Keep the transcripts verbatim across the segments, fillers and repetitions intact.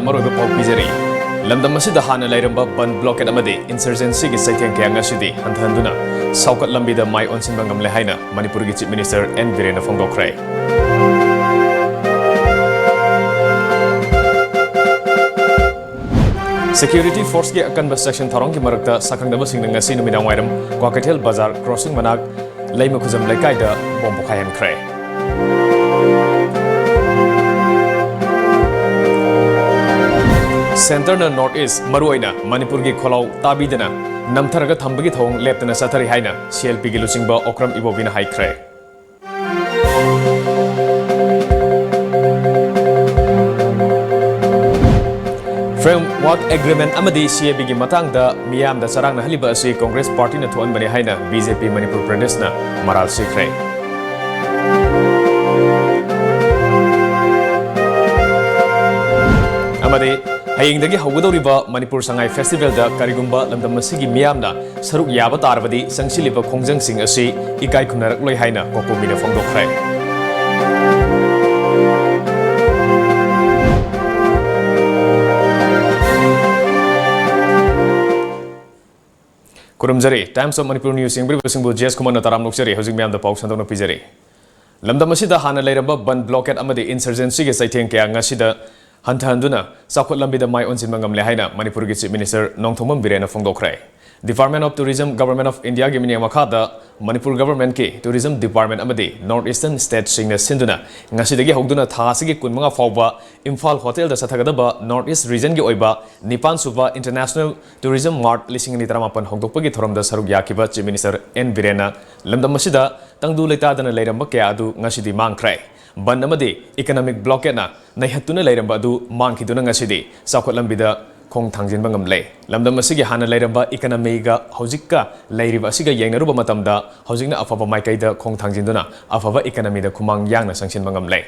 ꯃꯔꯨꯑꯣꯏꯕ ꯄꯥꯎ ꯄꯤꯖꯔꯤ꯫ ꯂꯝꯗꯝ ꯑꯁꯤꯗ ꯍꯥꯟꯅ ꯂꯩꯔꯝꯕ ꯕꯟ, ꯕ꯭ꯂꯣꯀꯦꯠ ꯑꯃꯗꯤ ꯏꯟꯁꯔꯖꯦꯟꯁꯤꯒꯤ ꯆꯩꯊꯦꯡ ꯀꯌꯥ ꯉꯁꯤꯗꯤ ꯍꯟꯊꯍꯟꯗꯨꯅ ꯁꯥꯎꯈꯠ ꯂꯝꯕꯤꯗ ꯃꯥꯏ ꯑꯣꯟꯁꯤꯟꯕ ꯉꯝꯂꯦ ꯍꯥꯏꯅ ꯃꯅꯤꯄꯨꯔꯒꯤ Chief Minister ꯑꯦꯟ ꯕꯤꯔꯦꯟꯅ ꯐꯣꯡꯗꯣꯛꯈ꯭ꯔꯦ꯫ Security forceꯀꯤ ꯑꯀꯟꯕ section ꯊꯧꯔꯝꯒꯤ ꯃꯔꯛꯇ ꯁꯛꯈꯪꯗꯕꯁꯤꯡꯅ ꯉꯁꯤ ꯅꯨꯃꯤꯗꯥꯡ ꯋꯥꯏꯔꯝ ꯀ꯭ꯋꯥꯀꯩꯊꯦꯜ ꯕꯖꯥꯔ crossing ꯃꯅꯥꯛ ꯂꯩꯃ ꯈꯨꯖꯝ ꯂꯩꯀꯥꯏꯗ ꯕꯣꯝ ꯄꯣꯈꯥꯏꯍꯟꯈ꯭ꯔꯦ꯫ Centreꯅ North East, ꯃꯔꯨꯑꯣꯏꯅ ꯃꯅꯤꯄꯨꯔꯒꯤ ꯈꯣꯜꯂꯥꯎ ꯇꯥꯕꯤꯗꯅ ꯅꯝꯊꯔꯒ ꯊꯝꯕꯒꯤ ꯊꯧꯑꯣꯡ ꯂꯦꯞꯇꯅ ꯆꯠꯊꯔꯤ ꯍꯥꯏꯅ C L Pꯒꯤ ꯂꯨꯆꯤꯡꯕ ꯑꯣꯀ꯭ꯔꯝ ꯏꯕꯣꯕꯤꯅ ꯍꯥꯏꯈ꯭ꯔꯦ꯫ Framework Agreement ꯑꯃꯗꯤ C A Bꯒꯤ ꯃꯇꯥꯡꯗ ꯃꯤꯌꯥꯝꯗ ꯆꯔꯥꯡꯅꯍꯜꯂꯤꯕ ꯑꯁꯤ ꯀꯪꯒ꯭ꯔꯦꯁ ꯄꯥꯔꯇꯤꯅ ꯊꯣꯛꯍꯟꯕꯅꯤ ꯍꯥꯏꯅ B J P ꯃꯅꯤꯄꯨꯔ ꯄ꯭ꯔꯗꯦꯁꯅ ꯃꯔꯥꯜ ꯁꯤꯈ꯭ꯔꯦ꯫ ꯑꯃꯗꯤ ꯍꯌꯦꯡꯗꯒꯤ ꯍꯧꯒꯗꯧꯔꯤꯕ ꯃꯅꯤꯄꯨꯔ ꯁꯉꯥꯏ ꯐꯦꯁꯇꯤꯚꯦꯜꯗ ꯀꯔꯤꯒꯨꯝꯕ ꯂꯝꯗꯝ ꯑꯁꯤꯒꯤ ꯃꯤꯌꯥꯝꯅ ꯁꯔꯨꯛ ꯌꯥꯕ ꯇꯥꯔꯕꯗꯤ ꯆꯪꯁꯤꯜꯂꯤꯕ ꯈꯣꯡꯖꯪꯁꯤꯡ ꯑꯁꯤ ꯏꯀꯥꯏ ꯈꯨꯝꯅꯔꯛꯂꯣꯏ ꯍꯥꯏꯅ ꯀꯣꯀꯣꯃꯤꯅ ꯐꯣꯡꯗꯣꯛꯈ꯭ꯔꯦ꯫ ꯈꯨꯔꯨꯝꯖꯔꯤ꯫ Times of Manipur News ꯌꯦꯡꯕꯤꯔꯤꯕꯁꯤꯡꯕꯨ J S ꯈꯨꯃꯟꯅ ꯇꯔꯥꯝꯅ ꯑꯣꯛꯆꯔꯤ꯫ ꯍꯧꯖꯤꯛ ꯃꯤꯌꯥꯝꯗ ꯄꯥꯎ ꯁꯟꯗꯣꯛꯅ ꯄꯤꯖꯔꯤ꯫ ꯂꯝꯗꯝ ꯑꯁꯤꯗ ꯍꯥꯟꯅ ꯂꯩꯔꯝꯕ ꯕꯟ, ꯕ꯭ꯂꯣꯀꯦꯠ ꯑꯃꯗꯤ ꯏꯟꯁꯔꯖꯦꯟꯁꯤꯒꯤ ꯆꯩꯊꯦꯡ ꯀꯌꯥ ꯉꯁꯤꯗ ꯍꯟꯊꯍꯟꯗꯨꯅ ꯆꯥꯎꯈꯠ ꯂꯝꯕꯤꯗ ꯃꯥꯏ ꯑꯣꯟꯁꯤꯟꯕ ꯉꯝꯂꯦ ꯍꯥꯏꯅ ꯃꯅꯤꯄꯨꯔꯒꯤ Chief Minister Nongthombam ꯕꯤꯔꯦꯟꯅ ꯐꯣꯡꯗꯣꯛꯈ꯭ꯔꯦ꯫ Department of Tourism, Government of Indiaꯒꯤ ꯃꯤꯠꯌꯦꯡ ꯃꯈꯥꯗ ꯃꯅꯤꯄꯨꯔ governmentꯀꯤ tourism department ꯑꯃꯗꯤ North Eastern stateꯁꯤꯡꯅ ꯁꯤꯟꯗꯨꯅ ꯉꯁꯤꯗꯒꯤ ꯍꯧꯗꯨꯅ ꯊꯥ ꯑꯁꯤꯒꯤ ꯀꯨꯟꯃꯉꯥ ꯐꯥꯎꯕ ꯏꯝꯐꯥꯜ ꯍꯣꯇꯦꯜꯗ ꯆꯠꯊꯒꯗꯕ North East regionꯒꯤ ꯑꯣꯏꯕ ꯅꯤꯄꯥꯟ ꯁꯨꯕ International Tourism Mart ꯂꯤꯁꯤꯡ ꯑꯅꯤ ꯇꯔꯥꯃꯥꯄꯟ ꯍꯧꯗꯣꯛꯄꯒꯤ ꯊꯧꯔꯝꯗ ꯁꯔꯨꯛ ꯌꯥꯈꯤꯕ Chief Minister ꯑꯦꯟ ꯕꯤꯔꯦꯟꯅ ꯂꯝꯗꯝ ꯑꯁꯤꯗ ꯇꯪꯗꯨ ꯂꯩꯇꯥꯗꯅ ꯂꯩꯔꯝꯕ ꯀꯌꯥ ꯑꯗꯨ ꯉꯁꯤꯗꯤ ꯃꯥꯡꯈ꯭ꯔꯦ꯫ ꯕꯟ ꯑꯃꯗꯤ economic blockade ꯅ ꯅꯩꯍꯠꯇꯨꯅ ꯂꯩꯔꯝꯕ ꯑꯗꯨ ꯃꯥꯡꯈꯤꯗꯨꯅ ꯉꯁꯤꯗꯤ ꯆꯥꯎꯈꯠ ꯂꯝꯕꯤꯗ ꯈꯣꯡ ꯊꯥꯡꯖꯤꯟꯕ ꯉꯝꯂꯦ꯫ ꯂꯝꯗꯝ ꯑꯁꯤꯒꯤ ꯍꯥꯟꯅ ꯂꯩꯔꯝꯕ economyꯒ ꯍꯧꯖꯤꯛꯀ ꯂꯩꯔꯤꯕ ꯑꯁꯤꯒ ꯌꯦꯡꯅꯔꯨꯕ ꯃꯇꯝꯗ ꯍꯧꯖꯤꯛꯅ ꯑꯐꯕ ꯃꯥꯏꯀꯩꯗ ꯈꯣꯡ ꯊꯥꯡꯖꯤꯟꯗꯨꯅ ꯑꯐꯕ economyꯗ ꯈꯨꯃꯥꯡ ꯌꯥꯡꯅ ꯆꯪꯁꯤꯟꯕ ꯉꯝꯂꯦ꯫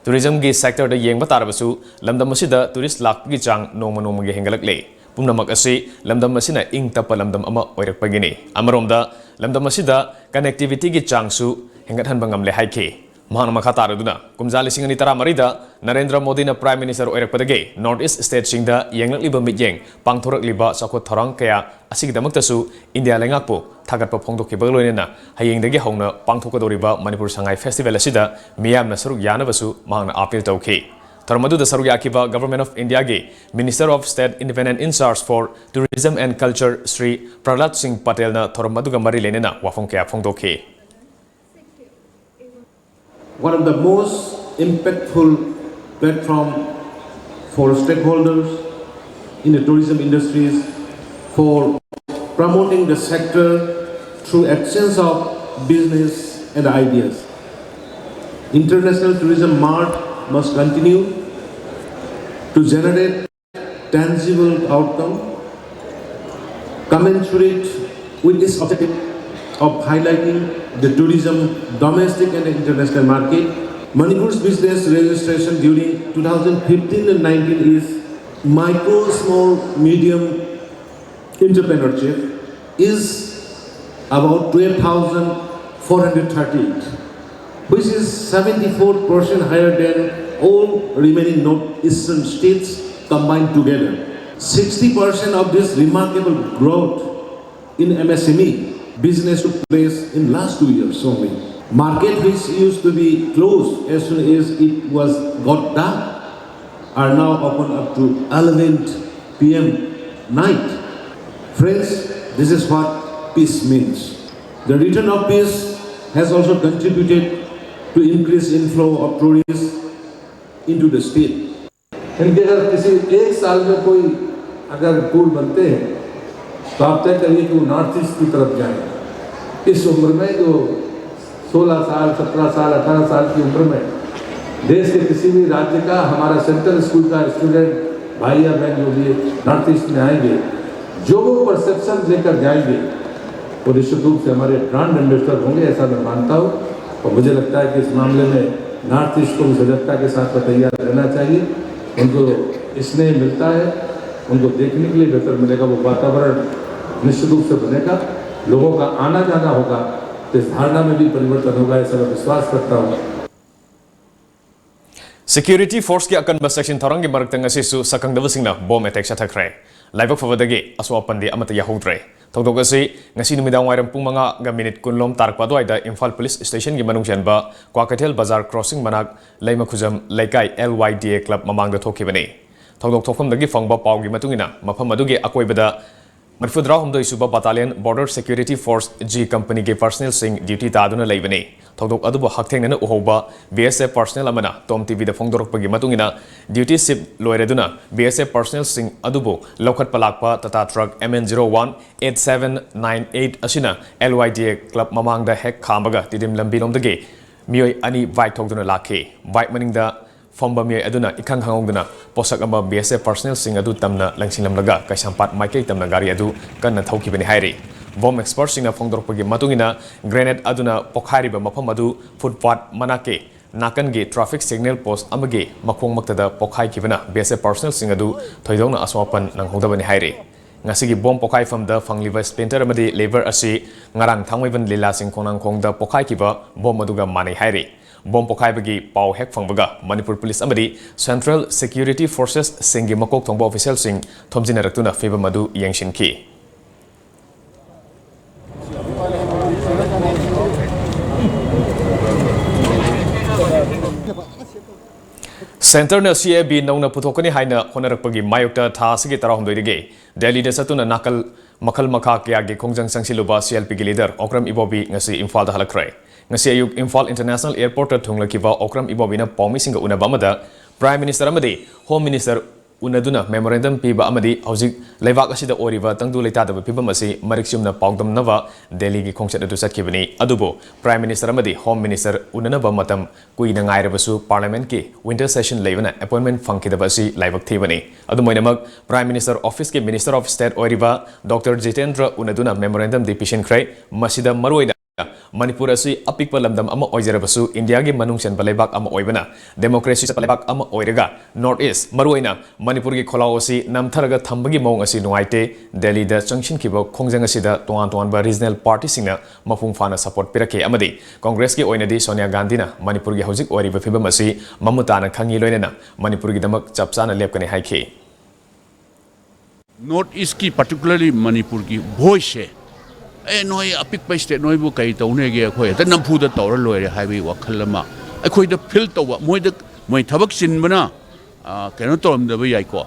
Tourismꯒꯤ sectorꯗ ꯌꯦꯡꯕ ꯇꯥꯔꯕꯁꯨ ꯂꯝꯗꯝ ꯑꯁꯤꯗ tourist ꯂꯥꯛꯄꯒꯤ ꯆꯥꯡ ꯅꯣꯡꯃ ꯅꯣꯡꯃꯒꯤ ꯍꯦꯟꯒꯠꯂꯛꯂꯦ꯫ ꯄꯨꯝꯅꯃꯛ ꯑꯁꯤ ꯂꯝꯗꯝ ꯑꯁꯤꯅ ꯏꯪ ꯇꯞꯄ ꯂꯝꯗꯝ ꯑꯃ ꯑꯣꯏꯔꯛꯄꯒꯤꯅꯤ꯫ ꯑꯃꯔꯣꯝꯗ ꯂꯝꯗꯝ ꯑꯁꯤꯗ connectivityꯒꯤ ꯆꯥꯡꯁꯨ ꯍꯦꯟꯒꯠꯍꯟꯕ ꯉꯝꯂꯦ ꯍꯥꯏꯈꯤ꯫ ꯃꯍꯥꯛꯅ ꯃꯈꯥ ꯇꯥꯔꯗꯨꯅ, ꯀꯨꯝꯖꯥ ꯂꯤꯁꯤꯡ ꯑꯅꯤ ꯇꯔꯥꯃꯔꯤꯗ ꯅꯔꯦꯟꯗ꯭ꯔ ꯃꯣꯗꯤꯅ Prime Minister ꯑꯣꯏꯔꯛꯄꯗꯒꯤ North East stateꯁꯤꯡꯗ ꯌꯦꯡꯂꯛꯂꯤꯕ ꯃꯤꯠꯌꯦꯡ, ꯄꯥꯡꯊꯣꯔꯛꯂꯤꯕ ꯆꯥꯎꯈꯠ ꯊꯧꯔꯥꯡ ꯀꯌꯥ ꯑꯁꯤꯒꯤꯗꯃꯛꯇꯁꯨ ꯏꯟꯗꯤꯌꯥ ꯂꯩꯉꯥꯛꯄꯨ ꯊꯥꯒꯠꯄ ꯐꯣꯡꯗꯣꯛꯈꯤꯕꯒ ꯂꯣꯏꯅꯅ ꯍꯌꯦꯡꯗꯒꯤ ꯍꯧꯅ ꯄꯥꯡꯊꯣꯛꯀꯗꯧꯔꯤꯕ ꯃꯅꯤꯄꯨꯔ ꯁꯉꯥꯏ Festival ꯑꯁꯤꯗ ꯃꯤꯌꯥꯝꯅ ꯁꯔꯨꯛ ꯌꯥꯅꯕꯁꯨ ꯃꯍꯥꯛꯅ appeal ꯇꯧꯈꯤ꯫ ꯊꯧꯔꯝ ꯑꯗꯨꯗ ꯁꯔꯨꯛ ꯌꯥꯈꯤꯕ Government of Indiaꯒꯤ Minister of State Independent in Charge for Tourism and Culture Shri ꯄ꯭ꯔꯍꯂꯥꯗ ꯁꯤꯡ ꯄꯇꯦꯜꯅ ꯊꯧꯔꯝ ꯑꯗꯨꯒ ꯃꯔꯤ ꯂꯩꯅꯅ ꯋꯥꯐꯝ ꯀꯌꯥ ꯐꯣꯡꯗꯣꯛꯈꯤ꯫ One of the most impactful platform for stakeholders in the tourism industries for promoting the sector through exchange of business and ideas. International Tourism Mart must continue to generate tangible outcome commensurate with its objective of highlighting the tourism domestic and international market. Manipur's business registration during two thousand fifteen and nineteen is micro, small, medium entrepreneurship is about twelve thousand four hundred thirty, which is seventy-four percent higher than all remaining northeastern states combined together. Sixty percent of this remarkable growth in M S M E business took place in last two years only. Market which used to be closed as soon as it was got dark are now open up to eleven p m night. Friends, this is what peace means. The return of peace has also contributed to increased inflow of tourists into the state. इनके अगर किसी एक साल में कोई अगर पुल बनते हैं तो आप तय करिए कि वो नॉर्थ ईस्ट की तरफ जाए। इस उम्र में जो सोलह साल, सत्रह साल, अठारह साल की उम्र में देश के किसी भी राज्य का, हमारा सेंट्रल स्कूल का स्टूडेंट भाई या बहन जो भी नॉर्थ ईस्ट में आएंगे, जो वो परसेप्शन लेकर जाएंगे, वो निश्चित रूप से हमारे ब्रांड एम्बेसडर होंगे, ऐसा मैं मानता हूँ। और मुझे लगता है कि इस मामले में नॉर्थ ईस्ट को भी सजगता के साथ तैयार रहना चाहिए। उनको स्नेह मिलता है, उनको देखने के लिए बेहतर मिलेगा, वो वातावरण निश्चित रूप से बनेगा, लोगों का आना जाना होगा, तो इस धारणा में भी परिवर्तन होगा, ऐसा मैं विश्वास करता हूँ। Security forceꯀꯤ ꯑꯀꯟꯕ section ꯊꯧꯔꯥꯡꯒꯤ ꯃꯔꯛꯇ ꯉꯁꯤꯁꯨ ꯁꯛꯈꯪꯗꯕꯁꯤꯡꯅ bomb attack ꯆꯠꯊꯈ꯭ꯔꯦ꯫ ꯂꯥꯏꯕꯛ ꯐꯕꯗꯒꯤ ꯑꯁꯣꯛ ꯑꯄꯟꯗꯤ ꯑꯃꯠꯇ ꯌꯥꯍꯧꯗ꯭ꯔꯦ꯫ ꯊꯧꯗꯣꯛ ꯑꯁꯤ ꯉꯁꯤ ꯅꯨꯃꯤꯗꯥꯡ ꯋꯥꯏꯔꯝ ꯄꯨꯡ ꯃꯉꯥꯒ minute ꯀꯨꯟ ꯂꯣꯝ ꯇꯥꯔꯛꯄ ꯑꯗꯨꯋꯥꯏꯗ ꯏꯝꯐꯥꯜ police stationꯒꯤ ꯃꯅꯨꯡ ꯆꯟꯕ ꯀ꯭ꯋꯥꯀꯩꯊꯦꯜ ꯕꯖꯥꯔ crossing ꯃꯅꯥꯛ ꯂꯩꯃꯈꯨꯖꯝ ꯂꯩꯀꯥꯏ L Y D A club ꯃꯃꯥꯡꯗ ꯊꯣꯛꯈꯤꯕꯅꯤ꯫ ꯊꯧꯗꯣꯛ ꯊꯣꯛꯐꯝꯗꯒꯤ ꯐꯪꯕ ꯄꯥꯎꯒꯤ ꯃꯇꯨꯡ ꯏꯟꯅ, ꯃꯐꯝ ꯑꯗꯨꯒꯤ ꯑꯀꯣꯏꯕꯗ ꯃꯔꯤꯐꯨꯇꯔꯥꯍꯨꯝꯗꯣꯏ ꯁꯨꯕ Battalion Border Security Force G companyꯒꯤ personnelꯁꯤꯡ duty ꯇꯥꯗꯨꯅ ꯂꯩꯕꯅꯤ꯫ ꯊꯧꯗꯣꯛ ꯑꯗꯨꯕꯨ ꯍꯛꯊꯦꯡꯅꯅ ꯎꯍꯧꯕ B S F personnel ꯑꯃꯅ TOM TVꯗ ꯐꯣꯡꯗꯣꯔꯛꯄꯒꯤ ꯃꯇꯨꯡ ꯏꯟꯅ, duty shift ꯂꯣꯏꯔꯗꯨꯅ B S F personnelꯁꯤꯡ ꯑꯗꯨꯕꯨ ꯂꯧꯈꯠꯄ ꯂꯥꯛꯄ Tata truck M N zero one eight seven nine eight ꯑꯁꯤꯅ L Y D A club ꯃꯃꯥꯡꯗ ꯍꯦꯛ ꯈꯥꯝꯕꯒ ꯇꯤꯗꯤꯝ ꯂꯝꯕꯤꯔꯣꯝꯗꯒꯤ ꯃꯤꯑꯣꯏ ꯑꯅꯤ bike ꯊꯧꯗꯨꯅ ꯂꯥꯛꯈꯤ꯫ Bike ꯃꯅꯤꯡꯗ ꯐꯝꯕ ꯃꯤꯑꯣꯏ ꯑꯗꯨꯅ ꯏꯈꯪ ꯈꯪꯍꯧꯗꯅ ꯄꯣꯠꯁꯛ ꯑꯃ B S F personnelꯁꯤꯡ ꯑꯗꯨ ꯇꯝꯅ ꯂꯪꯁꯤꯜꯂꯝꯂꯒ ꯀꯩꯁꯥꯝꯄꯥꯠ ꯃꯥꯏꯀꯩ ꯇꯝꯅ ꯒꯥꯔꯤ ꯑꯗꯨ ꯀꯟꯅ ꯊꯧꯈꯤꯕꯅꯤ ꯍꯥꯏꯔꯤ꯫ Bomb expertꯁꯤꯡꯅ ꯐꯣꯡꯗꯣꯔꯛꯄꯒꯤ ꯃꯇꯨꯡ ꯏꯟꯅ, grenade ꯑꯗꯨꯅ ꯄꯣꯈꯥꯏꯔꯤꯕ ꯃꯐꯝ ꯑꯗꯨ footpath ꯃꯅꯥꯛꯀꯤ ꯅꯥꯀꯟꯒꯤ traffic signal post ꯑꯃꯒꯤ ꯃꯈꯣꯡꯃꯛꯇꯗ ꯄꯣꯈꯥꯏꯈꯤꯕꯅ B S F personnelꯁꯤꯡ ꯑꯗꯨ ꯊꯣꯏꯗꯣꯛꯅ ꯑꯁꯣꯛ ꯑꯄꯟ ꯅꯪꯍꯧꯗꯕꯅꯤ ꯍꯥꯏꯔꯤ꯫ ꯉꯁꯤꯒꯤ bomb ꯄꯣꯈꯥꯏꯐꯝꯗ ꯐꯪꯂꯤꯕ splinter ꯑꯃꯗꯤ lever ꯑꯁꯤ ꯉꯔꯥꯡ ꯊꯥꯡꯃꯩꯕꯟ ꯂꯤꯂꯥꯁꯤꯡ ꯈꯣꯡꯅꯥꯡꯈꯣꯡꯗ ꯄꯣꯈꯥꯏꯈꯤꯕ bomb ꯑꯗꯨꯒ ꯃꯥꯟꯅꯩ ꯍꯥꯏꯔꯤ꯫ Bomb ꯄꯣꯈꯥꯏꯕꯒꯤ ꯄꯥꯎ ꯍꯦꯛ ꯐꯪꯕꯒ ꯃꯅꯤꯄꯨꯔ police ꯑꯃꯗꯤ central security forcesꯁꯤꯡꯒꯤ ꯃꯀꯣꯛ ꯊꯣꯡꯕ officialꯁꯤꯡ ꯊꯣꯝꯖꯤꯟꯅꯔꯛꯇꯨꯅ ꯐꯤꯕꯝ ꯑꯗꯨ ꯌꯦꯡꯁꯤꯟꯈꯤ꯫ Centreꯅ C A B ꯅꯧꯅ ꯄꯨꯊꯣꯛꯀꯅꯤ ꯍꯥꯏꯅ ꯍꯣꯠꯅꯔꯛꯄꯒꯤ ꯃꯥꯌꯣꯛꯇ ꯊꯥ ꯑꯁꯤꯒꯤ ꯇꯔꯥꯍꯨꯝꯗꯣꯏꯗꯒꯤ ꯗꯦꯜꯂꯤꯗ ꯆꯠꯇꯨꯅ ꯅꯥꯀꯜ ꯃꯈꯜ ꯃꯈꯥ ꯀꯌꯥꯒꯤ ꯈꯣꯡꯖꯪ ꯆꯪꯁꯤꯜꯂꯨꯕ C L Pꯒꯤ leader ꯑꯣꯀ꯭ꯔꯝ ꯏꯕꯣꯕꯤ ꯉꯁꯤ ꯏꯝꯐꯥꯜꯗ ꯍꯜꯂꯛꯈ꯭ꯔꯦ꯫ ꯉꯁꯤ ꯑꯌꯨꯛ ꯏꯝꯐꯥꯜ International Airportꯇ ꯊꯨꯡꯂꯈꯤꯕ ꯑꯣꯀ꯭ꯔꯝ ꯏꯕꯣꯕꯤꯅ ꯄꯥꯎꯃꯤꯁꯤꯡꯒ ꯎꯅꯕ ꯑꯃꯗ Prime Minister ꯑꯃꯗꯤ Home Minister ꯎꯅꯗꯨꯅ memorandum ꯄꯤꯕ ꯑꯃꯗꯤ ꯍꯧꯖꯤꯛ ꯂꯩꯕꯥꯛ ꯑꯁꯤꯗ ꯑꯣꯏꯔꯤꯕ ꯇꯪꯗꯨ ꯂꯩꯇꯥꯗꯕ ꯐꯤꯕꯝ ꯑꯁꯤ ꯃꯔꯤꯛ ꯆꯨꯝꯅ ꯄꯥꯎꯗꯝꯅꯕ ꯗꯦꯜꯂꯤꯒꯤ ꯈꯣꯡꯆꯠ ꯑꯗꯨ ꯆꯠꯈꯤꯕꯅꯤ꯫ ꯑꯗꯨꯕꯨ Prime Minister ꯑꯃꯗꯤ Home Minister ꯎꯅꯅꯕ ꯃꯇꯝ ꯀꯨꯏꯅ ꯉꯥꯏꯔꯕꯁꯨ parliamentꯀꯤ winter session ꯂꯩꯕꯅ appointment ꯐꯪꯈꯤꯗꯕ ꯑꯁꯤ ꯂꯥꯏꯕꯛ ꯊꯤꯕꯅꯤ꯫ ꯑꯗꯨꯝ ꯑꯣꯏꯅꯃꯛ, Prime Minister officeꯀꯤ Minister of State ꯑꯣꯏꯔꯤꯕ Doctor ꯖꯤꯇꯦꯟꯗ꯭ꯔ ꯎꯅꯗꯨꯅ memorandumꯗꯤ ꯄꯤꯁꯤꯟꯈ꯭ꯔꯦ꯫ ꯃꯁꯤꯗ ꯃꯔꯨꯑꯣꯏꯅ ꯃꯅꯤꯄꯨꯔ ꯑꯁꯤ ꯑꯄꯤꯛꯄ ꯂꯝꯗꯝ ꯑꯃ ꯑꯣꯏꯖꯔꯕꯁꯨ, ꯏꯟꯗꯤꯌꯥꯒꯤ ꯃꯅꯨꯡ ꯆꯟꯕ ꯂꯩꯕꯥꯛ ꯑꯃ ꯑꯣꯏꯕꯅ, ꯗꯦꯃꯣꯀ꯭ꯔꯦꯁꯤ ꯆꯠꯄ ꯂꯩꯕꯥꯛ ꯑꯃ ꯑꯣꯏꯔꯒ, ꯅꯣꯔꯠ ꯏꯁ, ꯃꯔꯨꯑꯣꯏꯅ ꯃꯅꯤꯄꯨꯔꯒꯤ ꯈꯣꯜꯂꯥꯎ ꯑꯁꯤ ꯅꯝꯊꯔꯒ ꯊꯝꯕꯒꯤ ꯃꯑꯣꯡ ꯑꯁꯤ ꯅꯨꯡꯉꯥꯏꯇꯦ꯫ ꯗꯦꯜꯂꯤꯗ ꯆꯪꯁꯤꯟꯈꯤꯕ ꯈꯣꯡꯖꯪ ꯑꯁꯤꯗ ꯇꯣꯉꯥꯟ ꯇꯣꯉꯥꯟꯕ ꯔꯤꯖꯅꯦꯜ ꯄꯥꯔꯇꯤꯁꯤꯡꯅ ꯃꯄꯨꯡ ꯐꯥꯅ ꯁꯄꯣꯔꯠ ꯄꯤꯔꯛꯈꯤ, ꯑꯃꯗꯤ ꯀꯣꯡꯒ꯭ꯔꯦꯁꯀꯤ ꯑꯣꯏꯅꯗꯤ ꯁꯣꯅꯤꯌꯥ ꯒꯥꯟꯙꯤꯅ ꯃꯅꯤꯄꯨꯔꯒꯤ ꯍꯧꯖꯤꯛ ꯑꯣꯏꯔꯤꯕ ꯐꯤꯕꯝ ꯑꯁꯤ ꯃꯃꯨꯠ ꯇꯥꯅ ꯈꯪꯉꯤ, ꯂꯣꯏꯅꯅ ꯃꯅꯤꯄꯨꯔꯒꯤꯗꯃꯛ ꯆꯞ ꯆꯥꯅ ꯂꯦꯞꯀꯅꯤ ꯍꯥꯏꯈꯤ꯫ ꯅꯣꯔꯠ ꯏꯁꯀꯤ, ꯄꯥꯔꯇꯤꯀꯨꯂꯔꯂꯤ ꯃꯅꯤꯄꯨꯔꯒꯤ ꯚꯣꯏꯁꯁꯦ, "ꯑꯦ, ꯅꯣꯏ ꯑꯄꯤꯛꯄ ꯁ꯭ꯇꯦꯠ, ꯅꯣꯏꯕꯨ ꯀꯩ ꯇꯧꯅꯦꯒꯦ, ꯑꯩꯈꯣꯏ ꯍꯦꯛꯇ ꯅꯝꯐꯨꯗ ꯇꯧꯔ ꯂꯣꯏꯔꯦ" ꯍꯥꯏꯕꯒꯤ ꯋꯥꯈꯜ ꯑꯃ ꯑꯩꯈꯣꯏꯗ ꯐꯤꯜ ꯇꯧꯕ, ꯃꯣꯏꯗ, ꯃꯣꯏ ꯊꯕꯛ ꯆꯤꯟꯕꯅ, ꯑ, ꯀꯩꯅꯣ ꯇꯧꯔꯝꯗꯕ ꯌꯥꯏꯀꯣ,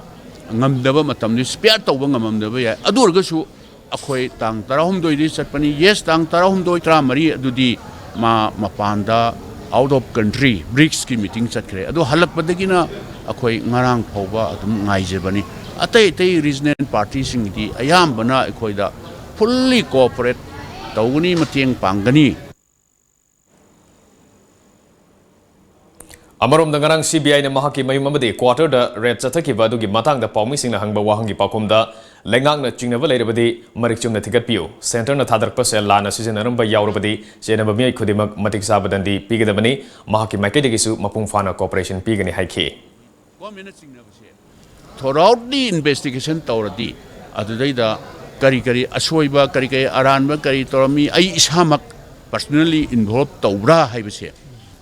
ꯉꯝꯗꯕ ꯃꯇꯝꯗꯨ ꯁ꯭ꯄꯤꯌꯥꯔ ꯇꯧꯕ ꯉꯝꯃꯝꯗꯕ ꯌꯥꯏ꯫ ꯑꯗꯨ ꯑꯣꯏꯔꯒꯁꯨ ꯑꯩꯈꯣꯏ ꯇꯥꯡ ꯇꯔꯥꯍꯨꯝꯗꯣꯏꯗꯤ ꯆꯠꯄꯅꯤ꯫ ꯌꯦꯁ, ꯇꯥꯡ ꯇꯔꯥꯍꯨꯝꯗꯣꯏ, ꯇꯔꯥꯃꯔꯤ ꯑꯗꯨꯗꯤ ꯃꯥ ꯃꯄꯥꯟꯗ, ꯑꯥꯎꯠ ꯑꯣꯐ ꯀꯟꯇ꯭ꯔꯤ, ꯕ꯭ꯔꯤꯛꯁꯀꯤ ꯃꯤꯇꯤꯡ ꯆꯠꯈ꯭ꯔꯦ꯫ ꯑꯗꯨ ꯍꯜꯂꯛꯄꯗꯒꯤꯅ ꯑꯩꯈꯣꯏ ꯉꯔꯥꯡ ꯐꯥꯎꯕ ꯑꯗꯨꯝ ꯉꯥꯏꯖꯕꯅꯤ꯫ ꯑꯇꯩ ꯑꯇꯩ ꯔꯤꯖꯅꯦꯜ ꯄꯥꯔꯇꯤꯁꯤꯡꯒꯤꯗꯤ ꯑꯌꯥꯝꯕꯅ ꯑꯩꯈꯣꯏꯗ ꯐꯨꯜꯂꯤ ꯀꯣꯑꯣꯄꯔꯦꯠ ꯇꯧꯒꯅꯤ, ꯃꯇꯦꯡ ꯄꯥꯡꯒꯅꯤ꯫ ꯑꯃꯔꯣꯝꯗ, ꯉꯔꯥꯡ ꯁꯤ ꯕꯤ ꯑꯥꯏꯅ ꯃꯍꯥꯛꯀꯤ ꯃꯌꯨꯝ ꯑꯃꯗꯤ ꯀ꯭ꯋꯥꯇꯔꯗ ꯔꯦꯗ ꯆꯠꯊꯈꯤꯕ ꯑꯗꯨꯒꯤ ꯃꯇꯥꯡꯗ ꯄꯥꯎꯃꯤꯁꯤꯡꯅ ꯍꯪꯕ ꯋꯥꯍꯪꯒꯤ ꯄꯥꯎꯈꯨꯝꯗ, ꯂꯩꯉꯥꯛꯅ ꯆꯤꯡꯅꯕ ꯂꯩꯔꯕꯗꯤ ꯃꯔꯤꯛ ꯆꯨꯝꯅ ꯊꯤꯒꯠꯄꯤꯌꯨ, ꯁꯦꯟꯇꯔꯅ ꯊꯥꯗꯔꯛꯄ ꯁꯦꯜ ꯂꯥꯟꯅ ꯁꯤꯖꯤꯟꯅꯔꯝꯕ ꯌꯥꯎꯔꯕꯗꯤ ꯆꯦꯟꯅꯕ ꯃꯤꯑꯣꯏ ꯈꯨꯗꯤꯡꯃꯛ ꯃꯇꯤꯛ ꯆꯥꯕ ꯗꯟꯗꯤ ꯄꯤꯒꯗꯕꯅꯤ, ꯃꯍꯥꯛꯀꯤ ꯃꯥꯏꯀꯩꯗꯒꯤꯁꯨ ꯃꯄꯨꯡ ꯐꯥꯅ ꯀꯣꯑꯣꯄꯔꯦꯁꯟ ꯄꯤꯒꯅꯤ ꯍꯥꯏꯈꯤ꯫ ꯒꯣꯔꯃꯦꯟꯅ ꯆꯤꯡꯅꯕꯁꯦ ꯊꯣꯔꯥꯎꯠꯂꯤ ꯏꯟꯚꯦꯁꯇꯤꯒꯦꯁꯟ ꯇꯧꯔꯗꯤ, ꯑꯗꯨꯗꯩꯗ ꯀꯔꯤ ꯀꯔꯤ ꯑꯁꯣꯏꯕ, ꯀꯔꯤ ꯀꯔꯤ ꯑꯔꯥꯟꯕ ꯀꯔꯤ ꯇꯧꯔꯝꯃꯤ, ꯑꯩ ꯏꯁꯥꯃꯛ ꯄꯔꯁꯅꯦꯜꯂꯤ ꯏꯟꯚꯣꯜꯕ ꯇꯧꯕ꯭ꯔꯥ ꯍꯥꯏꯕꯁꯦ,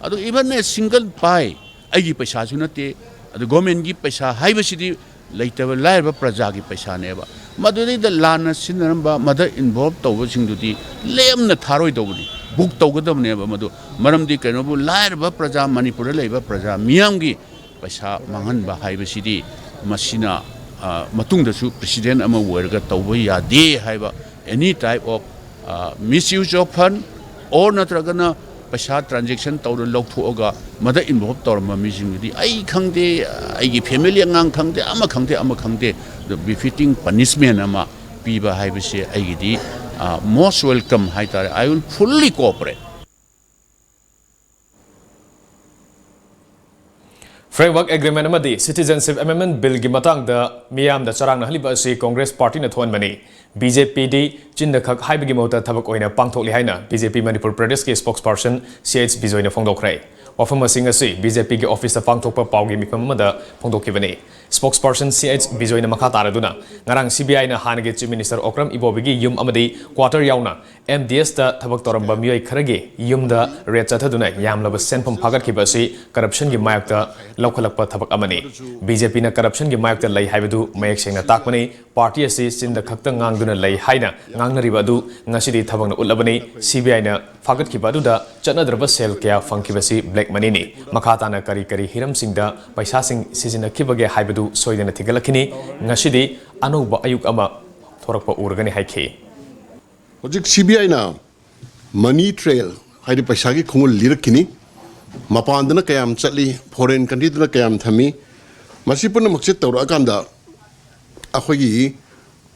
ꯑꯗꯨ ꯏꯚꯟ ꯑꯦ ꯁꯤꯡꯒꯜ ꯄꯥꯏ, ꯑꯩꯒꯤ ꯄꯩꯁꯥꯁꯨ ꯅꯠꯇꯦ, ꯑꯗꯨ ꯒꯣꯔꯃꯦꯟꯒꯤ ꯄꯩꯁꯥ ꯍꯥꯏꯕꯁꯤꯗꯤ ꯂꯩꯇꯕ ꯂꯥꯏꯔꯕ ꯄ꯭ꯔꯖꯥꯒꯤ ꯄꯩꯁꯥꯅꯦꯕ꯫ ꯃꯗꯨꯗꯩꯗ ꯂꯥꯟꯅ ꯁꯤꯖꯤꯟꯅꯔꯝꯕ, ꯃꯗ ꯏꯟꯚꯣꯜꯕ ꯇꯧꯕꯁꯤꯡꯗꯨꯗꯤ ꯂꯦꯝꯅ ꯊꯥꯔꯣꯏꯗꯧꯕꯅꯤ, ꯕꯨꯛ ꯇꯧꯒꯗꯕꯅꯦꯕ ꯃꯗꯨ꯫ ꯃꯔꯝꯗꯤ ꯀꯩꯅꯣꯕꯨ, ꯂꯥꯏꯔꯕ ꯄ꯭ꯔꯖꯥ, ꯃꯅꯤꯄꯨꯔꯗ ꯂꯩꯕ ꯄ꯭ꯔꯖꯥ ꯃꯤꯌꯥꯝꯒꯤ ꯄꯩꯁꯥ ꯃꯥꯡꯍꯟꯕ ꯍꯥꯏꯕꯁꯤꯗꯤ, ꯃꯁꯤꯅ, ꯑ, ꯃꯇꯨꯡꯗꯁꯨ ꯄ꯭ꯔꯦꯁꯤꯗꯦꯟ ꯑꯃ ꯑꯣꯏꯔꯒ ꯇꯧꯕ ꯌꯥꯗꯦ ꯍꯥꯏꯕ, any type of, ꯑ, misuse of fund or ꯅꯠꯇ꯭ꯔꯒꯅ ꯄꯩꯁꯥ ꯇ꯭ꯔꯥꯟꯖꯦꯛꯁꯟ ꯇꯧꯔ ꯂꯧꯊꯣꯛꯑꯒ ꯃꯗ ꯏꯟꯚꯣꯜꯕ ꯇꯧꯔꯝꯕ ꯃꯤꯁꯤꯡꯗꯨꯗꯤ, ꯑꯩ ꯈꯪꯗꯦ, ꯑꯩꯒꯤ ꯐꯦꯃꯤꯂꯤ ꯑꯉꯥꯡ ꯈꯪꯗꯦ, ꯑꯃ ꯈꯪꯗꯦ, ꯑꯃ ꯈꯪꯗꯦ, ꯑꯗꯨ ꯕꯤꯐꯤꯇꯤꯡ ꯄꯅꯤꯁꯃꯦꯟ ꯑꯃ ꯄꯤꯕ ꯍꯥꯏꯕꯁꯦ ꯑꯩꯒꯤꯗꯤ, ꯑ, most welcome ꯍꯥꯏꯇꯥꯔꯦ꯫ I will fully cooperate꯫ Framework Agreement ꯑꯃꯗꯤ Citizenship Amendment Billꯒꯤ ꯃꯇꯥꯡꯗ ꯃꯤꯌꯥꯝꯗ ꯆꯔꯥꯡꯅꯍꯜꯂꯤꯕ ꯑꯁꯤ Congress Partyꯅ ꯊꯣꯛꯍꯟꯕꯅꯤ꯫ BJPꯗꯤ ꯆꯤꯟꯗ ꯈꯛ ꯍꯥꯏꯕꯒꯤ ꯃꯍꯨꯠꯇ ꯊꯕꯛ ꯑꯣꯏꯅ ꯄꯥꯡꯊꯣꯛꯂꯤ ꯍꯥꯏꯅ BJP ꯃꯅꯤꯄꯨꯔ ꯄ꯭ꯔꯗꯦꯁꯀꯤ spokesperson CH ꯕꯤꯖꯣꯏꯅ ꯐꯣꯡꯗꯣꯛꯈ꯭ꯔꯦ꯫ ꯋꯥꯐꯝꯁꯤꯡ ꯑꯁꯤ BJPꯒꯤ officeꯇ ꯄꯥꯡꯊꯣꯛꯄ ꯄꯥꯎꯒꯤ ꯃꯤꯐꯝ ꯑꯃꯗ ꯐꯣꯡꯗꯣꯛꯈꯤꯕꯅꯤ꯫ Spokesperson CH ꯕꯤꯖꯣꯏꯅ ꯃꯈꯥ ꯇꯥꯔꯗꯨꯅ, ꯉꯔꯥꯡ CBIꯅ ꯍꯥꯟꯅꯒꯤ Chief Minister ꯑꯣꯀ꯭ꯔꯝ ꯏꯕꯣꯕꯤꯒꯤ ꯌꯨꯝ ꯑꯃꯗꯤ quarter ꯌꯥꯎꯅ MDSꯇ ꯊꯕꯛ ꯇꯧꯔꯝꯕ ꯃꯤꯑꯣꯏ ꯈꯔꯒꯤ ꯌꯨꯝꯗ raid ꯆꯠꯊꯗꯨꯅ ꯌꯥꯝꯂꯕ ꯁꯦꯟꯐꯝ ꯐꯥꯒꯠꯈꯤꯕ ꯑꯁꯤ corruptionꯒꯤ ꯃꯥꯌꯣꯛꯇ ꯂꯧꯈꯠꯂꯛꯄ ꯊꯕꯛ ꯑꯃꯅꯤ꯫ BJPꯅ corruptionꯒꯤ ꯃꯥꯌꯣꯛꯇ ꯂꯩ ꯍꯥꯏꯕꯗꯨ ꯃꯌꯦꯛ ꯁꯦꯡꯅ ꯇꯥꯛꯄꯅꯤ꯫ Party ꯑꯁꯤ ꯆꯤꯟꯗ ꯈꯛꯇ ꯉꯥꯡꯗꯨꯅ ꯂꯩ ꯍꯥꯏꯅ ꯉꯥꯡꯅꯔꯤꯕ ꯑꯗꯨ ꯉꯁꯤꯗꯤ ꯊꯕꯛꯅ ꯎꯠꯂꯕꯅꯤ꯫ CBIꯅ ꯐꯥꯒꯠꯈꯤꯕ ꯑꯗꯨꯗ ꯆꯠꯅꯗ꯭ꯔꯕ ꯁꯦꯜ ꯀꯌꯥ ꯐꯪꯈꯤꯕꯁꯤ black moneyꯅꯤ꯫ ꯃꯈꯥ ꯇꯥꯅ ꯀꯔꯤ ꯀꯔꯤ ꯍꯤꯔꯝꯁꯤꯡꯗ ꯄꯩꯁꯥꯁꯤꯡ ꯁꯤꯖꯤꯟꯅꯈꯤꯕꯒꯦ ꯍꯥꯏꯕꯗꯨ ꯁꯣꯏꯗꯅ ꯊꯤꯒꯠꯂꯛꯈꯤꯅꯤ꯫ ꯉꯁꯤꯗꯤ ꯑꯅꯧꯕ ꯑꯌꯨꯛ ꯑꯃ ꯊꯣꯔꯛꯄ ꯎꯔꯒꯅꯤ ꯍꯥꯏꯈꯤ꯫ ꯍꯧꯖꯤꯛ CBIꯅ money trail, ꯍꯥꯏꯗꯤ ꯄꯩꯁꯥꯒꯤ ꯈꯣꯡꯒꯨꯜ ꯂꯤꯔꯛꯈꯤꯅꯤ꯫ ꯃꯄꯥꯟꯗꯅ ꯀꯌꯥꯝ ꯆꯠꯂꯤ, foreign countryꯗꯅ ꯀꯌꯥꯝ ꯊꯝꯃꯤ, ꯃꯁꯤ ꯄꯨꯝꯅꯃꯛꯁꯦ ꯇꯧꯔꯛꯑꯀꯥꯟꯗ ꯑꯩꯈꯣꯏꯒꯤ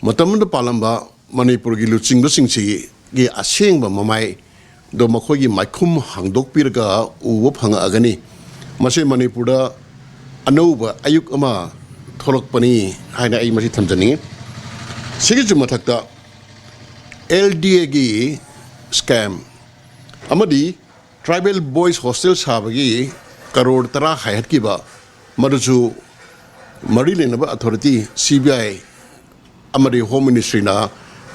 ꯃꯇꯝ ꯑꯃꯗ ꯄꯥꯜꯂꯝꯕ ꯃꯅꯤꯄꯨꯔꯒꯤ ꯂꯨꯆꯤꯡꯕꯁꯤꯡꯁꯤꯒꯤ ꯑꯁꯦꯡꯕ ꯃꯃꯥꯏꯗꯣ ꯃꯈꯣꯏꯒꯤ ꯃꯥꯏꯈꯨꯝ ꯍꯥꯡꯗꯣꯛꯄꯤꯔꯒ ꯎꯕ ꯐꯪꯉꯛꯑꯒꯅꯤ꯫ ꯃꯁꯤ ꯃꯅꯤꯄꯨꯔꯗ ꯑꯅꯧꯕ ꯑꯌꯨꯛ ꯑꯃ ꯊꯣꯛꯂꯛꯄꯅꯤ ꯍꯥꯏꯅ ꯑꯩ ꯃꯁꯤ ꯊꯝꯖꯅꯤꯡꯉꯤ꯫ ꯁꯤꯒꯤꯁꯨ ꯃꯊꯛꯇ LDAꯒꯤ scam ꯑꯃꯗꯤ tribal boys hostel ꯁꯥꯕꯒꯤ ꯀꯔꯣꯔ ꯇꯔꯥ ꯍꯥꯏꯍꯠꯈꯤꯕ, ꯃꯗꯨꯁꯨ ꯃꯔꯤ ꯂꯩꯅꯕ authority, CBI ꯑꯃꯗꯤ Home Ministryꯅ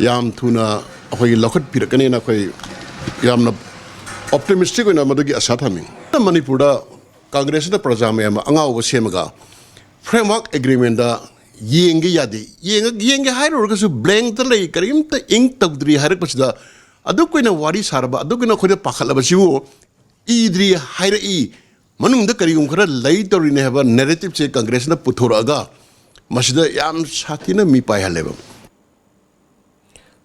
ꯌꯥꯝ ꯊꯨꯅ ꯑꯩꯈꯣꯏꯒꯤ ꯂꯧꯈꯠꯄꯤꯔꯛꯀꯅꯤꯅ ꯑꯩꯈꯣꯏ ꯌꯥꯝꯅ optimistic ꯑꯣꯏꯅ ꯃꯗꯨꯒꯤ ꯑꯁꯥ ꯊꯝꯃꯤ꯫ ꯃꯅꯤꯄꯨꯔꯗ Congressꯅ ꯄ꯭ꯔꯖꯥ ꯃꯌꯥꯝ ꯑꯉꯥꯎꯕ ꯁꯦꯝꯃꯒ framework agreementꯇ ꯌꯦꯡꯒꯦ ꯌꯥꯗꯦ꯫ ꯌꯦꯡꯉ-, ꯌꯦꯡꯒꯦ ꯍꯥꯏꯔꯨꯔꯒꯁꯨ blankꯇ ꯂꯩ, ꯀꯔꯤꯝꯇ ink ꯇꯧꯗ꯭ꯔꯤ ꯍꯥꯏꯔꯛꯄꯁꯤꯗ, ꯑꯗꯨꯛ ꯀꯨꯏꯅ ꯋꯥꯔꯤ ꯁꯥꯔꯕ, ꯑꯗꯨꯛ ꯀꯨꯏꯅ ꯑꯩꯈꯣꯏꯗ ꯄꯥꯈꯠꯂꯕꯁꯤꯕꯨ ꯏꯗ꯭ꯔꯤ ꯍꯥꯏꯔꯛꯏ, ꯃꯅꯨꯡꯗ ꯀꯔꯤꯒꯨꯝꯕ ꯈꯔ ꯂꯩ ꯇꯧꯔꯤꯅꯦ ꯍꯥꯏꯕ narrativeꯁꯦ Congressꯅ ꯄꯨꯊꯣꯔꯛꯑꯒ ꯃꯁꯤꯗ ꯌꯥꯝ ꯁꯥꯊꯤꯅ ꯃꯤ ꯄꯥꯏꯍꯜꯂꯦꯕ꯫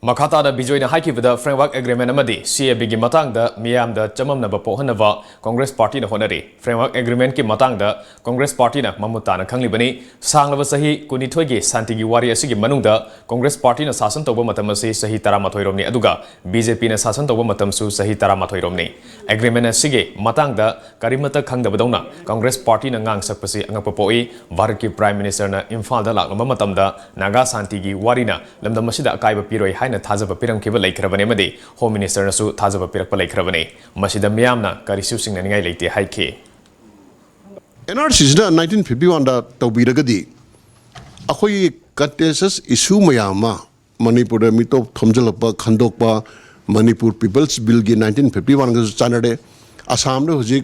ꯃꯈꯥ ꯇꯥꯅ ꯕꯤꯖꯣꯏꯅ ꯍꯥꯏꯈꯤꯕꯗ, Framework Agreement ꯑꯃꯗꯤ C A B ꯒꯤ ꯃꯇꯥꯡꯗ ꯃꯤꯌꯥꯝꯗ ꯆꯃꯝꯅꯕ ꯄꯣꯛꯍꯟꯅꯕ Congress Party ꯅ ꯍꯣꯠꯅꯔꯤ꯫ Framework Agreement ꯀꯤ ꯃꯇꯥꯡꯗ Congress Party ꯅ ꯃꯃꯨꯠ ꯇꯥꯅ ꯈꯪꯂꯤꯕꯅꯤ꯫ ꯁꯥꯡꯂꯕ ꯆꯍꯤ ꯀꯨꯟꯅꯤꯊꯣꯏꯒꯤ ꯁꯥꯟꯇꯤꯒꯤ ꯋꯥꯔꯤ ꯑꯁꯤꯒꯤ ꯃꯅꯨꯡꯗ Congress Party ꯅ ꯁꯥꯁꯟ ꯇꯧꯕ ꯃꯇꯝ ꯑꯁꯤ ꯆꯍꯤ ꯇꯔꯥꯃꯥꯊꯣꯏ ꯔꯣꯝꯅꯤ, ꯑꯗꯨꯒ B J P ꯅ ꯁꯥꯁꯟ ꯇꯧꯕ ꯃꯇꯝꯁꯨ ꯆꯍꯤ ꯇꯔꯥꯃꯥꯊꯣꯏ ꯔꯣꯝꯅꯤ꯫ Agreement ꯑꯁꯤꯒꯤ ꯃꯇꯥꯡꯗ ꯀꯔꯤꯃꯠꯇ ꯈꯪꯗꯕꯗꯧꯅ Congress Party ꯅ ꯉꯥꯡ ꯁꯛꯄꯁꯤ ꯑꯉꯛꯄ ꯄꯣꯛꯏ꯫ ꯚꯥꯔꯠꯀꯤ Prime Minister ꯅ ꯏꯝꯐꯥꯜꯗ ꯂꯥꯛꯂꯝꯕ ꯃꯇꯝꯗ ꯅꯥꯒꯥ ꯁꯥꯟꯇꯤꯒꯤ ꯋꯥꯔꯤꯅ ꯂꯝꯗꯝ ꯑꯁꯤꯗ ꯑꯀꯥꯏꯕ ꯄꯤꯔꯣꯏ ꯍꯥꯏꯅ ꯊꯥꯖꯕ ꯄꯤꯔꯝꯈꯤꯕ ꯂꯩꯈ꯭ꯔꯕꯅꯤ ꯑꯃꯗꯤ Home Minister ꯅꯁꯨ ꯊꯥꯖꯕ ꯄꯤꯔꯛꯄ ꯂꯩꯈ꯭ꯔꯕꯅꯤ꯫ ꯃꯁꯤꯗ ꯃꯤꯌꯥꯝꯅ ꯀꯔꯤꯁꯨ ꯆꯤꯡꯅꯅꯤꯡꯉꯥꯏ ꯂꯩꯇꯦ ꯍꯥꯏꯈꯤ꯫ N R C ꯁꯤꯅ nineteen fifty one ꯗ ꯇꯧꯕꯤꯔꯒꯗꯤ ꯑꯩꯈꯣꯏꯒꯤ contentious issue ꯃꯌꯥꯝ ꯑꯃ ꯃꯅꯤꯄꯨꯔꯗ ꯃꯤꯇꯣꯞ ꯊꯣꯝꯖꯤꯜꯂꯛꯄ, ꯈꯟꯗꯣꯛꯄ, ꯃꯅꯤꯄꯨꯔ People's Bill ꯒꯤ nineteen fifty one ꯒꯁꯨ ꯆꯥꯟꯅꯔꯦ꯫ ꯑꯁꯥꯝꯗ ꯍꯧꯖꯤꯛ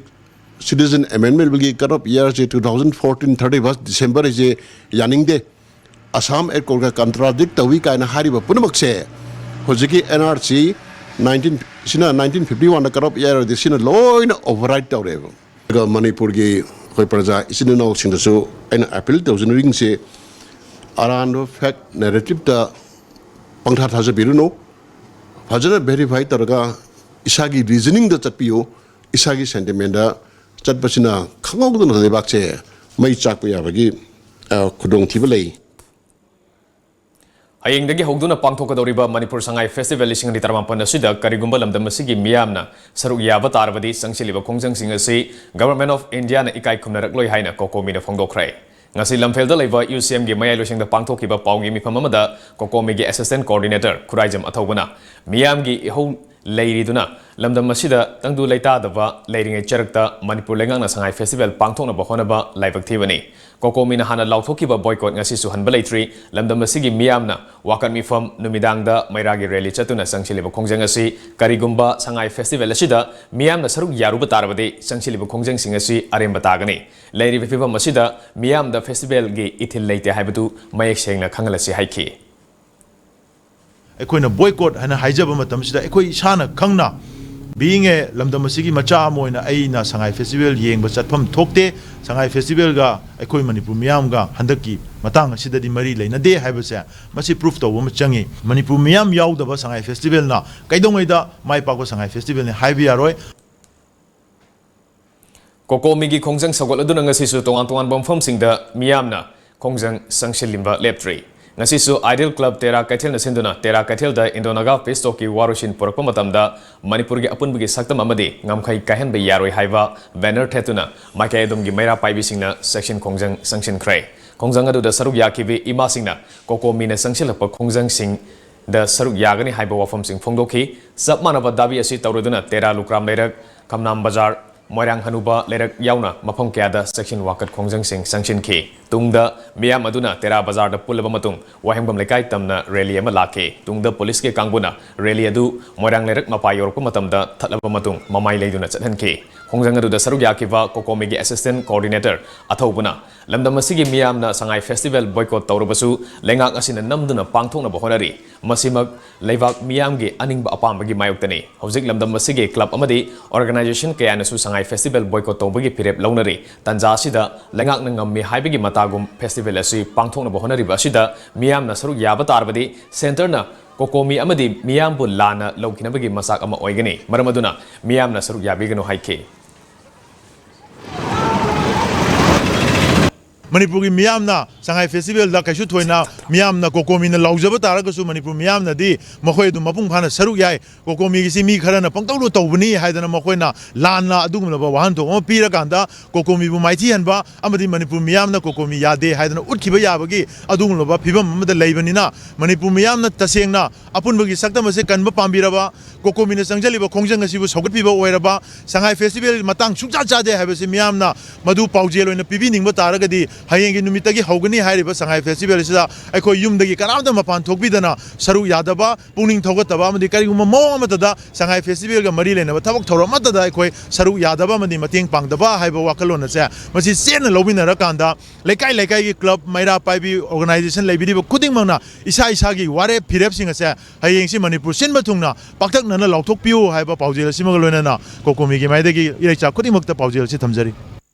Citizen Amendment Bill ꯒꯤ cut off year ꯁꯦ two thousand fourteen thirty first December ꯁꯦ ꯌꯥꯅꯤꯡꯗꯦ꯫ ꯑꯁꯥꯝ Accord ꯀ contradict ꯇꯧꯏ ꯀꯥꯏꯅ ꯍꯥꯏꯔꯤꯕ ꯄꯨꯝꯅꯃꯛꯁꯦ ꯍꯧꯖꯤꯛꯀꯤ N R C nineteen ꯁꯤꯅ nineteen fifty one ꯗ cut off year ꯑꯣꯏꯔꯗꯤ ꯁꯤꯅ ꯂꯣꯏꯅ override ꯇꯧꯔꯦꯕ꯫ ꯑꯗꯨꯒ ꯃꯅꯤꯄꯨꯔꯒꯤ ꯑꯩꯈꯣꯏ ꯄ꯭ꯔꯖꯥ ꯏꯆꯤꯟ ꯏꯅꯥꯎꯁꯤꯡꯗꯁꯨ ꯑꯩꯅ appeal ꯇꯧꯖꯅꯤꯡꯉꯤꯁꯦ, ꯑꯔꯥꯟꯕ fake narrative ꯇ ꯄꯪꯊꯥ ꯊꯥꯖꯕꯤꯔꯨꯅꯨ꯫ ꯐꯖꯅ verify ꯇꯧꯔꯒ ꯏꯁꯥꯒꯤ reasoning ꯗ ꯆꯠꯄꯤꯌꯨ꯫ ꯏꯁꯥꯒꯤ sentiment ꯗ ꯆꯠꯄꯁꯤꯅ ꯈꯪꯍꯧꯗꯅ ꯂꯩꯕꯥꯛꯁꯦ ꯃꯩ ꯆꯥꯛꯄ ꯌꯥꯕꯒꯤ, ꯑ, ꯈꯨꯗꯣꯡꯊꯤꯕ ꯂꯩ꯫ ꯍꯌꯦꯡꯗꯒꯤ ꯍꯧꯗꯨꯅ ꯄꯥꯡꯊꯣꯛꯀꯗꯧꯔꯤꯕ ꯃꯅꯤꯄꯨꯔ ꯁꯉꯥꯏ Festival ꯂꯤꯁꯤꯡ ꯑꯅꯤ ꯇꯔꯥꯃꯥꯄꯟ ꯑꯁꯤꯗ ꯀꯔꯤꯒꯨꯝꯕ ꯂꯝꯗꯝ ꯑꯁꯤꯒꯤ ꯃꯤꯌꯥꯝꯅ ꯁꯔꯨꯛ ꯌꯥꯕ ꯇꯥꯔꯕꯗꯤ ꯆꯪꯁꯤꯜꯂꯤꯕ ꯈꯣꯡꯖꯪꯁꯤꯡ ꯑꯁꯤ Government of India ꯅ ꯏꯀꯥꯏ ꯈꯨꯝꯅꯔꯛꯂꯣꯏ ꯍꯥꯏꯅ COCOMI ꯅ ꯐꯣꯡꯗꯣꯛꯈ꯭ꯔꯦ꯫ ꯉꯁꯤ ꯂꯝꯐꯦꯜꯗ ꯂꯩꯕ U C M ꯒꯤ ꯃꯌꯥꯏ ꯂꯣꯏꯁꯪꯗ ꯄꯥꯡꯊꯣꯛꯈꯤꯕ ꯄꯥꯎꯒꯤ ꯃꯤꯐꯝ ꯑꯃꯗ COCOMI ꯒꯤ Assistant Coordinator ꯈꯨꯔꯥꯏꯖꯝ ꯑꯊꯧꯕꯅ ꯃꯤꯌꯥꯝꯒꯤ ꯏꯍꯧ ꯂꯩꯔꯤꯗꯨꯅ ꯂꯝꯗꯝ ꯑꯁꯤꯗ ꯇꯪꯗꯨ ꯂꯩꯇꯥꯗꯕ ꯂꯩꯔꯤꯉꯩ ꯆꯔꯛꯇ ꯃꯅꯤꯄꯨꯔ ꯂꯩꯉꯥꯛꯅ ꯁꯉꯥꯏ Festival ꯄꯥꯡꯊꯣꯛꯅꯕ ꯍꯣꯠꯅꯕ ꯂꯥꯏꯕꯛ ꯊꯤꯕꯅꯤ꯫ COCOMI ꯅ ꯍꯥꯟꯅ ꯂꯥꯎꯊꯣꯛꯈꯤꯕ boycott ꯉꯁꯤꯁꯨ ꯍꯟꯕ ꯂꯩꯇ꯭ꯔꯤ꯫ ꯂꯝꯗꯝ ꯑꯁꯤꯒꯤ ꯃꯤꯌꯥꯝꯅ ꯋꯥꯀꯠ ꯃꯤꯐꯝ, ꯅꯨꯃꯤꯗꯥꯡꯗ ꯃꯩꯔꯥꯒꯤ rally ꯆꯠꯇꯨꯅ ꯆꯪꯁꯤꯜꯂꯤꯕ ꯈꯣꯡꯖꯪ ꯑꯁꯤ ꯀꯔꯤꯒꯨꯝꯕ ꯁꯉꯥꯏ Festival ꯑꯁꯤꯗ ꯃꯤꯌꯥꯝꯅ ꯁꯔꯨꯛ ꯌꯥꯔꯨꯕ ꯇꯥꯔꯕꯗꯤ ꯆꯪꯁꯤꯜꯂꯤꯕ ꯈꯣꯡꯖꯪꯁꯤꯡ ꯑꯁꯤ ꯑꯔꯦꯝꯕ ꯇꯥꯒꯅꯤ꯫ ꯂꯩꯔꯤꯕ ꯐꯤꯕꯝ ꯑꯁꯤꯗ ꯃꯤꯌꯥꯝꯗ festival ꯒꯤ ꯏꯊꯤꯜ ꯂꯩꯇꯦ ꯍꯥꯏꯕꯗꯨ ꯃꯌꯦꯛ ꯁꯦꯡꯅ ꯈꯪꯍꯜꯂꯁꯤ ꯍꯥꯏꯈꯤ꯫ ꯑꯩꯈꯣꯏꯅ boycott ꯍꯥꯏꯅ ꯍꯥꯏꯖꯕ ꯃꯇꯝꯁꯤꯗ ꯑꯩꯈꯣꯏ ꯏꯁꯥꯅ ꯈꯪꯅ Being a ꯂꯝꯗꯝ ꯑꯁꯤꯒꯤ ꯃꯆꯥ ꯑꯃ ꯑꯣꯏꯅ ꯑꯩꯅ ꯁꯉꯥꯏ ꯐꯦꯁꯇꯤꯚꯦꯜ ꯌꯦꯡꯕ ꯆꯠꯐꯝ ꯊꯣꯛꯇꯦ꯫ ꯁꯉꯥꯏ ꯐꯦꯁꯇꯤꯚꯦꯜꯒ ꯑꯩꯈꯣꯏ ꯃꯅꯤꯄꯨꯔ ꯃꯤꯌꯥꯝꯒ ꯍꯟꯗꯛꯀꯤ ꯃꯇꯥꯡ ꯑꯁꯤꯗꯗꯤ ꯃꯔꯤ ꯂꯩꯅꯗꯦ ꯍꯥꯏꯕꯁꯦ ꯃꯁꯤ ꯄ꯭ꯔꯨꯐ ꯇꯧꯕ ꯑꯃ ꯆꯪꯉꯤ꯫ ꯃꯅꯤꯄꯨꯔ ꯃꯤꯌꯥꯝ ꯌꯥꯎꯗꯕ ꯁꯉꯥꯏ ꯐꯦꯁꯇꯤꯚꯦꯜꯅ ꯀꯩꯗꯧꯉꯩꯗ ꯃꯥꯏ ꯄꯥꯛꯄ ꯁꯉꯥꯏ ꯐꯦꯁꯇꯤꯚꯦꯜꯅꯤ ꯍꯥꯏꯕ ꯌꯥꯔꯣꯏ꯫ ꯀꯣꯀꯣꯃꯤꯒꯤ ꯈꯣꯡꯖꯪ ꯁꯧꯒꯠꯂꯗꯨꯅ ꯉꯁꯤꯁꯨ ꯇꯣꯉꯥꯟ ꯇꯣꯉꯥꯟꯕ ꯃꯐꯝꯁꯤꯡꯗ ꯃꯤꯌꯥꯝꯅ ꯈꯣꯡꯖꯪ ꯆꯪꯁꯤꯜꯂꯤꯕ ꯂꯦꯞꯇ꯭ꯔꯤ꯫ ꯉꯁꯤꯁꯨ ꯑꯥꯏꯗꯤꯌꯦꯜ ꯀ꯭ꯂꯕ ꯇꯦꯔꯥ ꯀꯩꯊꯦꯜꯅ ꯁꯤꯟꯗꯨꯅ ꯇꯦꯔꯥ ꯀꯩꯊꯦꯜꯗ ꯏꯟꯗꯣ ꯅꯥꯒꯥ ꯄꯤꯁ ꯇꯣꯛꯀꯤ ꯋꯥꯔꯣꯏꯁꯤꯟ ꯄꯨꯔꯛꯄ ꯃꯇꯝꯗ ꯃꯅꯤꯄꯨꯔꯒꯤ ꯑꯄꯨꯟꯕꯒꯤ ꯁꯛꯇꯝ ꯑꯃꯗꯤ ꯉꯝꯈꯩ ꯀꯥꯏꯍꯟꯕ ꯌꯥꯔꯣꯏ ꯍꯥꯏꯕ ꯕꯦꯅꯔ ꯊꯦꯠꯇꯨꯅ ꯃꯥꯏꯀꯩ ꯑꯗꯨꯝꯒꯤ ꯃꯩꯔꯥ ꯄꯥꯏꯕꯤꯁꯤꯡꯅ ꯆꯦꯛꯁꯤꯟ ꯈꯣꯡꯖꯪ ꯆꯪꯁꯤꯟꯈ꯭ꯔꯦ꯫ ꯈꯣꯡꯖꯪ ꯑꯗꯨꯗ ꯁꯔꯨꯛ ꯌꯥꯈꯤꯕꯤ ꯏꯃꯥꯁꯤꯡꯅ ꯀꯣꯀꯣꯃꯤꯅ ꯆꯪꯁꯤꯜꯂꯛꯄ ꯈꯣꯡꯖꯪꯁꯤꯡꯗ ꯁꯔꯨꯛ ꯌꯥꯒꯅꯤ ꯍꯥꯏꯕ ꯋꯥꯐꯝꯁꯤꯡ ꯐꯣꯡꯗꯣꯛꯈꯤ꯫ ꯆꯞ ꯃꯥꯟꯅꯕ ꯗꯥꯕꯤ ꯑꯁꯤ ꯇꯧꯔꯗꯨꯅ ꯇꯦꯔꯥ ꯂꯨꯀ꯭ꯔꯥꯝ ꯂꯩꯔꯛ, ꯈꯝꯅꯥꯝ ꯕꯖꯥꯔ, ꯃꯣꯏꯔꯥꯡ ꯍꯅꯨꯕ ꯂꯩꯔꯛ ꯌꯥꯎꯅ ꯃꯐꯝ ꯀꯌꯥꯗ ꯆꯦꯛꯁꯤꯟ ꯋꯥꯀꯠ ꯈꯣꯡꯖꯪꯁꯤꯡ ꯆꯪꯁꯤꯟꯈꯤ꯫ ꯇꯨꯡꯗ ꯃꯤꯌꯥꯝ ꯑꯗꯨꯅ ꯇꯦꯔꯥ ꯕꯖꯥꯔꯗ ꯄꯨꯜꯂꯕ ꯃꯇꯨꯡ ꯋꯥꯍꯦꯡꯕꯝ ꯂꯩꯀꯥꯏ ꯇꯝꯅ ꯔꯦꯂꯤ ꯑꯃ ꯂꯥꯛꯈꯤ꯫ ꯇꯨꯡꯗ ꯄꯨꯂꯤꯁꯀꯤ ꯀꯥꯡꯕꯨꯅ ꯔꯦꯂꯤ ꯑꯗꯨ ꯃꯣꯏꯔꯥꯡ ꯂꯩꯔꯛ ꯃꯄꯥ ꯌꯧꯔꯛꯄ ꯃꯇꯝꯗ ꯊꯠꯂꯕ ꯃꯇꯨꯡ ꯃꯃꯥꯏ ꯂꯩꯗꯨꯅ ꯆꯠꯍꯟꯈꯤ꯫ ꯈꯣꯡꯖꯪ ꯑꯗꯨꯗ ꯁꯔꯨꯛ ꯌꯥꯈꯤꯕ ꯀꯣꯀꯣꯃꯤꯒꯤ ꯑꯦꯁꯤꯁꯇꯦꯟ ꯀꯣꯑꯣꯔꯗꯤꯅꯦꯇꯔ ꯑꯊꯧꯕꯅ ꯂꯝꯗꯝ ꯑꯁꯤꯒꯤ ꯃꯤꯌꯥꯝꯅ ꯁꯉꯥꯏ ꯐꯦꯁꯇꯤꯚꯦꯜ ꯕꯣꯏꯀꯣꯠ ꯇꯧꯔꯕꯁꯨ ꯂꯩꯉꯥꯛ ꯑꯁꯤꯅ ꯅꯝꯗꯨꯅ ꯄꯥꯡꯊꯣꯛꯅꯕ ꯍꯣꯠꯅꯔꯤ꯫ ꯃꯁꯤꯃꯛ ꯂꯩꯕꯥꯛ ꯃꯤꯌꯥꯝꯒꯤ ꯑꯅꯤꯡꯕ ꯑꯄꯥꯝꯕꯒꯤ ꯃꯥꯌꯣꯛꯇꯅꯤ꯫ ꯍꯧꯖꯤꯛ ꯂꯝꯗꯝ ꯑꯁꯤꯒꯤ ꯀ꯭ꯂꯕ ꯑꯃꯗꯤ ꯑꯣꯔꯒꯅꯥꯏꯖꯦꯁꯟ ꯀꯌꯥꯅꯁꯨ ꯁꯉꯥꯏ ꯐꯦꯁꯇꯤꯚꯦꯜ ꯕꯣꯏꯀꯣꯠ ꯇꯧꯕꯒꯤ ꯐꯤꯔꯦꯞ ꯂꯧꯅꯔꯤ꯫ ꯇꯥꯟꯖꯥ ꯑꯁꯤꯗ ꯂꯩꯉꯥꯛꯅ ꯉꯝꯃꯤ ꯍꯥꯏꯕꯒꯤ ꯃꯇꯥꯒꯨꯝ ꯐꯦꯁꯇꯤꯚꯦꯜ ꯑꯁꯤ ꯄꯥꯡꯊꯣꯛꯅꯕ ꯍꯣꯠꯅꯔꯤꯕ ꯑꯁꯤꯗ ꯃꯤꯌꯥꯝꯅ ꯁꯔꯨꯛ ꯌꯥꯕ ꯇꯥꯔꯕꯗꯤ ꯁꯦꯟꯇꯔꯅ ꯀꯣꯀꯣꯃꯤ ꯑꯃꯗꯤ ꯃꯤꯌꯥꯝꯕꯨ ꯂꯥꯟꯅ ꯂꯧꯈꯤꯅꯕꯒꯤ ꯃꯆꯥꯛ ꯑꯃ ꯑꯣꯏꯒꯅꯤ꯫ ꯃꯔꯝ ꯑꯗꯨꯅ ꯃꯤꯌꯥꯝꯅ ꯁꯔꯨꯛ ꯌꯥꯕꯤꯒꯅꯨ ꯍꯥꯏꯈꯤ꯫ ꯃꯅꯤꯄꯨꯔꯒꯤ ꯃꯤꯌꯥꯝꯅ ꯁꯉꯥꯏ ꯐꯦꯁꯇꯤꯚꯦꯜꯗ ꯀꯩꯁꯨ ꯊꯣꯏꯅ ꯃꯤꯌꯥꯝꯅ ꯀꯣꯀꯣꯃꯤꯅ ꯂꯥꯎꯖꯕ ꯇꯥꯔꯒꯁꯨ ꯃꯅꯤꯄꯨꯔ ꯃꯤꯌꯥꯝꯅꯗꯤ ꯃꯈꯣꯏ ꯑꯗꯨꯝ ꯃꯄꯨꯡ ꯐꯥꯅ ꯁꯔꯨꯛ ꯌꯥꯏ꯫ ꯀꯣꯀꯣꯃꯤꯒꯤꯁꯤ ꯃꯤ ꯈꯔꯅ ꯄꯪꯇꯧꯗ ꯇꯧꯕꯅꯤ ꯍꯥꯏꯗꯅ ꯃꯈꯣꯏꯅ ꯂꯥꯟꯅ ꯑꯗꯨꯒꯨꯝꯂꯕ ꯋꯥꯍꯟꯊꯣꯛ ꯑꯃ ꯄꯤꯔꯀꯥꯟꯗ ꯀꯣꯀꯣꯃꯤꯕꯨ ꯃꯥꯏꯊꯤꯍꯟꯕ ꯑꯃꯗꯤ ꯃꯅꯤꯄꯨꯔ ꯃꯤꯌꯥꯝꯅ ꯀꯣꯀꯣꯃꯤ ꯌꯥꯗꯦ ꯍꯥꯏꯗꯅ ꯎꯠꯈꯤꯕ ꯌꯥꯕꯒꯤ ꯑꯗꯨꯒꯨꯝꯂꯕ ꯐꯤꯕꯝ ꯑꯃꯗ ꯂꯩꯕꯅꯤꯅ ꯃꯅꯤꯄꯨꯔ ꯃꯤꯌꯥꯝꯅ ꯇꯁꯦꯡꯅ ꯑꯄꯨꯟꯕꯒꯤ ꯁꯛꯇꯝ ꯑꯁꯤ ꯀꯟꯕ ꯄꯥꯝꯕꯤꯔꯕ, ꯀꯣꯀꯣꯃꯤꯅ ꯆꯪꯁꯤꯜꯂꯤꯕ ꯈꯣꯡꯖꯪ ꯑꯁꯤꯕꯨ ꯁꯧꯒꯠꯄꯤꯕ ꯑꯣꯏꯔꯕ, ꯁꯉꯥꯏ ꯐꯦꯁꯇꯤꯚꯦꯜ ꯃꯇꯥꯡ ꯁꯨꯡꯆꯥ ꯆꯥꯗꯦ ꯍꯥꯏꯕꯁꯤ ꯃꯤꯌꯥꯝꯅ ꯃꯗꯨ ꯄꯥꯎꯖꯦꯜ ꯑꯣꯏꯅ ꯄꯤꯕꯤꯅꯤꯡꯕ ꯇꯥꯔꯒꯗꯤ ꯍꯌꯦꯡꯒꯤ ꯅꯨꯃꯤꯠꯇꯒꯤ ꯍꯧꯒꯅꯤ꯫ ꯍꯥꯏꯔꯤꯕ ꯁꯉꯥꯏ ꯐꯦꯁꯇꯤꯚꯦꯜ ꯑꯁꯤꯗ ꯑꯩꯈꯣꯏ ꯌꯨꯝꯗꯒꯤ ꯀꯅꯥꯝꯇ ꯃꯄꯥꯟ ꯊꯣꯛꯄꯤꯗꯅ ꯁꯔꯨꯛ ꯌꯥꯗꯕ, ꯄꯨꯛꯅꯤꯡ ꯊꯧꯒꯠꯇꯕ ꯑꯃꯗꯤ ꯀꯔꯤꯒꯨꯝꯕ ꯃꯑꯣꯡ ꯑꯃꯠꯇꯗ ꯁꯉꯥꯏ ꯐꯦꯁꯇꯤꯚꯦꯜꯒ ꯃꯔꯤ ꯂꯩꯅꯕ ꯊꯕꯛ ꯊꯧꯔꯝ ꯑꯃꯠꯇꯗ ꯑꯩꯈꯣꯏ ꯁꯔꯨꯛ ꯌꯥꯗꯕ ꯑꯃꯗꯤ ꯃꯇꯦꯡ ꯄꯥꯡꯗꯕ ꯍꯥꯏꯕ ꯋꯥꯈꯜꯂꯣꯟ ꯑꯁꯦ ꯃꯁꯤ ꯆꯦꯠꯅ ꯂꯧꯃꯤꯟꯅꯔꯀꯥꯟꯗ ꯂꯩꯀꯥꯏ ꯂꯩꯀꯥꯏꯒꯤ ꯀ꯭ꯂꯕ, ꯃꯩꯔꯥ ꯄꯥꯏꯕꯤ ꯑꯣꯔꯒꯅꯥꯏꯖꯦꯁꯟ ꯂꯩꯕꯤꯔꯤꯕ ꯈꯨꯗꯤꯡꯃꯛꯅ ꯏꯁꯥ ꯏꯁꯥꯒꯤ ꯋꯥꯔꯦꯞ ꯐꯤꯔꯦꯞꯁꯤꯡ ꯑꯁꯦ ꯍꯌꯦꯡꯁꯤ ꯃꯅꯤꯄꯨꯔ ꯁꯤꯟꯕ ꯊꯨꯡꯅ ꯄꯥꯛꯇꯛꯅꯅ ꯂꯥꯎꯊꯣꯛꯄꯤꯌꯨ ꯍꯥꯏꯕ ꯄꯥꯎꯖꯦꯜ ꯑꯁꯤꯃꯒ ꯂꯣꯏꯅꯅ ꯀꯣꯀꯣꯃꯤꯒꯤ ꯃꯥꯏꯗꯒꯤ ꯏꯔꯩꯆꯥ ꯈꯨꯗꯤꯡꯃꯛꯇ ꯄꯥꯎꯖꯦꯜ ꯑꯁꯤ ꯊꯝꯖꯔꯤ꯫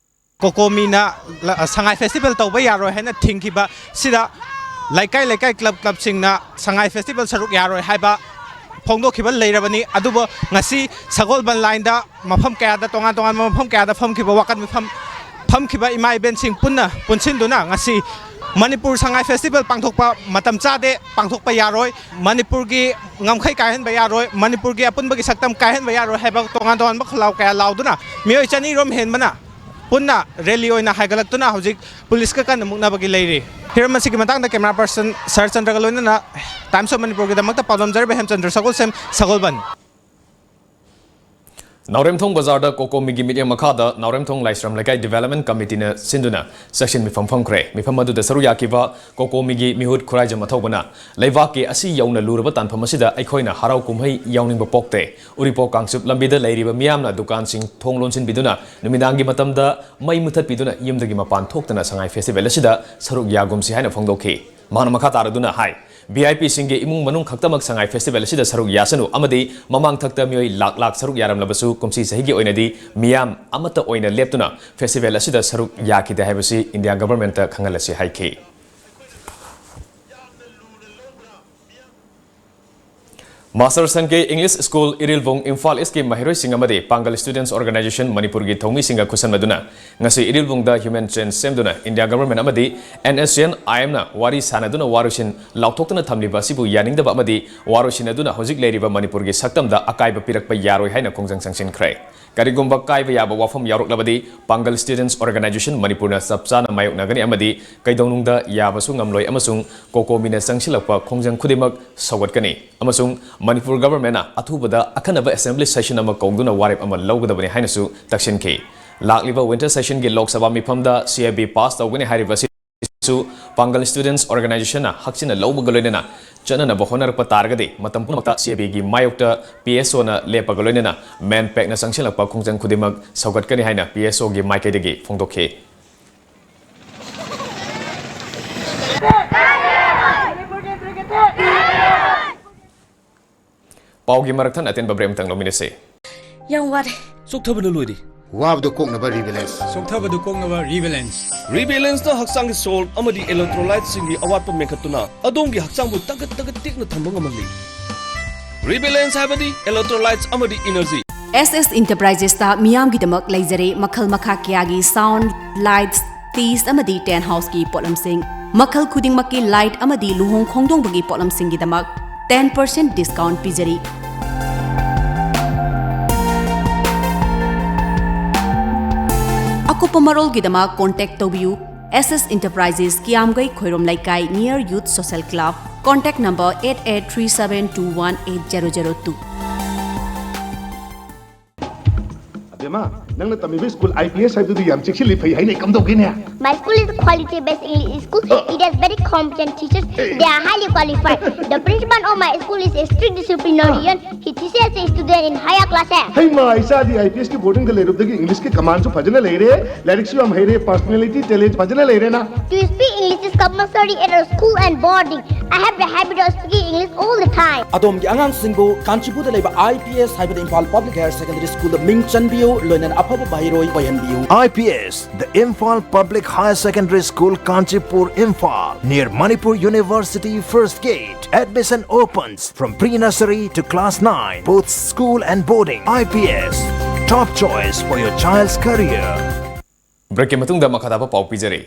ꯀꯣꯀꯣꯃꯤꯅ ꯂ-, ꯁꯉꯥꯏ ꯐꯦꯁꯇꯤꯚꯦꯜ ꯇꯧꯕ ꯌꯥꯔꯣꯏ ꯍꯥꯏꯅ ꯊꯤꯡꯈꯤꯕ ꯁꯤꯗ ꯂꯩꯀꯥꯏ ꯂꯩꯀꯥꯏ ꯀ꯭ꯂꯕ ꯀ꯭ꯂꯕꯁꯤꯡꯅ ꯁꯉꯥꯏ ꯐꯦꯁꯇꯤꯚꯦꯜ ꯁꯔꯨꯛ ꯌꯥꯔꯣꯏ ꯍꯥꯏꯕ ꯐꯣꯡꯗꯣꯛꯈꯤꯕ ꯂꯩꯔꯕꯅꯤ꯫ ꯑꯗꯨꯕꯨ ꯉꯁꯤ ꯁꯒꯣꯜꯕꯟ ꯂꯥꯏꯟꯗ ꯃꯐꯝ ꯀꯌꯥꯗ, ꯇꯣꯉꯥꯟ ꯇꯣꯉꯥꯟꯕ ꯃꯐꯝ ꯀꯌꯥꯗ ꯐꯝꯈꯤꯕ ꯋꯥꯀꯠ ꯃꯤꯐꯝ ꯐꯝꯈꯤꯕ ꯏꯃꯥ ꯏꯕꯦꯟꯁꯤꯡ ꯄꯨꯟꯅ ꯄꯨꯟꯁꯤꯟꯗꯨꯅ ꯉꯁꯤ ꯃꯅꯤꯄꯨꯔ ꯁꯉꯥꯏ ꯐꯦꯁꯇꯤꯚꯦꯜ ꯄꯥꯡꯊꯣꯛꯄ ꯃꯇꯝ ꯆꯥꯗꯦ, ꯄꯥꯡꯊꯣꯛꯄ ꯌꯥꯔꯣꯏ, ꯃꯅꯤꯄꯨꯔꯒꯤ ꯉꯝꯈꯩ ꯀꯥꯏꯍꯟꯕ ꯌꯥꯔꯣꯏ, ꯃꯅꯤꯄꯨꯔꯒꯤ ꯑꯄꯨꯟꯕꯒꯤ ꯁꯛꯇꯝ ꯀꯥꯏꯍꯟꯕ ꯌꯥꯔꯣꯏ ꯍꯥꯏꯕ ꯇꯣꯉꯥꯟ ꯇꯣꯉꯥꯟꯕ ꯈꯣꯜꯂꯥꯎ ꯀꯌꯥ ꯂꯥꯎꯗꯨꯅ ꯃꯤꯑꯣꯏ ꯆꯅꯤ ꯔꯣꯝ ꯍꯦꯟꯕꯅ ꯄꯨꯟꯅ ꯔꯦꯂꯤ ꯑꯣꯏꯅ ꯍꯥꯏꯒꯠꯂꯛꯇꯨꯅ ꯍꯧꯖꯤꯛ ꯄꯨꯂꯤꯁꯀ ꯀꯟꯅ ꯃꯨꯛꯅꯕꯒꯤ ꯂꯩꯔꯤ꯫ ꯍꯤꯔꯝ ꯑꯁꯤꯒꯤ ꯃꯇꯥꯡꯗ ꯀꯦꯃꯦꯔꯥ ꯄꯔꯁꯟ ꯁꯔꯠꯆꯟꯗ꯭ꯔꯒ ꯂꯣꯏꯅꯅ Times of ꯃꯅꯤꯄꯨꯔꯒꯤꯗꯃꯛꯇ ꯄꯥꯎꯗꯝꯖꯔꯤꯕ ꯍꯦꯝꯆꯟꯗ꯭ꯔ ꯁꯒꯣꯜꯁꯦꯝ, ꯁꯒꯣꯜꯕꯟ꯫ ꯅꯥꯎꯔꯦꯝꯊꯣꯡ ꯕꯖꯥꯔꯗ ꯀꯣꯀꯣꯃꯤꯒꯤ ꯃꯤꯠꯌꯦꯡ ꯃꯈꯥꯗ ꯅꯥꯎꯔꯦꯝꯊꯣꯡ ꯂꯥꯏꯁ꯭ꯔꯝ ꯂꯩꯀꯥꯏ ꯗꯤꯚꯦꯂꯞꯃꯦꯟ ꯀꯃꯤꯇꯤꯅ ꯁꯤꯟꯗꯨꯅ ꯆꯦꯛꯁꯤꯟ ꯃꯤꯐꯝ ꯐꯝꯈ꯭ꯔꯦ꯫ ꯃꯤꯐꯝ ꯑꯗꯨꯗ ꯁꯔꯨꯛ ꯌꯥꯈꯤꯕ ꯀꯣꯀꯣꯃꯤꯒꯤ ꯃꯤꯍꯨꯠ ꯈꯨꯔꯥꯏꯖꯝ ꯑꯊꯧꯕꯅ ꯂꯩꯕꯥꯛꯀꯤ ꯑꯁꯤ ꯌꯧꯅ ꯂꯨꯔꯕ ꯇꯥꯟꯐꯝ ꯑꯁꯤꯗ ꯑꯩꯈꯣꯏꯅ ꯍꯔꯥꯎ ꯀꯨꯝꯍꯩ ꯌꯥꯎꯅꯤꯡꯕ ꯄꯣꯛꯇꯦ꯫ ꯎꯔꯤꯄꯣꯛ ꯀꯥꯡꯆꯨꯞ ꯂꯝꯕꯤꯗ ꯂꯩꯔꯤꯕ ꯃꯤꯌꯥꯝꯅ ꯗꯨꯀꯥꯟꯁꯤꯡ ꯊꯣꯡ ꯂꯣꯟꯁꯤꯟꯕꯤꯗꯨꯅ ꯅꯨꯃꯤꯗꯥꯡꯒꯤ ꯃꯇꯝꯗ ꯃꯩ ꯃꯨꯊꯠꯄꯤꯗꯨꯅ ꯌꯨꯝꯗꯒꯤ ꯃꯄꯥꯟ ꯊꯣꯛꯇꯅ ꯁꯉꯥꯏ ꯐꯦꯁꯇꯤꯚꯦꯜ ꯑꯁꯤꯗ ꯁꯔꯨꯛ ꯌꯥꯒꯨꯝꯁꯤ ꯍꯥꯏꯅ ꯐꯣꯡꯗꯣꯛꯈꯤ꯫ ꯃꯍꯥꯛꯅ ꯃꯈꯥ ꯇꯥꯔꯗꯨꯅ ꯍꯥꯏ, ꯚꯤ ꯑꯥꯏ ꯄꯤꯁꯤꯡꯒꯤ ꯏꯃꯨꯡ ꯃꯅꯨꯡ ꯈꯛꯇꯃꯛ ꯁꯉꯥꯏ ꯐꯦꯁꯇꯤꯚꯦꯜ ꯑꯁꯤꯗ ꯁꯔꯨꯛ ꯌꯥꯁꯅꯨ ꯑꯃꯗꯤ ꯃꯃꯥꯡ ꯊꯛꯇ ꯃꯤꯑꯣꯏ ꯂꯥꯛ ꯂꯥꯛ ꯁꯔꯨꯛ ꯌꯥꯔꯝꯂꯕꯁꯨ ꯀꯨꯝꯁꯤ ꯆꯍꯤꯒꯤ ꯑꯣꯏꯅꯗꯤ ꯃꯤꯌꯥꯝ ꯑꯃꯠꯇ ꯑꯣꯏꯅ ꯂꯦꯞꯇꯨꯅ ꯐꯦꯁꯇꯤꯚꯦꯜ ꯑꯁꯤꯗ ꯁꯔꯨꯛ ꯌꯥꯈꯤꯗꯦ ꯍꯥꯏꯕꯁꯤ ꯏꯟꯗꯤꯌꯥ ꯒꯚꯔꯟꯃꯦꯟꯠꯇ ꯈꯪꯍꯜꯂꯁꯤ ꯍꯥꯏꯈꯤ꯫ ꯃꯥꯁꯇꯔ ꯁꯟꯀꯦ ꯏꯪꯂꯤꯁ ꯁ꯭ꯀꯨꯜ ꯏꯔꯤꯜꯕꯨꯡ ꯏꯝꯐꯥꯜ ꯏꯁꯀꯤ ꯃꯍꯩꯔꯣꯏꯁꯤꯡ ꯑꯃꯗꯤ ꯄꯥꯡꯒꯜ ꯁ꯭ꯇꯨꯗꯦꯟꯠꯁ ꯑꯣꯔꯒꯅꯥꯏꯖꯦꯁꯟ ꯃꯅꯤꯄꯨꯔꯒꯤ ꯊꯧꯃꯤꯁꯤꯡꯒ ꯈꯨꯠꯁꯝꯅꯗꯨꯅ ꯉꯁꯤ ꯏꯔꯤꯜꯕꯨꯡꯗ ꯍ꯭ꯌꯨꯃꯦꯟ ꯆꯦꯟ ꯁꯦꯝꯗꯨꯅ ꯏꯟꯗꯤꯌꯥ ꯒꯚꯔꯟꯃꯦꯟꯠ ꯑꯃꯗꯤ ꯑꯦꯟ ꯑꯦꯁ ꯁꯤ ꯑꯦꯟ ꯑꯥꯏ ꯑꯦꯝꯅ ꯋꯥꯔꯤ ꯁꯥꯅꯗꯨꯅ ꯋꯥꯔꯣꯏꯁꯤꯟ ꯂꯥꯎꯊꯣꯛꯇꯨꯅ ꯊꯝꯂꯤꯕ ꯑꯁꯤꯕꯨ ꯌꯥꯅꯤꯡꯗꯕ ꯑꯃꯗꯤ ꯋꯥꯔꯣꯏꯁꯤꯟ ꯑꯗꯨꯅ ꯍꯧꯖꯤꯛ ꯂꯩꯔꯤꯕ ꯃꯅꯤꯄꯨꯔꯒꯤ ꯁꯛꯇꯝꯗ ꯑꯀꯥꯏꯕ ꯄꯤꯔꯛꯄ ꯌꯥꯔꯣꯏ ꯍꯥꯏꯅ ꯈꯣꯡꯖꯪ ꯆꯪꯁꯤꯟꯈ꯭ꯔꯦ꯫ ꯀꯔꯤꯒꯨꯝꯕ ꯀꯥꯏꯕ ꯌꯥꯕ ꯋꯥꯐꯝ ꯌꯥꯎꯔꯛꯂꯕꯗꯤ ꯄꯥꯡꯒꯜ ꯁ꯭ꯇꯨꯗꯦꯟꯠꯁ ꯑꯣꯔꯒꯅꯥꯏꯖꯦꯁꯟ ꯃꯅꯤꯄꯨꯔꯅ ꯆꯞ ꯆꯥꯅ ꯃꯥꯌꯣꯛꯅꯒꯅꯤ ꯑꯃꯗꯤ ꯀꯩꯗꯧꯅꯨꯡꯗ ꯌꯥꯕꯁꯨ ꯉꯝꯂꯣꯏ ꯑꯃꯁꯨꯡ ꯀꯣꯀꯣꯃꯤꯅ ꯆꯪꯁꯤꯜꯂꯛꯄ ꯈꯣꯡꯖꯪ ꯈꯨꯗꯤꯡꯃꯛ ꯁꯧꯒꯠꯀꯅꯤ ꯑꯃꯁꯨꯡ ꯃꯅꯤꯄꯨꯔ ꯒꯚꯔꯟꯃꯦꯟꯠꯅ ꯑꯊꯨꯕꯗ ꯑꯈꯟꯅꯕ ꯑꯦꯁꯦꯝꯕ꯭ꯂꯤ ꯁꯦꯁꯟ ꯑꯃ ꯀꯧꯗꯨꯅ ꯋꯥꯔꯦꯞ ꯑꯃ ꯂꯧꯒꯗꯕꯅꯤ ꯍꯥꯏꯅꯁꯨ ꯇꯛꯁꯤꯟꯈꯤ꯫ ꯂꯥꯛꯂꯤꯕ ꯋꯤꯟꯇꯔ ꯁꯦꯁꯟꯒꯤ ꯂꯣꯛ ꯁꯚꯥ ꯃꯤꯐꯝꯗ ꯁꯤ ꯑꯦ ꯕꯤ ꯄꯥꯁ ꯇꯧꯒꯅꯤ ꯍꯥꯏꯔꯤꯕ ꯑꯁꯤ ꯁꯨ ꯄꯥꯡꯒꯜ Students Organization ꯅ ꯍꯛꯆꯤꯟꯅ ꯂꯧꯕꯒ ꯂꯣꯏꯅꯅ ꯆꯠꯅꯅꯕ ꯍꯣꯠꯅꯔꯛꯄ ꯇꯥꯔꯒꯗꯤ, ꯃꯇꯝ ꯄꯨꯝꯅꯃꯛꯇ C I B ꯒꯤ ꯃꯥꯌꯣꯛꯇ P S O ꯅ ꯂꯦꯞꯄꯒ ꯂꯣꯏꯅꯅ MANPAC ꯅ ꯆꯪꯁꯤꯜꯂꯛꯄ ꯈꯣꯡꯖꯪ ꯈꯨꯗꯤꯡꯃꯛ ꯁꯧꯒꯠꯀꯅꯤ ꯍꯥꯏꯅ P S O ꯒꯤ ꯃꯥꯏꯀꯩꯗꯒꯤ ꯐꯣꯡꯗꯣꯛꯈꯤ꯫ ꯄꯥꯎꯒꯤ ꯃꯔꯛꯊꯠ ꯑꯇꯦꯟꯕ break ꯑꯃꯇꯪ ꯂꯧꯃꯤꯟꯅꯁꯤ꯫ ꯌꯥꯝ ꯋꯥꯔꯦ꯫ ꯆꯣꯛꯊꯕꯅ ꯂꯣꯏꯔꯦ꯫ ꯋꯥꯕꯗꯣ ꯀꯣꯛꯅꯕ Rebalance꯫ ꯆꯣꯛꯊꯕꯗꯨ ꯀꯣꯛꯅꯕ Rebalance꯫ Rebalance ꯅ ꯍꯛꯆꯥꯡꯒꯤ salt ꯑꯃꯗꯤ electrolyte ꯁꯤꯡꯒꯤ ꯑꯋꯥꯠꯄ ꯃꯦꯟꯈꯠꯇꯨꯅ ꯑꯗꯣꯝꯒꯤ ꯍꯛꯆꯥꯡꯕꯨ ꯇꯒꯠ ꯇꯒꯠ ꯇꯦꯛꯅ ꯊꯝꯕ ꯉꯝꯍꯜꯂꯤ꯫ Rebalance ꯍꯥꯏꯕꯗꯤ electrolytes ꯑꯃꯗꯤ energy꯫ S S Enterprises ꯇ ꯃꯤꯌꯥꯝꯒꯤꯗꯃꯛ ꯂꯩꯖꯔꯦ ꯃꯈꯜ ꯃꯈꯥ ꯀꯌꯥꯒꯤ sound, lights, stage ꯑꯃꯗꯤ tent house ꯀꯤ ꯄꯣꯠꯂꯝꯁꯤꯡ꯫ ꯃꯈꯜ ꯈꯨꯗꯤꯡꯃꯛꯀꯤ light ꯑꯃꯗꯤ ꯂꯨꯍꯣꯡ ꯈꯣꯡꯗꯣꯡꯕꯒꯤ ꯄꯣꯠꯂꯝꯁꯤꯡꯒꯤꯗꯃꯛ ten percent discount ꯄꯤꯖꯔꯤ꯫ ꯑꯀꯨꯞꯄ ꯃꯔꯣꯜꯒꯤꯗꯃꯛ contact ꯇꯧꯕꯤꯌꯨ꯫ S S Enterprises, ꯀꯤꯌꯥꯝꯒꯩ ꯈꯣꯏꯔꯣꯝ ꯂꯩꯀꯥꯏ, near Youth Social Club, contact number eight eight three seven two one eight zero zero two꯫ ꯑꯕꯦꯝꯃ, ꯅꯪꯅ ꯇꯝꯃꯤꯕ school I P S ꯍꯥꯏꯕꯗꯨꯗꯤ ꯌꯥꯝ ꯆꯦꯛꯁꯤꯜꯂꯤ, ꯐꯩ ꯍꯥꯏꯅ ꯀꯝꯗꯧꯒꯦꯅꯦ? My school is a quality-based English school. It has very competent teachers. They are highly qualified. The principal of my school is a strict disciplinarian. He teaches the student in higher classes. ꯍꯩꯃꯥ, ꯏꯆꯥꯗꯤ I P S ꯀꯤ boarding ꯗ ꯂꯩꯔꯨꯕꯗꯒꯤ English ꯀꯤ command ꯁꯨ ꯐꯖꯅ ꯂꯩꯔꯦ, ꯂꯥꯏꯔꯤꯛꯁꯨ ꯌꯥꯝ ꯍꯩꯔꯦ, personality, talent ꯐꯖꯅ ꯂꯩꯔꯦꯅ꯫ To speak English is compulsory at our school and boarding. I have the habit of speaking English all the time. ꯑꯗꯣꯝꯒꯤ ꯑꯉꯥꯡꯁꯤꯡꯕꯨ ꯀꯥꯟꯆꯤꯄꯨꯔꯗ ꯂꯩꯕ I P S ꯍꯥꯏꯕꯗꯤ Imphal Public Higher Secondary School ꯗ ꯃꯤꯡ ꯆꯟꯕꯤꯌꯨ, ꯂꯣꯏꯅꯅ ꯑꯐꯕ ꯃꯍꯩꯔꯣꯏ ꯑꯣꯏꯍꯟꯕꯤꯌꯨ꯫ I P S, the Imphal Public Higher Secondary School, Kanchipur, Imphal, near Manipur University, first gate. Admission opens from pre-nursery to class nine, both school and boarding. I P S, top choice for your child's career. Break ꯀꯤ ꯃꯇꯨꯡꯗ ꯃꯈꯥ ꯇꯥꯕ ꯄꯥꯎ ꯄꯤꯖꯔꯤ꯫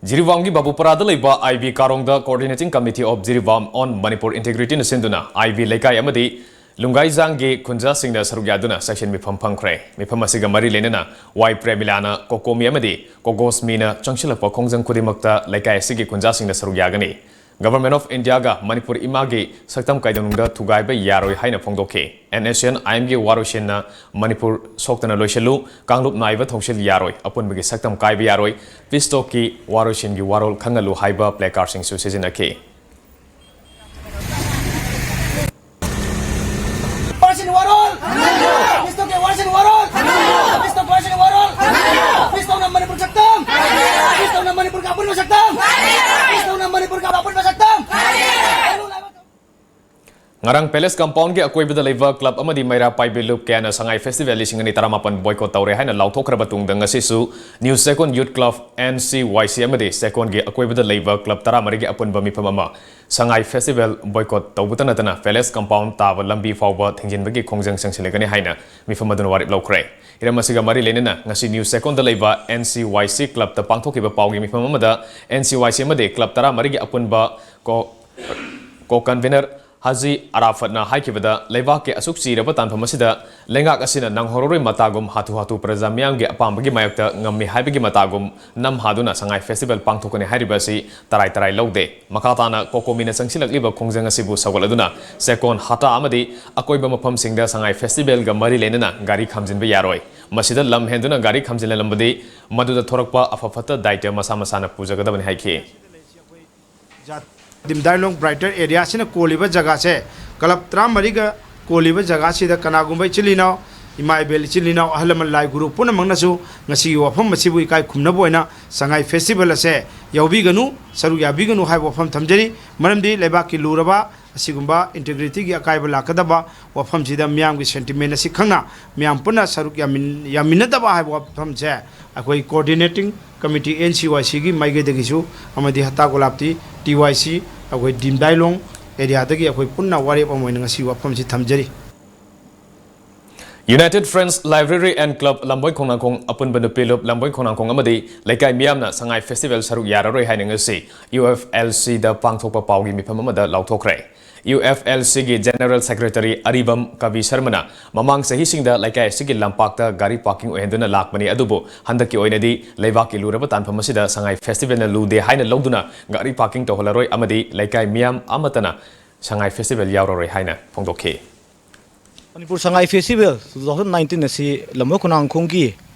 ꯖꯤꯔꯤꯕꯥꯝꯒꯤ ꯕꯥꯕꯨꯄꯔꯥꯗ ꯂꯩꯕ I B ꯀꯥꯔꯣꯡꯗ Coordinating Committee of Jiribam on Manipur Integrity ꯅ ꯁꯤꯟꯗꯨꯅ I B ꯂꯩꯀꯥꯏ ꯑꯃꯗꯤ ꯂꯨꯡꯒꯥꯏꯖꯥꯡꯒꯤ ꯈꯨꯟꯖꯥꯁꯤꯡꯅ ꯁꯔꯨꯛ ꯌꯥꯗꯨꯅ ꯆꯥꯛꯁꯪ ꯃꯤꯐꯝ ꯐꯝꯈ꯭ꯔꯦ꯫ ꯃꯤꯐꯝ ꯑꯁꯤꯒ ꯃꯔꯤ ꯂꯩꯅꯅ ꯋꯥꯏ ꯄ꯭ꯔꯦꯃꯤꯂꯥꯅ ꯀꯣꯀꯣꯃꯤ ꯑꯃꯗꯤ ꯀꯣꯒꯣꯁꯃꯤꯅ ꯆꯪꯁꯤꯜꯂꯛꯄ ꯈꯣꯡꯖꯪ ꯈꯨꯗꯤꯡꯃꯛꯇ ꯂꯩꯀꯥꯏ ꯑꯁꯤꯒꯤ ꯈꯨꯟꯖꯥꯁꯤꯡꯅ ꯁꯔꯨꯛ ꯌꯥꯒꯅꯤ꯫ Government of India ꯒ ꯃꯅꯤꯄꯨꯔ ꯏꯃꯥꯒꯤ ꯁꯛꯇꯝ ꯀꯥꯏꯗꯧꯅꯨꯡꯗ ꯊꯨꯒꯥꯏꯕ ꯌꯥꯔꯣꯏ ꯍꯥꯏꯅ ꯐꯣꯡꯗꯣꯛꯈꯤ꯫ NSCN-IM ꯒꯤ ꯋꯥꯔꯣꯏꯁꯤꯟꯅ ꯃꯅꯤꯄꯨꯔ ꯁꯣꯛꯇꯅ ꯂꯣꯏꯁꯤꯜꯂꯨ, ꯀꯥꯡꯂꯨꯞ ꯅꯥꯏꯕ ꯊꯧꯁꯤꯜ ꯌꯥꯔꯣꯏ, ꯑꯄꯨꯟꯕꯒꯤ ꯁꯛꯇꯝ ꯀꯥꯏꯕ ꯌꯥꯔꯣꯏ, peace talk ꯀꯤ ꯋꯥꯔꯣꯏꯁꯤꯟꯒꯤ ꯋꯥꯔꯣꯜ ꯈꯪꯍꯜꯂꯨ ꯍꯥꯏꯕ placard ꯁꯤꯡꯁꯨ ꯁꯤꯖꯤꯟꯅꯈꯤ꯫ Peace talk ꯀꯤ ꯋꯥꯔꯣꯜ! Peace talk ꯀꯤ ꯋꯥꯔꯣꯜ! Peace talk ꯀꯤ ꯋꯥꯔꯣꯜ! Peace talk ꯅ ꯃꯅꯤꯄꯨꯔ ꯁꯛꯇꯝ! Peace talk ꯅ ꯃꯅꯤꯄꯨꯔꯒꯤ ꯑꯄꯨꯟꯕ ꯁꯛꯇꯝ! Peace talk ꯅ ꯃꯅꯤꯄꯨꯔꯒꯤ ꯑꯄꯨꯟꯕ ꯁꯛꯇꯝ! ꯉꯔꯥꯡ Palace Compound ꯒꯤ ꯑꯀꯣꯏꯕꯗ ꯂꯩꯕ club ꯑꯃꯗꯤ ꯃꯩꯔꯥ ꯄꯥꯏꯕꯤ ꯂꯨꯞ ꯀꯌꯥꯅ ꯁꯉꯥꯏ Festival ꯂꯤꯁꯤꯡ ꯑꯅꯤ ꯇꯔꯥꯃꯥꯄꯟ boycott ꯇꯧꯔꯦ ꯍꯥꯏꯅ ꯂꯥꯎꯊꯣꯛꯈ꯭ꯔꯕ ꯇꯨꯡꯗ, ꯉꯁꯤꯁꯨ New Checkon Youth Club, NCYC, ꯑꯃꯗꯤ Checkon ꯒꯤ ꯑꯀꯣꯏꯕꯗ ꯂꯩꯕ club ꯇꯔꯥꯃꯔꯤꯒꯤ ꯑꯄꯨꯟꯕ ꯃꯤꯐꯝ ꯑꯃ ꯁꯉꯥꯏ Festival boycott ꯇꯧꯕꯇ ꯅꯠꯇꯅ Palace Compound ꯇꯥꯕ ꯂꯝꯕꯤ ꯐꯥꯎꯕ ꯊꯤꯡꯖꯤꯟꯕꯒꯤ ꯈꯣꯡꯖꯪ ꯆꯪꯁꯤꯜꯂꯒꯅꯤ ꯍꯥꯏꯅ ꯃꯤꯐꯝ ꯑꯗꯨꯅ ꯋꯥꯔꯦꯞ ꯂꯧꯈ꯭ꯔꯦ꯫ ꯍꯤꯔꯝ ꯑꯁꯤꯒ ꯃꯔꯤ ꯂꯩꯅꯅ ꯉꯁꯤ New Checkon ꯗ ꯂꯩꯕ NCYC club ꯇ ꯄꯥꯡꯊꯣꯛꯈꯤꯕ ꯄꯥꯎꯒꯤ ꯃꯤꯐꯝ ꯑꯃꯗ NCYC ꯑꯃꯗꯤ club ꯇꯔꯥꯃꯔꯤꯒꯤ ꯑꯄꯨꯟꯕ co-, co-convener ꯍꯥꯖꯤ ꯑꯔꯥꯐꯠꯅ ꯍꯥꯏꯈꯤꯕꯗ, ꯂꯩꯕꯥꯛꯀꯤ ꯑꯁꯨꯛ ꯆꯤꯔꯕ ꯇꯥꯟꯐꯝ ꯑꯁꯤꯗ ꯂꯩꯉꯥꯛ ꯑꯁꯤꯅ ꯅꯪꯍꯧꯔꯔꯣꯏ ꯃꯇꯥꯒꯨꯝ ꯍꯥꯊꯨ ꯍꯥꯊꯨ ꯄ꯭ꯔꯖꯥ ꯃꯤꯌꯥꯝꯒꯤ ꯑꯄꯥꯝꯕꯒꯤ ꯃꯥꯌꯣꯛꯇ ꯉꯝꯃꯤ ꯍꯥꯏꯕꯒꯤ ꯃꯇꯥꯒꯨꯝ ꯅꯝꯍꯥꯗꯨꯅ ꯁꯉꯥꯏ Festival ꯄꯥꯡꯊꯣꯛꯀꯅꯤ ꯍꯥꯏꯔꯤꯕ ꯑꯁꯤ ꯇꯔꯥꯏ ꯇꯔꯥꯏ ꯂꯧꯗꯦ꯫ ꯃꯈꯥ ꯇꯥꯅ COCOMI ꯅ ꯆꯪꯁꯤꯜꯂꯛꯂꯤꯕ ꯈꯣꯡꯖꯪ ꯑꯁꯤꯕꯨ ꯁꯧꯒꯠꯂꯗꯨꯅ ꯆꯦꯛꯀꯣꯟ, ꯍꯥꯇꯥ ꯑꯃꯗꯤ ꯑꯀꯣꯏꯕ ꯃꯐꯝꯁꯤꯡꯗ ꯁꯉꯥꯏ Festival ꯒ ꯃꯔꯤ ꯂꯩꯅꯅ ꯒꯥꯔꯤ ꯈꯥꯝꯖꯤꯟꯕ ꯌꯥꯔꯣꯏ꯫ ꯃꯁꯤꯗ ꯂꯝ ꯍꯦꯟꯗꯨꯅ ꯒꯥꯔꯤ ꯈꯥꯝꯖꯤꯜꯂꯝꯕꯗꯤ ꯃꯗꯨꯗ ꯊꯣꯔꯛꯄ ꯑꯐ ꯐꯠꯇ ꯗꯥꯏꯇ꯭ꯌ ꯃꯁꯥ ꯃꯁꯥꯅ ꯄꯨꯖꯒꯗꯕꯅꯤ ꯍꯥꯏꯈꯤ꯫ ꯖꯥꯠ-, ꯗꯤꯝꯗꯥꯏꯂꯣꯡ Brighter Area ꯑꯁꯤꯅ ꯀꯣꯜꯂꯤꯕ ꯖꯒꯥꯁꯦ, club ꯇꯔꯥꯃꯔꯤꯒ ꯀꯣꯜꯂꯤꯕ ꯖꯒꯥꯁꯤꯗ ꯀꯅꯥꯒꯨꯝꯕ ꯏꯆꯤꯜ ꯏꯅꯥꯎ, ꯏꯃꯥ ꯏꯕꯦꯜ, ꯏꯆꯤꯜ ꯏꯅꯥꯎ, ꯑꯍꯜ ꯂꯃꯟ, ꯂꯥꯏ ꯒꯨꯔꯨ ꯄꯨꯝꯅꯃꯛꯅꯁꯨ ꯉꯁꯤꯒꯤ ꯋꯥꯐꯝ ꯑꯁꯤꯕꯨ ꯏꯀꯥꯏ ꯈꯨꯝꯅꯕ ꯑꯣꯏꯅ ꯁꯉꯥꯏ Festival ꯑꯁꯦ ꯌꯥꯎꯕꯤꯒꯅꯨ, ꯁꯔꯨꯛ ꯌꯥꯕꯤꯒꯅꯨ ꯍꯥꯏꯕ ꯋꯥꯐꯝ ꯊꯝꯖꯔꯤ꯫ ꯃꯔꯝꯗꯤ ꯂꯩꯕꯥꯛꯀꯤ ꯂꯨꯔꯕ ꯑꯁꯤꯒꯨꯝꯕ integrity ꯒꯤ ꯑꯀꯥꯏꯕ ꯂꯥꯛꯀꯗꯕ ꯋꯥꯐꯝꯁꯤꯗ ꯃꯤꯌꯥꯝꯒꯤ sentiment ꯑꯁꯤ ꯈꯪꯅ ꯃꯤꯌꯥꯝ ꯄꯨꯟꯅ ꯁꯔꯨꯛ ꯌꯥꯃꯤꯟ-, ꯌꯥꯃꯤꯟꯅꯗꯕ ꯍꯥꯏꯕ ꯋꯥꯐꯝꯁꯦ ꯑꯩꯈꯣꯏ Coordinating Committee NCYC ꯒꯤ ꯃꯥꯏꯀꯩꯗꯒꯤꯁꯨ ꯑꯃꯗꯤ ꯍꯠꯇꯥ ꯒꯣꯂꯥꯞꯇꯤ TYC ꯑꯩꯈꯣꯏ ꯗꯤꯝꯗꯥꯏꯂꯣꯡ area ꯗꯒꯤ ꯑꯩꯈꯣꯏ ꯄꯨꯟꯅ ꯋꯥꯔꯦꯞ ꯑꯃ ꯑꯣꯏꯅ ꯉꯁꯤ ꯋꯥꯐꯝꯁꯤ ꯊꯝꯖꯔꯤ꯫ United Friends Library and Club ꯂꯝꯕꯣꯏ ꯈꯣꯡꯅꯥꯡꯈꯣꯡ ꯑꯄꯨꯟꯕ ꯅꯨꯄꯤ ꯂꯨꯞ ꯂꯝꯕꯣꯏ ꯈꯣꯡꯅꯥꯡꯈꯣꯡ ꯑꯃꯗꯤ ꯂꯩꯀꯥꯏ ꯃꯤꯌꯥꯝꯅ ꯁꯉꯥꯏ Festival ꯁꯔꯨꯛ ꯌꯥꯔꯔꯣꯏ ꯍꯥꯏꯅ ꯉꯁꯤ UFLC ꯗ ꯄꯥꯡꯊꯣꯛꯄ ꯄꯥꯎꯒꯤ ꯃꯤꯐꯝ ꯑꯃꯗ ꯂꯥꯎꯊꯣꯛꯈ꯭ꯔꯦ꯫ UFLCꯒꯤ General Secretary ꯑꯔꯤꯕꯝ ꯀꯕꯤ ꯁꯔꯃꯅ ꯃꯃꯥꯡ ꯆꯍꯤꯁꯤꯡꯗ ꯂꯩꯀꯥꯏ ꯑꯁꯤꯒꯤ ꯂꯝꯄꯥꯛꯇ ꯒꯥꯔꯤ parking ꯑꯣꯏꯍꯟꯗꯨꯅ ꯂꯥꯛꯄꯅꯤ, ꯑꯗꯨꯕꯨ ꯍꯟꯗꯛꯀꯤ ꯑꯣꯏꯅꯗꯤ ꯂꯩꯕꯥꯛꯀꯤ ꯂꯨꯔꯕ ꯇꯥꯟꯐꯝ ꯑꯁꯤꯗ ꯁꯉꯥꯏ Festivalꯅ ꯂꯨꯗꯦ ꯍꯥꯏꯅ ꯂꯧꯗꯨꯅ ꯒꯥꯔꯤ parking ꯇꯧꯍꯜꯂꯔꯣꯏ ꯑꯃꯗꯤ ꯂꯩꯀꯥꯏ ꯃꯤꯌꯥꯝ ꯑꯃꯠꯇꯅ ꯁꯉꯥꯏ Festival ꯌꯥꯎꯔꯔꯣꯏ ꯍꯥꯏꯅ ꯐꯣꯡꯗꯣꯛꯈꯤ꯫ Manipur Sangai Festival two thousand nineteen ꯑꯁꯤ ꯂꯝꯕꯣꯏ ꯈꯣꯡꯅꯥꯡꯈꯣꯡꯒꯤ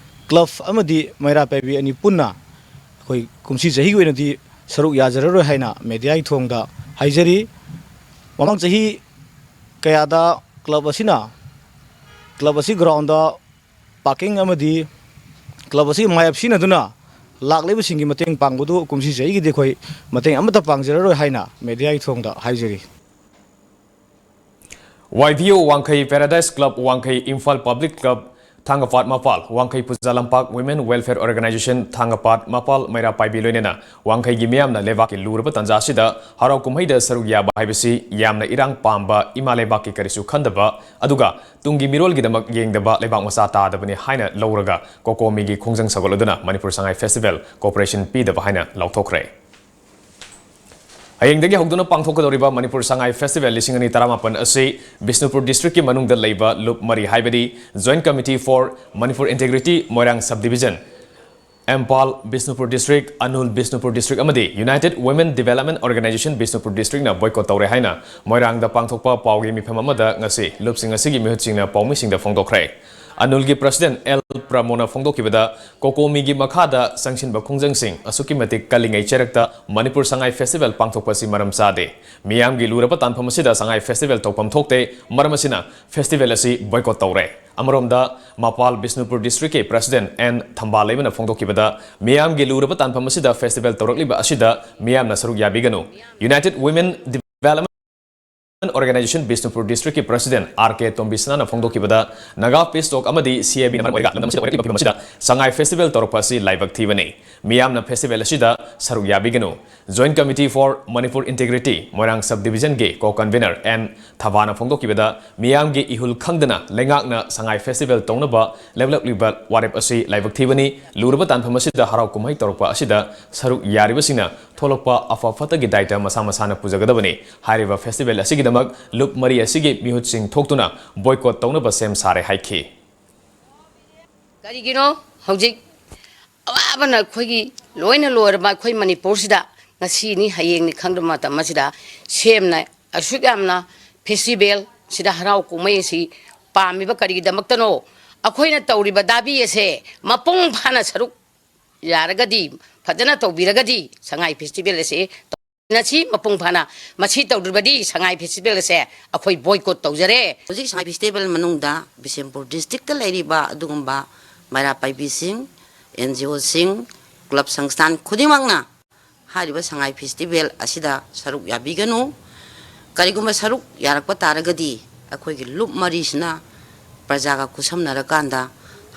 club ꯑꯃꯗꯤ ꯃꯩꯔꯥ ꯄꯥꯏꯕꯤ ꯑꯅꯤ ꯄꯨꯟꯅ ꯑꯩꯈꯣꯏ ꯀꯨꯝꯁꯤ ꯆꯍꯤꯒꯤ ꯑꯣꯏꯅꯗꯤ ꯁꯔꯨꯛ ꯌꯥꯖꯔꯔꯣꯏ ꯍꯥꯏꯅ mediaꯒꯤ ꯊꯣꯡꯗ ꯍꯥꯏꯖꯔꯤ꯫ ꯃꯃꯥꯡ ꯆꯍꯤ ꯀꯌꯥꯗ club ꯑꯁꯤꯅ club ꯑꯁꯤ groundꯗ parking ꯑꯃꯗꯤ club ꯑꯁꯤꯒꯤ ꯃꯥꯌꯦꯞ ꯁꯤꯖꯤꯟꯅꯗꯨꯅ ꯂꯥꯛꯂꯤꯕꯁꯤꯡꯒꯤ ꯃꯇꯦꯡ ꯄꯥꯡꯕꯗꯨ ꯀꯨꯝꯁꯤ ꯆꯍꯤꯒꯤꯗꯤ ꯑꯩꯈꯣꯏ ꯃꯇꯦꯡ ꯑꯃꯠꯇ ꯄꯥꯡꯖꯔꯔꯣꯏ ꯍꯥꯏꯅ mediaꯒꯤ ꯊꯣꯡꯗ ꯍꯥꯏꯖꯔꯤ꯫ YVO ꯋꯥꯡꯈꯩ, Paradise Club ꯋꯥꯡꯈꯩ, Imphal Public Club ꯊꯥꯡꯒꯄꯥꯠ ꯃꯄꯥꯜ, ꯋꯥꯡꯈꯩ ꯄꯨꯖꯥ ꯂꯝꯄꯥꯛ, Women Welfare Organization ꯊꯥꯡꯒꯄꯥꯠ ꯃꯄꯥꯜ, ꯃꯩꯔꯥ ꯄꯥꯏꯕꯤ ꯂꯣꯏꯅꯅ ꯋꯥꯡꯈꯩꯒꯤ ꯃꯤꯌꯥꯝꯅ ꯂꯩꯕꯥꯛꯀꯤ ꯂꯨꯔꯕ ꯇꯥꯟꯖꯥ ꯑꯁꯤꯗ ꯍꯔꯥꯎ ꯀꯨꯝꯍꯩꯗ ꯁꯔꯨꯛ ꯌꯥꯕ ꯍꯥꯏꯕꯁꯤ ꯌꯥꯝꯅ ꯏꯔꯥꯡ ꯄꯥꯝꯕ, ꯏꯃꯥ ꯂꯩꯕꯥꯛꯀꯤ ꯀꯔꯤꯁꯨ ꯈꯟꯗꯕ, ꯑꯗꯨꯒ ꯇꯨꯡꯒꯤ ꯃꯤꯔꯣꯜꯒꯤꯗꯃꯛ ꯌꯦꯡꯗꯕ ꯂꯩꯕꯥꯛ ꯃꯆꯥ ꯇꯥꯗꯕꯅꯤ ꯍꯥꯏꯅ ꯂꯧꯔꯒ COCOMIꯒꯤ ꯈꯣꯡꯖꯪ ꯁꯧꯒꯠꯂꯗꯨꯅ ꯃꯅꯤꯄꯨꯔ ꯁꯉꯥꯏ Festival cooperation ꯄꯤꯗꯕ ꯍꯥꯏꯅ ꯂꯥꯎꯊꯣꯛꯈ꯭ꯔꯦ꯫ ꯍꯌꯦꯡꯗꯒꯤ ꯍꯧꯗꯨꯅ ꯄꯥꯡꯊꯣꯛꯀꯗꯧꯔꯤꯕ ꯃꯅꯤꯄꯨꯔ ꯁꯉꯥꯏ Festival ꯂꯤꯁꯤꯡ ꯑꯅꯤ ꯇꯔꯥꯃꯥꯄꯟ ꯑꯁꯤ ꯕꯤꯁꯅꯨꯄꯨꯔ districtꯀꯤ ꯃꯅꯨꯡꯗ ꯂꯩꯕ ꯂꯨꯞ ꯃꯔꯤ, ꯍꯥꯏꯕꯗꯤ Joint Committee for Manipur Integrity, Moirang Subdivision, Imphal Bishnupur district, Avul Bishnupur district ꯑꯃꯗꯤ United Women Development Organization Bishnupur districtꯅ boycott ꯇꯧꯔꯦ ꯍꯥꯏꯅ ꯃꯣꯏꯔꯥꯡꯗ ꯄꯥꯡꯊꯣꯛꯄ ꯄꯥꯎꯒꯤ ꯃꯤꯐꯝ ꯑꯃꯗ ꯉꯁꯤ ꯂꯨꯞꯁꯤꯡ ꯑꯁꯤꯒꯤ ꯃꯤꯍꯨꯠꯁꯤꯡꯅ ꯄꯥꯎꯃꯤꯁꯤꯡꯗ ꯐꯣꯡꯗꯣꯛꯈ꯭ꯔꯦ꯫ ꯑꯅꯨꯜꯒꯤ president ꯑꯦꯜ ꯄ꯭ꯔꯃꯣꯅ ꯐꯣꯡꯗꯣꯛꯈꯤꯕꯗ, COCOMIꯒꯤ ꯃꯈꯥꯗ ꯆꯪꯁꯤꯟꯕ ꯈꯣꯡꯖꯪꯁꯤꯡ ꯑꯁꯨꯛꯀꯤ ꯃꯇꯤꯛ ꯀꯜꯂꯤꯉꯩ ꯆꯩꯔꯛꯇ ꯃꯅꯤꯄꯨꯔ ꯁꯉꯥꯏ Festival ꯄꯥꯡꯊꯣꯛꯄ ꯑꯁꯤ ꯃꯔꯝ ꯆꯥꯗꯦ꯫ ꯃꯤꯌꯥꯝꯒꯤ ꯂꯨꯔꯕ ꯇꯥꯟꯐꯝ ꯑꯁꯤꯗ ꯁꯉꯥꯏ Festival ꯇꯧꯐꯝ ꯊꯣꯛꯇꯦ꯫ ꯃꯔꯝ ꯑꯁꯤꯅ festival ꯑꯁꯤ boycott ꯇꯧꯔꯦ꯫ ꯑꯃꯔꯣꯝꯗ, ꯃꯄꯥꯜ ꯕꯤꯁꯅꯨꯄꯨꯔ districtꯀꯤ president ꯑꯦꯟ ꯊꯝꯕꯥꯜ ꯂꯩꯃꯅ ꯐꯣꯡꯗꯣꯛꯈꯤꯕꯗ, ꯃꯤꯌꯥꯝꯒꯤ ꯂꯨꯔꯕ ꯇꯥꯟꯐꯝ ꯑꯁꯤꯗ festival ꯇꯧꯔꯛꯂꯤꯕ ꯑꯁꯤꯗ ꯃꯤꯌꯥꯝꯅ ꯁꯔꯨꯛ ꯌꯥꯕꯤꯒꯅꯨ꯫ United Women Development Organization Bishnupur districtꯀꯤ president ꯑꯥꯔ ꯀꯦ ꯇꯣꯝꯕꯤꯁꯅꯥꯅ ꯐꯣꯡꯗꯣꯛꯈꯤꯕꯗ, Naga Peace Talk ꯑꯃꯗꯤ CABꯅ ꯃꯔꯝ ꯑꯣꯏꯔꯒ ꯂꯝꯗꯝ ꯑꯁꯤꯗ ꯑꯣꯏꯔꯛꯂꯤꯕ ꯐꯤꯕꯝ ꯑꯁꯤꯗ ꯁꯉꯥꯏ Festival ꯇꯧꯔꯛꯄ ꯑꯁꯤ ꯂꯥꯏꯕꯛ ꯊꯤꯕꯅꯤ꯫ ꯃꯤꯌꯥꯝꯅ festival ꯑꯁꯤꯗ ꯁꯔꯨꯛ ꯌꯥꯕꯤꯒꯅꯨ꯫ Joint Committee for Manipur Integrity Moirang Subdivisionꯒꯤ co-convenor ꯑꯦꯟ ꯊꯕꯥꯅ ꯐꯣꯡꯗꯣꯛꯈꯤꯕꯗ, ꯃꯤꯌꯥꯝꯒꯤ ꯏꯍꯨꯜ ꯈꯪꯗꯅ ꯂꯩꯉꯥꯛꯅ ꯁꯉꯥꯏ Festival ꯇꯧꯅꯕ ꯂꯦꯞꯂꯛꯂꯤꯕ ꯋꯥꯔꯦꯞ ꯑꯁꯤ ꯂꯥꯏꯕꯛ ꯊꯤꯕꯅꯤ꯫ ꯂꯨꯔꯕ ꯇꯥꯟꯐꯝ ꯑꯁꯤꯗ ꯍꯔꯥꯎ ꯀꯨꯝꯍꯩ ꯇꯧꯔꯛꯄ ꯑꯁꯤꯗ ꯁꯔꯨꯛ ꯌꯥꯔꯤꯕꯁꯤꯡꯅ ꯊꯣꯛꯂꯛꯄ ꯑꯐ ꯐꯠꯇꯒꯤ ꯗꯥꯏꯇ ꯃꯁꯥ ꯃꯁꯥꯅ ꯄꯨꯖꯒꯗꯕꯅꯤ꯫ ꯍꯥꯏꯔꯤꯕ ꯐꯦꯁꯇꯤꯚꯦꯜ ꯑꯁꯤꯒꯤꯗꯃꯛ ꯂꯨꯞ ꯃꯔꯤ ꯑꯁꯤꯒꯤ ꯃꯤꯍꯨꯠꯁꯤꯡ ꯊꯣꯛꯇꯨꯅ ꯕꯣꯏꯀꯣꯠ ꯇꯧꯅꯕ ꯁꯦꯝ ꯁꯥꯔꯦ ꯍꯥꯏꯈꯤ꯫ ꯀꯔꯤꯒꯤꯅꯣ ꯍꯧꯖꯤꯛ ꯑꯋꯥꯕꯅ ꯑꯩꯈꯣꯏꯒꯤ ꯂꯣꯏꯅ ꯂꯣꯏꯔꯕ ꯑꯩꯈꯣꯏ ꯃꯅꯤꯄꯨꯔꯁꯤꯗ ꯉꯁꯤꯅꯤ ꯍꯌꯦꯡꯅꯤ ꯈꯪꯗꯕ ꯃꯇꯝ ꯑꯁꯤꯗ ꯁꯦꯝꯅ ꯑꯁꯨꯛ ꯌꯥꯝꯅ ꯐꯦꯁꯇꯤꯚꯦꯜ ꯁꯤꯗ ꯍꯔꯥꯎ ꯀꯨꯝꯍꯩ ꯑꯁꯤ ꯄꯥꯝꯃꯤꯕ ꯀꯔꯤꯒꯤꯗꯃꯛꯇꯅꯣ? ꯑꯩꯈꯣꯏꯅ ꯇꯧꯔꯤꯕ ꯗꯥꯕꯤ ꯑꯁꯦ ꯃꯄꯨꯡ ꯐꯥꯅ ꯁꯔꯨꯛ ꯌꯥꯔꯒꯗꯤ, ꯐꯖꯅ ꯇꯧꯕꯤꯔꯒꯗꯤ ꯁꯉꯥꯏ ꯐꯦꯁꯇꯤꯚꯦꯜ ꯑꯁꯤ ꯉꯁꯤ ꯃꯄꯨꯡ ꯐꯥꯅ ꯃꯁꯤ ꯇꯧꯗ꯭ꯔꯕꯗꯤ ꯁꯉꯥꯏ ꯐꯦꯁꯇꯤꯚꯦꯜ ꯑꯁꯦ ꯑꯩꯈꯣꯏ ꯕꯣꯏꯀꯣꯠ ꯇꯧꯖꯔꯦ꯫ ꯍꯧꯖꯤꯛ ꯁꯉꯥꯏ ꯐꯦꯁꯇꯤꯚꯦꯜ ꯃꯅꯨꯡꯗ ꯕꯤꯁꯦꯝꯄꯨꯔ ꯗꯤꯁꯇ꯭ꯔꯤꯛꯇ ꯂꯩꯔꯤꯕ ꯑꯗꯨꯒꯨꯝꯕ ꯃꯩꯔꯥ ꯄꯥꯏꯕꯤꯁꯤꯡ, ꯑꯦꯟ ꯖꯤ ꯑꯣꯁꯤꯡ, ꯀ꯭ꯂꯕ ꯁꯪꯁꯊꯥꯟ ꯈꯨꯗꯤꯡꯃꯛꯅ ꯍꯥꯏꯔꯤꯕ ꯁꯉꯥꯏ ꯐꯦꯁꯇꯤꯚꯦꯜ ꯑꯁꯤꯗ ꯁꯔꯨꯛ ꯌꯥꯕꯤꯒꯅꯨ꯫ ꯀꯔꯤꯒꯨꯝꯕ ꯁꯔꯨꯛ ꯌꯥꯔꯛꯄ ꯇꯥꯔꯒꯗꯤ ꯑꯩꯈꯣꯏꯒꯤ ꯂꯨꯞ ꯃꯔꯤꯁꯤꯅ ꯄ꯭ꯔꯖꯥꯒ ꯈꯨꯠꯁꯝꯅꯔꯀꯥꯟꯗ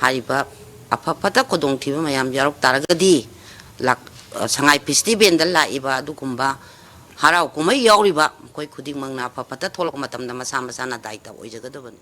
ꯍꯥꯏꯔꯤꯕ ꯑꯐ ꯐꯠꯇ ꯈꯨꯗꯣꯡꯊꯤꯕ ꯃꯌꯥꯝ ꯌꯥꯎꯔꯛ ꯇꯥꯔꯒꯗꯤ ꯂꯥꯛ-, ꯁꯉꯥꯏ ꯐꯦꯁꯇꯤꯚꯦꯜꯗ ꯂꯥꯛꯏꯕ ꯑꯗꯨꯒꯨꯝꯕ ꯍꯔꯥꯎ ꯀꯨꯝꯍꯩ ꯌꯥꯎꯔꯤꯕ ꯃꯈꯣꯏ ꯈꯨꯗꯤꯡꯃꯛꯅ ꯑꯐ ꯐꯠꯇ ꯊꯣꯛꯂꯛꯄ ꯃꯇꯝꯗ ꯃꯁꯥ ꯃꯁꯥꯅ ꯗꯥꯏꯇ ꯑꯣꯏꯖꯒꯗꯕꯅꯤ꯫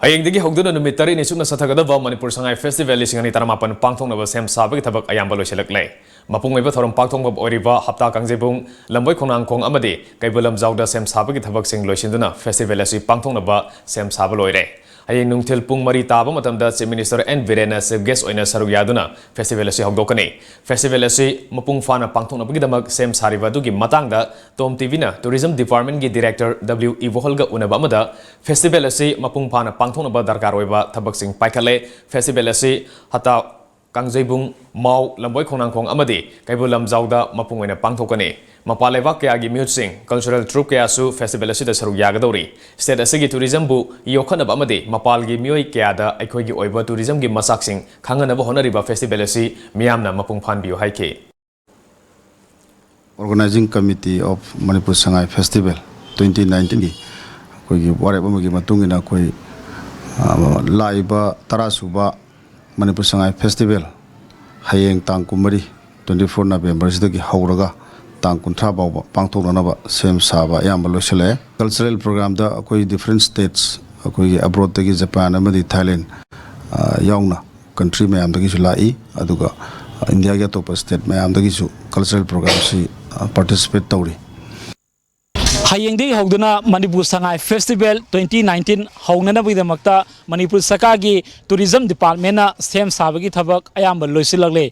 ꯍꯌꯦꯡꯗꯒꯤ ꯍꯧꯗꯨꯅ ꯅꯨꯃꯤꯠ ꯇꯔꯦꯠꯅꯤ ꯆꯨꯞꯅ ꯆꯠꯊꯒꯗꯕ ꯃꯅꯤꯄꯨꯔ ꯁꯉꯥꯏ ꯐꯦꯁꯇꯤꯚꯦꯜ ꯂꯤꯁꯤꯡ ꯑꯅꯤ ꯇꯔꯥꯃꯥꯄꯟ ꯄꯥꯡꯊꯣꯛꯅꯕ ꯁꯦꯝ ꯁꯥꯕꯒꯤ ꯊꯕꯛ ꯑꯌꯥꯝꯕ ꯂꯣꯏꯁꯤꯜꯂꯛꯂꯦ꯫ ꯃꯄꯨꯡ ꯑꯣꯏꯕ ꯊꯧꯔꯝ ꯄꯥꯡꯊꯣꯛꯐꯝ ꯑꯣꯏꯔꯤꯕ ꯍꯞꯇꯥ ꯀꯥꯡꯖꯩꯕꯨꯡ, ꯂꯝꯕꯣꯏ ꯈꯣꯡꯅꯥꯡꯈꯣꯡ ꯑꯃꯗꯤ ꯀꯩꯕꯨꯜ ꯂꯝꯖꯥꯎꯗ ꯁꯦꯝ ꯁꯥꯕꯒꯤ ꯊꯕꯛꯁꯤꯡ ꯂꯣꯏꯁꯤꯟꯗꯨꯅ ꯐꯦꯁꯇꯤꯚꯦꯜ ꯑꯁꯤ ꯄꯥꯡꯊꯣꯛꯅꯕ ꯁꯦꯝ ꯁꯥꯕ ꯂꯣꯏꯔꯦ꯫ ꯍꯌꯦꯡ ꯅꯨꯡꯊꯤꯜ ꯄꯨꯡ ꯃꯔꯤ ꯇꯥꯕ ꯃꯇꯝꯗ ꯆꯤꯐ ꯃꯤꯅꯤꯁꯇꯔ ꯑꯦꯟ ꯕꯤꯔꯦꯟꯅ ꯆꯤꯐ ꯒꯦꯁ ꯑꯣꯏꯅ ꯁꯔꯨꯛ ꯌꯥꯗꯨꯅ ꯐꯦꯁꯇꯤꯚꯦꯜ ꯑꯁꯤ ꯍꯧꯗꯣꯛꯀꯅꯤ꯫ ꯐꯦꯁꯇꯤꯚꯦꯜ ꯑꯁꯤ ꯃꯄꯨꯡ ꯐꯥꯅ ꯄꯥꯡꯊꯣꯛꯅꯕꯒꯤꯗꯃꯛ ꯁꯦꯝ ꯁꯥꯔꯤꯕ ꯑꯗꯨꯒꯤ ꯃꯇꯥꯡꯗ ꯇꯣꯝ ꯇꯤꯚꯤꯅ ꯇꯨꯔꯤꯖꯝ ꯗꯤꯄꯥꯔꯠꯃꯦꯟꯒꯤ ꯗꯤꯔꯦꯛꯇꯔ ꯗꯕ꯭ꯂꯤꯎ ꯏꯕꯣꯍꯜꯒ ꯎꯅꯕ ꯑꯃꯗ ꯐꯦꯁꯇꯤꯚꯦꯜ ꯑꯁꯤ ꯃꯄꯨꯡ ꯐꯥꯅ ꯄꯥꯡꯊꯣꯛꯅꯕ ꯗꯔꯀꯥꯔ ꯑꯣꯏꯕ ꯊꯕꯛꯁꯤꯡ ꯄꯥꯏꯈꯠꯂꯦ꯫ ꯐꯦꯁꯇꯤꯚꯦꯜ ꯑꯁꯤ ꯍꯇꯥ ꯀꯥꯡꯖꯩꯕꯨꯡ, ꯃꯥꯎ, ꯂꯝꯕꯣꯏ ꯈꯣꯡꯅꯥꯡꯈꯣꯡ ꯑꯃꯗꯤ ꯀꯩꯕꯨꯜ ꯂꯝꯖꯥꯎꯗ ꯃꯄꯨꯡ ꯑꯣꯏꯅ ꯄꯥꯡꯊꯣꯛꯀꯅꯤ꯫ ꯃꯄꯥꯟ ꯂꯩꯕꯥꯛ ꯀꯌꯥꯒꯤ ꯃꯤꯍꯨꯠꯁꯤꯡ, ꯀꯜꯆꯔꯦꯜ ꯇ꯭ꯔꯨꯞ ꯀꯌꯥꯁꯨ ꯐꯦꯁꯇꯤꯚꯦꯜ ꯑꯁꯤꯗ ꯁꯔꯨꯛ ꯌꯥꯒꯗꯧꯔꯤ꯫ ꯁ꯭ꯇꯦꯠ ꯑꯁꯤꯒꯤ ꯇꯨꯔꯤꯖꯝꯕꯨ ꯌꯣꯛꯈꯠꯅꯕ ꯑꯃꯗꯤ ꯃꯄꯥꯜꯒꯤ ꯃꯤꯑꯣꯏ ꯀꯌꯥꯗ ꯑꯩꯈꯣꯏꯒꯤ ꯑꯣꯏꯕ ꯇꯨꯔꯤꯖꯝꯒꯤ ꯃꯆꯥꯛꯁꯤꯡ ꯈꯪꯍꯟꯅꯕ ꯍꯣꯠꯅꯔꯤꯕ ꯐꯦꯁꯇꯤꯚꯦꯜ ꯑꯁꯤ ꯃꯤꯌꯥꯝꯅ ꯃꯄꯨꯡ ꯐꯥꯍꯟꯕꯤꯌꯨ ꯍꯥꯏꯈꯤ꯫ Organizing Committee of Manipur Sangai Festival twenty nineteenꯒꯤ ꯑꯩꯈꯣꯏꯒꯤ ꯋꯥꯔꯦꯞ ꯑꯃꯒꯤ ꯃꯇꯨꯡ ꯏꯟꯅ ꯑꯩꯈꯣꯏ, ꯑ, ꯂꯥꯛꯏꯕ ꯇꯔꯥ ꯁꯨꯕ ꯃꯅꯤꯄꯨꯔ ꯁꯉꯥꯏ ꯐꯦꯁꯇꯤꯚꯦꯜ ꯍꯌꯦꯡ ꯇꯥꯡ ꯀꯨꯟꯃꯔꯤ, twenty four Novemberꯁꯤꯗꯒꯤ ꯍꯧꯔꯒ ꯇꯥꯡ ꯀꯨꯟꯊ꯭ꯔꯥ ꯐꯥꯎꯕ ꯄꯥꯡꯊꯣꯛꯅꯅꯕ ꯁꯦꯝ ꯁꯥꯕ ꯑꯌꯥꯝꯕ ꯂꯣꯏꯁꯤꯜꯂꯛꯑꯦ꯫ Cultural programꯗ ꯑꯩꯈꯣꯏ different states, ꯑꯩꯈꯣꯏꯒꯤ abroadꯇꯒꯤ ꯖꯄꯥꯟ ꯑꯃꯗꯤ ꯊꯥꯏꯂꯦꯟ, ꯑ, ꯌꯥꯎꯅ country ꯃꯌꯥꯝꯗꯒꯤꯁꯨ ꯂꯥꯛꯏ꯫ ꯑꯗꯨꯒ ꯏꯟꯗꯤꯌꯥꯒꯤ ꯑꯇꯣꯞꯄ ꯁ꯭ꯇꯦꯠ ꯃꯌꯥꯝꯗꯒꯤꯁꯨ ꯀꯜꯆꯔꯦꯜ ꯄ꯭ꯔꯣꯒ꯭ꯔꯥꯝꯁꯤ ꯄꯥꯔꯇꯤꯁꯤꯄꯦꯠ ꯇꯧꯔꯤ꯫ ꯍꯌꯦꯡꯗꯒꯤ ꯍꯧꯗꯨꯅ Manipur Sangai festival twenty nineteen ꯍꯧꯅꯅꯕꯒꯤꯗꯃꯛꯇ Manipur ꯁꯔꯀꯥꯔꯒꯤ ꯇꯨꯔꯤꯖꯝ ꯗꯤꯄꯥꯔꯠꯃꯦꯟꯅ ꯁꯦꯝ ꯁꯥꯕꯒꯤ ꯊꯕꯛ ꯑꯌꯥꯝꯕ ꯂꯣꯏꯁꯤꯜꯂꯛꯂꯦ꯫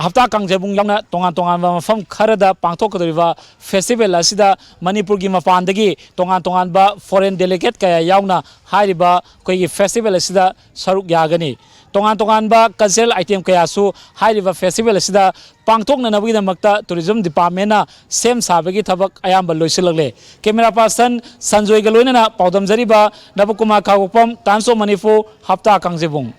ꯍꯞꯇꯥ ꯀꯥꯡꯖꯩꯕꯨꯡ ꯌꯥꯎꯅ ꯇꯣꯉꯥꯟ ꯇꯣꯉꯥꯟꯕ ꯃꯐꯝ ꯈꯔꯗ ꯄꯥꯡꯊꯣꯛꯀꯗꯧꯔꯤꯕ ꯐꯦꯁꯇꯤꯚꯦꯜ ꯑꯁꯤꯗ ꯃꯅꯤꯄꯨꯔꯒꯤ ꯃꯄꯥꯟꯗꯒꯤ ꯇꯣꯉꯥꯟ ꯇꯣꯉꯥꯟꯕ ꯐꯣꯔꯦꯟ ꯗꯦꯂꯤꯒꯦꯠ ꯀꯌꯥ ꯌꯥꯎꯅ ꯍꯥꯏꯔꯤꯕ ꯑꯩꯈꯣꯏꯒꯤ ꯐꯦꯁꯇꯤꯚꯦꯜ ꯑꯁꯤꯗ ꯁꯔꯨꯛ ꯌꯥꯒꯅꯤ꯫ ꯇꯣꯉꯥꯟ ꯇꯣꯉꯥꯟꯕ ꯀꯜꯆꯔꯦꯜ ꯑꯥꯏꯇꯦꯝ ꯀꯌꯥꯁꯨ ꯍꯥꯏꯔꯤꯕ ꯐꯦꯁꯇꯤꯚꯦꯜ ꯑꯁꯤꯗ ꯄꯥꯡꯊꯣꯛꯅꯅꯕꯒꯤꯗꯃꯛꯇ ꯇꯨꯔꯤꯖꯝ ꯗꯤꯄꯥꯔꯠꯃꯦꯟꯅ ꯁꯦꯝ ꯁꯥꯕꯒꯤ ꯊꯕꯛ ꯑꯌꯥꯝꯕ ꯂꯣꯏꯁꯤꯜꯂꯛꯂꯦ꯫ ꯀꯦꯃꯦꯔꯥ ꯄꯥꯔꯁꯟ ꯁꯟꯖꯣꯏꯒ ꯂꯣꯏꯅꯅ ꯄꯥꯎꯗꯝꯖꯔꯤꯕ ꯅꯕꯀꯨꯃꯥꯔ ꯈꯥꯉꯕꯣꯛꯄꯝ, Times of Manipur, ꯍꯞꯇꯥ ꯀꯥꯡꯖꯩꯕꯨꯡ꯫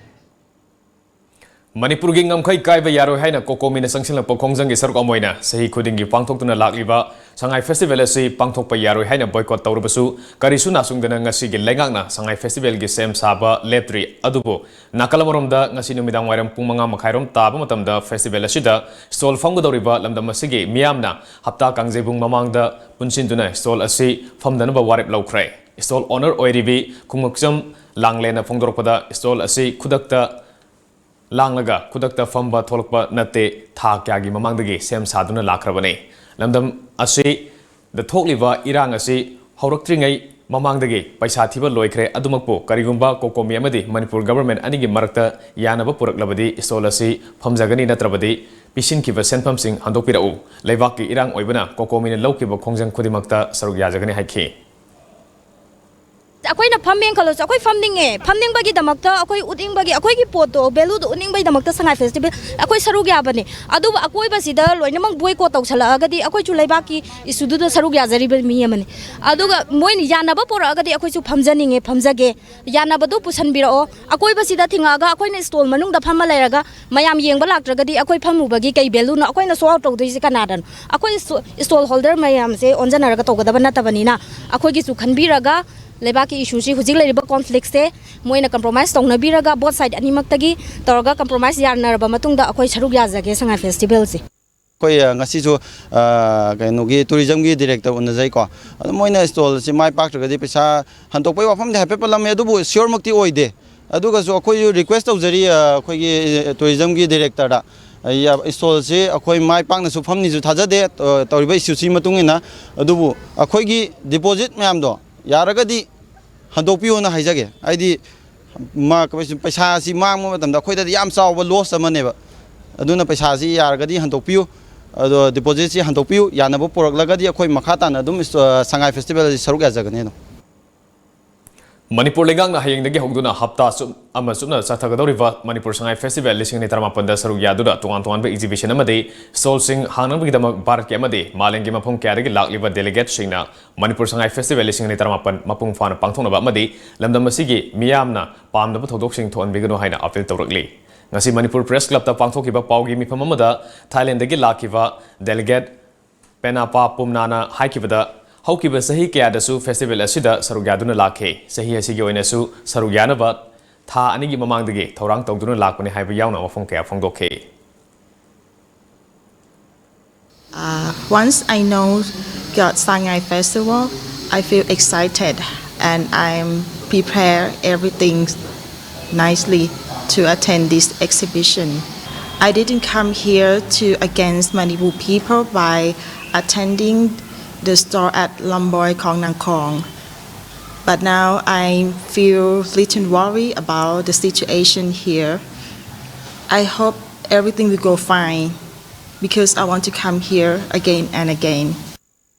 ꯃꯅꯤꯄꯨꯔꯒꯤ ꯉꯝꯈꯩ ꯀꯥꯏꯕ ꯌꯥꯔꯣꯏ ꯍꯥꯏꯅ ꯀꯣꯀꯣꯃꯤꯅ ꯆꯪꯁꯤꯜꯂꯛꯄ ꯈꯣꯡꯖꯪꯒꯤ ꯁꯔꯨꯛ ꯑꯃ ꯑꯣꯏꯅ ꯆꯍꯤ ꯈꯨꯗꯤꯡꯒꯤ ꯄꯥꯡꯊꯣꯛꯇꯨꯅ ꯂꯥꯛꯂꯤꯕ ꯁꯉꯥꯏ ꯐꯦꯁꯇꯤꯚꯦꯜ ꯑꯁꯤ ꯄꯥꯡꯊꯣꯛꯄ ꯌꯥꯔꯣꯏ ꯍꯥꯏꯅ ꯕꯣꯏꯀꯣꯠ ꯇꯧꯔꯕꯁꯨ, ꯀꯔꯤꯁꯨ ꯅꯥꯆꯨꯡꯗꯅ ꯉꯁꯤꯒꯤ ꯂꯩꯉꯥꯛꯅ ꯁꯉꯥꯏ ꯐꯦꯁꯇꯤꯚꯦꯜꯒꯤ ꯁꯦꯝ ꯁꯥꯕ ꯂꯦꯞꯇ꯭ꯔꯤ꯫ ꯑꯗꯨꯕꯨ ꯅꯥꯀꯜ ꯑꯃꯔꯣꯝꯗ ꯉꯁꯤ ꯅꯨꯃꯤꯗꯥꯡ ꯋꯥꯏꯔꯝ ꯄꯨꯡ ꯃꯉꯥ ꯃꯈꯥꯏꯔꯣꯝ ꯇꯥꯕ ꯃꯇꯝꯗ ꯐꯦꯁꯇꯤꯚꯦꯜ ꯑꯁꯤꯗ ꯁ꯭ꯇꯣꯜ ꯐꯝꯒꯗꯧꯔꯤꯕ ꯂꯝꯗꯝ ꯑꯁꯤꯒꯤ ꯃꯤꯌꯥꯝꯅ ꯍꯞꯇꯥ ꯀꯥꯡꯖꯩꯕꯨꯡ ꯃꯃꯥꯡꯗ ꯄꯨꯟꯁꯤꯟꯗꯨꯅ ꯁ꯭ꯇꯣꯜ ꯑꯁꯤ ꯐꯝꯗꯅꯕ ꯋꯥꯔꯦꯞ ꯂꯧꯈ꯭ꯔꯦ꯫ ꯁ꯭ꯇꯣꯜ ꯑꯣꯅꯔ ꯑꯣꯏꯔꯤꯕꯤ ꯈꯨꯡꯉꯨꯛꯆꯝ ꯂꯥꯡꯂꯦꯟꯅ ꯐꯣꯡꯗꯣꯔꯛꯄꯗ, ꯁ꯭ꯇꯣꯜ ꯑꯁꯤ ꯈꯨꯗꯛꯇ ꯂꯥꯡꯂꯒ ꯈꯨꯗꯛꯇ ꯐꯝꯕ ꯊꯣꯛꯂꯛꯄ ꯅꯠꯇꯦ, ꯊꯥ ꯀꯌꯥꯒꯤ ꯃꯃꯥꯡꯗꯒꯤ ꯁꯦꯝ ꯁꯥꯗꯨꯅ ꯂꯥꯛꯈ꯭ꯔꯕꯅꯤ꯫ ꯂꯝꯗꯝ ꯑꯁꯤꯗ ꯊꯣꯛꯂꯤꯕ ꯏꯔꯥꯡ ꯑꯁꯤ ꯍꯧꯔꯛꯇ꯭ꯔꯤꯉꯩ ꯃꯃꯥꯡꯗꯒꯤ ꯄꯩꯁꯥ ꯊꯤꯕ ꯂꯣꯏꯈ꯭ꯔꯦ꯫ ꯑꯗꯨꯃꯛꯄꯨ ꯀꯔꯤꯒꯨꯝꯕ ꯀꯣꯀꯣꯃꯤ ꯑꯃꯗꯤ ꯃꯅꯤꯄꯨꯔ ꯒꯚꯔꯟꯃꯦꯟꯠ ꯑꯅꯤꯒꯤ ꯃꯔꯛꯇ ꯌꯥꯅꯕ ꯄꯨꯔꯛꯂꯕꯗꯤ, ꯁ꯭ꯇꯣꯜ ꯑꯁꯤ ꯐꯝꯖꯒꯅꯤ, ꯅꯠꯇ꯭ꯔꯕꯗꯤ ꯄꯤꯁꯤꯟꯈꯤꯕ ꯁꯦꯟꯐꯝꯁꯤꯡ ꯍꯟꯗꯣꯛꯄꯤꯔꯛꯎ꯫ ꯂꯩꯕꯥꯛꯀꯤ ꯏꯔꯥꯡ ꯑꯣꯏꯕꯅ ꯀꯣꯀꯣꯃꯤꯅ ꯂꯧꯈꯤꯕ ꯈꯣꯡꯖꯪ ꯈꯨꯗꯤꯡꯃꯛꯇ ꯁꯔꯨꯛ ꯌꯥꯖꯒꯅꯤ ꯍꯥꯏꯈꯤ꯫ ꯑꯩꯈꯣꯏꯅ ꯐꯝꯃꯦꯅ ꯈꯜꯂꯁꯨ, ꯑꯩꯈꯣꯏ ꯐꯝꯅꯤꯡꯉꯦ, ꯐꯝꯅꯤꯡꯕꯒꯤꯗꯃꯛꯇ, ꯑꯩꯈꯣꯏ ꯎꯠꯅꯤꯡꯕꯒꯤ, ꯑꯩꯈꯣꯏꯒꯤ ꯄꯣꯠꯇꯣ, ꯚꯦꯂꯨꯗꯣ ꯎꯠꯅꯤꯡꯕꯒꯤꯗꯃꯛꯇ ꯁꯉꯥꯏ ꯐꯦꯁꯇꯤꯚꯦꯜ ꯑꯩꯈꯣꯏ ꯁꯔꯨꯛ ꯌꯥꯕꯅꯦ꯫ ꯑꯗꯨꯕꯨ ꯑꯀꯣꯏꯕꯁꯤꯗ ꯂꯣꯏꯅꯃꯛ ꯕꯣꯏꯀꯣꯠ ꯇꯧꯁꯜꯂꯛꯑꯒꯗꯤ ꯑꯩꯈꯣꯏꯁꯨ ꯂꯩꯕꯥꯛꯀꯤ ꯏꯁꯨꯗꯨꯗ ꯁꯔꯨꯛ ꯌꯥꯖꯔꯤꯕ ꯃꯤ ꯑꯃꯅꯤ꯫ ꯑꯗꯨꯒ ꯃꯣꯏꯅ ꯌꯥꯅꯕ ꯄꯣꯔꯛꯑꯒꯗꯤ ꯑꯩꯈꯣꯏꯁꯨ ꯐꯝꯖꯅꯤꯡꯉꯦ, ꯐꯝꯖꯒꯦ꯫ ꯌꯥꯅꯕꯗꯣ ꯄꯨꯁꯟꯕꯤꯔꯛꯑꯣ꯫ ꯑꯀꯣꯏꯕꯁꯤꯗ ꯊꯤꯡꯉꯛꯑꯒ ꯑꯩꯈꯣꯏꯅ ꯁ꯭ꯇꯣꯜ ꯃꯅꯨꯡꯗ ꯐꯝꯃ ꯂꯩꯔꯒ ꯃꯌꯥꯝ ꯌꯦꯡꯕ ꯂꯥꯛꯇ꯭ꯔꯒꯗꯤ ꯑꯩꯈꯣꯏ ꯐꯝꯃꯨꯕꯒꯤ ꯀꯩ ꯚꯦꯂꯨꯅꯣ? ꯑꯩꯈꯣꯏꯅ ꯁꯣ ꯑꯥꯎꯠ ꯇꯧꯗꯣꯏꯁꯦ ꯀꯅꯥꯗꯅꯣ? ꯑꯩꯈꯣꯏ ꯁ꯭ꯇꯣ-, ꯁ꯭ꯇꯣꯜ ꯍꯣꯜꯗꯔ ꯃꯌꯥꯝꯁꯦ ꯑꯣꯟꯖꯟꯅꯔꯒ ꯇꯧꯒꯗꯕ ꯅꯠꯇꯕꯅꯤꯅ, ꯑꯩꯈꯣꯏꯒꯤꯁꯨ ꯈꯟꯕꯤꯔꯒ ꯂꯩꯕꯥꯛꯀꯤ ꯏꯁꯨꯁꯤ, ꯍꯧꯖꯤꯛ ꯂꯩꯔꯤꯕ ꯀꯣꯟꯐ꯭ꯂꯤꯛꯁꯦ ꯃꯣꯏꯅ ꯀꯝꯄ꯭ꯔꯣꯃꯥꯏꯁ ꯇꯧꯅꯕꯤꯔꯒ, ꯕꯣꯠ ꯁꯥꯏꯠ ꯑꯅꯤꯃꯛꯇꯒꯤ ꯇꯧꯔꯒ ꯀꯝꯄ꯭ꯔꯣꯃꯥꯏꯁ ꯌꯥꯅꯔꯕ ꯃꯇꯨꯡꯗ ꯑꯩꯈꯣꯏ ꯁꯔꯨꯛ ꯌꯥꯖꯒꯦ ꯁꯉꯥꯏ ꯐꯦꯁꯇꯤꯚꯦꯜꯁꯦ꯫ ꯑꯩꯈꯣꯏ, ꯑ, ꯉꯁꯤꯁꯨ, ꯑ, ꯀꯩꯅꯣꯒꯤ ꯇꯨꯔꯤꯖꯝꯒꯤ ꯗꯤꯔꯦꯛꯇꯔ ꯎꯅꯖꯩꯀꯣ꯫ ꯑꯗꯨ ꯃꯣꯏꯅ ꯁ꯭ꯇꯣꯜ ꯑꯁꯤ ꯃꯥꯏ ꯄꯥꯛꯇ꯭ꯔꯒꯗꯤ ꯄꯩꯁꯥ ꯍꯟꯗꯣꯛꯄꯒꯤ ꯋꯥꯐꯝꯗꯤ ꯍꯥꯏꯐꯦꯠ ꯄꯜꯂꯝꯃꯦ, ꯑꯗꯨꯕꯨ ꯁꯤꯌꯣꯔꯃꯛꯇꯤ ꯑꯣꯏꯗꯦ꯫ ꯑꯗꯨꯒꯁꯨ ꯑꯩꯈꯣꯏꯁꯨ ꯔꯤꯀ꯭ꯋꯦꯁ ꯇꯧꯖꯔꯤ, ꯑ, ꯑꯩꯈꯣꯏꯒꯤ ꯇꯨꯔꯤꯖꯝꯒꯤ ꯗꯤꯔꯦꯛꯇꯔꯗ, ꯏꯟꯁꯇꯣꯜꯁꯤ ꯑꯩꯈꯣꯏ ꯃꯥꯏ ꯄꯥꯛꯅꯁꯨ ꯐꯝꯅꯤꯁꯨ ꯊꯥꯖꯗꯦ, ꯑ, ꯇꯧꯔꯤꯕ ꯏꯁꯨꯁꯤꯒꯤ ꯃꯇꯨꯡ ꯏꯟꯅ꯫ ꯑꯗꯨꯕꯨ ꯑꯩꯈꯣꯏꯒꯤ ꯗꯤꯄꯣꯖꯤꯠ ꯃꯌꯥꯝꯗꯣ ꯌꯥꯔꯒꯗꯤ ꯍꯟꯗꯣꯛꯄꯤꯌꯣꯅ ꯍꯥꯏꯖꯒꯦ꯫ ꯍꯥꯏꯗꯤ ꯃꯥ-, ꯄꯩꯁꯥꯁꯤ ꯃꯥꯡꯕ ꯃꯇꯝꯗ ꯑꯩꯈꯣꯏꯗꯗꯤ ꯌꯥꯝ ꯆꯥꯎꯕ ꯂꯣꯁ ꯑꯃꯅꯦꯕ꯫ ꯑꯗꯨꯅ ꯄꯩꯁꯥꯁꯤ ꯌꯥꯔꯒꯗꯤ ꯍꯟꯗꯣꯛꯄꯤꯌꯨ, ꯑꯗꯣ ꯗꯤꯄꯣꯖꯤꯠꯁꯤ ꯍꯟꯗꯣꯛꯄꯤꯌꯨ꯫ ꯌꯥꯅꯕ ꯄꯨꯔꯛꯂꯒꯗꯤ ꯑꯩꯈꯣꯏ ꯃꯈꯥ ꯇꯥꯅ ꯑꯗꯨꯝ ꯏꯁ-, ꯑ, ꯁꯉꯥꯏ ꯐꯦꯁꯇꯤꯚꯦꯜ ꯑꯁꯤ ꯁꯔꯨꯛ ꯌꯥꯖꯒꯅꯤ ꯑꯗꯨꯝ꯫ ꯃꯅꯤꯄꯨꯔ ꯂꯩꯉꯥꯛꯅ ꯍꯌꯦꯡꯗꯒꯤ ꯍꯧꯗꯨꯅ ꯍꯞꯇꯥ ꯆꯨꯞ-, ꯑꯃ ꯆꯨꯞꯅ ꯆꯠꯊꯒꯗꯧꯔꯤꯕ ꯃꯅꯤꯄꯨꯔ ꯁꯉꯥꯏ ꯐꯦꯁꯇꯤꯚꯦꯜ ꯂꯤꯁꯤꯡ ꯑꯅꯤ ꯇꯔꯥꯃꯥꯄꯟꯗ ꯁꯔꯨꯛ ꯌꯥꯗꯨꯅ ꯇꯣꯉꯥꯟ ꯇꯣꯉꯥꯟꯕ exhibition ꯑꯃꯗꯤ ꯁ꯭ꯇꯣꯜꯁꯤꯡ ꯍꯥꯡꯅꯕꯒꯤꯗꯃꯛ ꯚꯥꯔꯠꯀꯤ ꯑꯃꯗꯤ ꯃꯥꯂꯦꯝꯒꯤ ꯃꯐꯝ ꯀꯌꯥꯗꯒꯤ ꯂꯥꯛꯂꯤꯕ delegateꯁꯤꯡꯅ ꯃꯅꯤꯄꯨꯔ ꯁꯉꯥꯏ ꯐꯦꯁꯇꯤꯚꯦꯜ ꯂꯤꯁꯤꯡ ꯑꯅꯤ ꯇꯔꯥꯃꯥꯄꯟ ꯃꯄꯨꯡ ꯐꯥꯅ ꯄꯥꯡꯊꯣꯛꯅꯕ ꯑꯃꯗꯤ ꯂꯝꯗꯝ ꯑꯁꯤꯒꯤ ꯃꯤꯌꯥꯝꯅ ꯄꯥꯝꯅꯕ ꯊꯧꯗꯣꯛꯁꯤꯡ ꯊꯣꯛꯍꯟꯕꯤꯒꯅꯨ ꯍꯥꯏꯅ appeal ꯇꯧꯔꯛꯂꯤ꯫ ꯉꯁꯤ ꯃꯅꯤꯄꯨꯔ ꯄ꯭ꯔꯦꯁ ꯀ꯭ꯂꯕꯇ ꯄꯥꯡꯊꯣꯛꯈꯤꯕ ꯄꯥꯎꯒꯤ ꯃꯤꯐꯝ ꯑꯃꯗ ꯊꯥꯏꯂꯦꯟꯗꯒꯤ ꯂꯥꯛꯈꯤꯕ delegate ꯄꯦꯅꯥꯄꯥ ꯄꯨꯝꯅꯥꯅ ꯍꯥꯏꯈꯤꯕꯗ, ꯍꯧꯈꯤꯕ ꯆꯍꯤ ꯀꯌꯥꯗꯁꯨ ꯐꯦꯁꯇꯤꯚꯦꯜ ꯑꯁꯤꯗ ꯁꯔꯨꯛ ꯌꯥꯗꯨꯅ ꯂꯥꯛꯈꯤ꯫ ꯆꯍꯤ ꯑꯁꯤꯒꯤ ꯑꯣꯏꯅꯁꯨ ꯁꯔꯨꯛ ꯌꯥꯅꯕ ꯊꯥ ꯑꯅꯤꯒꯤ ꯃꯃꯥꯡꯗꯒꯤ ꯊꯧꯔꯥꯡ ꯇꯧꯗꯨꯅ ꯂꯥꯛꯄꯅꯤ ꯍꯥꯏꯕ ꯌꯥꯎꯅ ꯋꯥꯐꯝ ꯀꯌꯥ ꯐꯣꯡꯗꯣꯛꯈꯤ꯫ Uh, once I know got Sangai Festival, I feel excited and I'm prepare everything nicely to attend this exhibition. I didn't come here to against Manipur people by attending the store at Lamboi Khong Nang Khong. But now I feel little worry about the situation here. I hope everything will go fine because I want to come here again and again.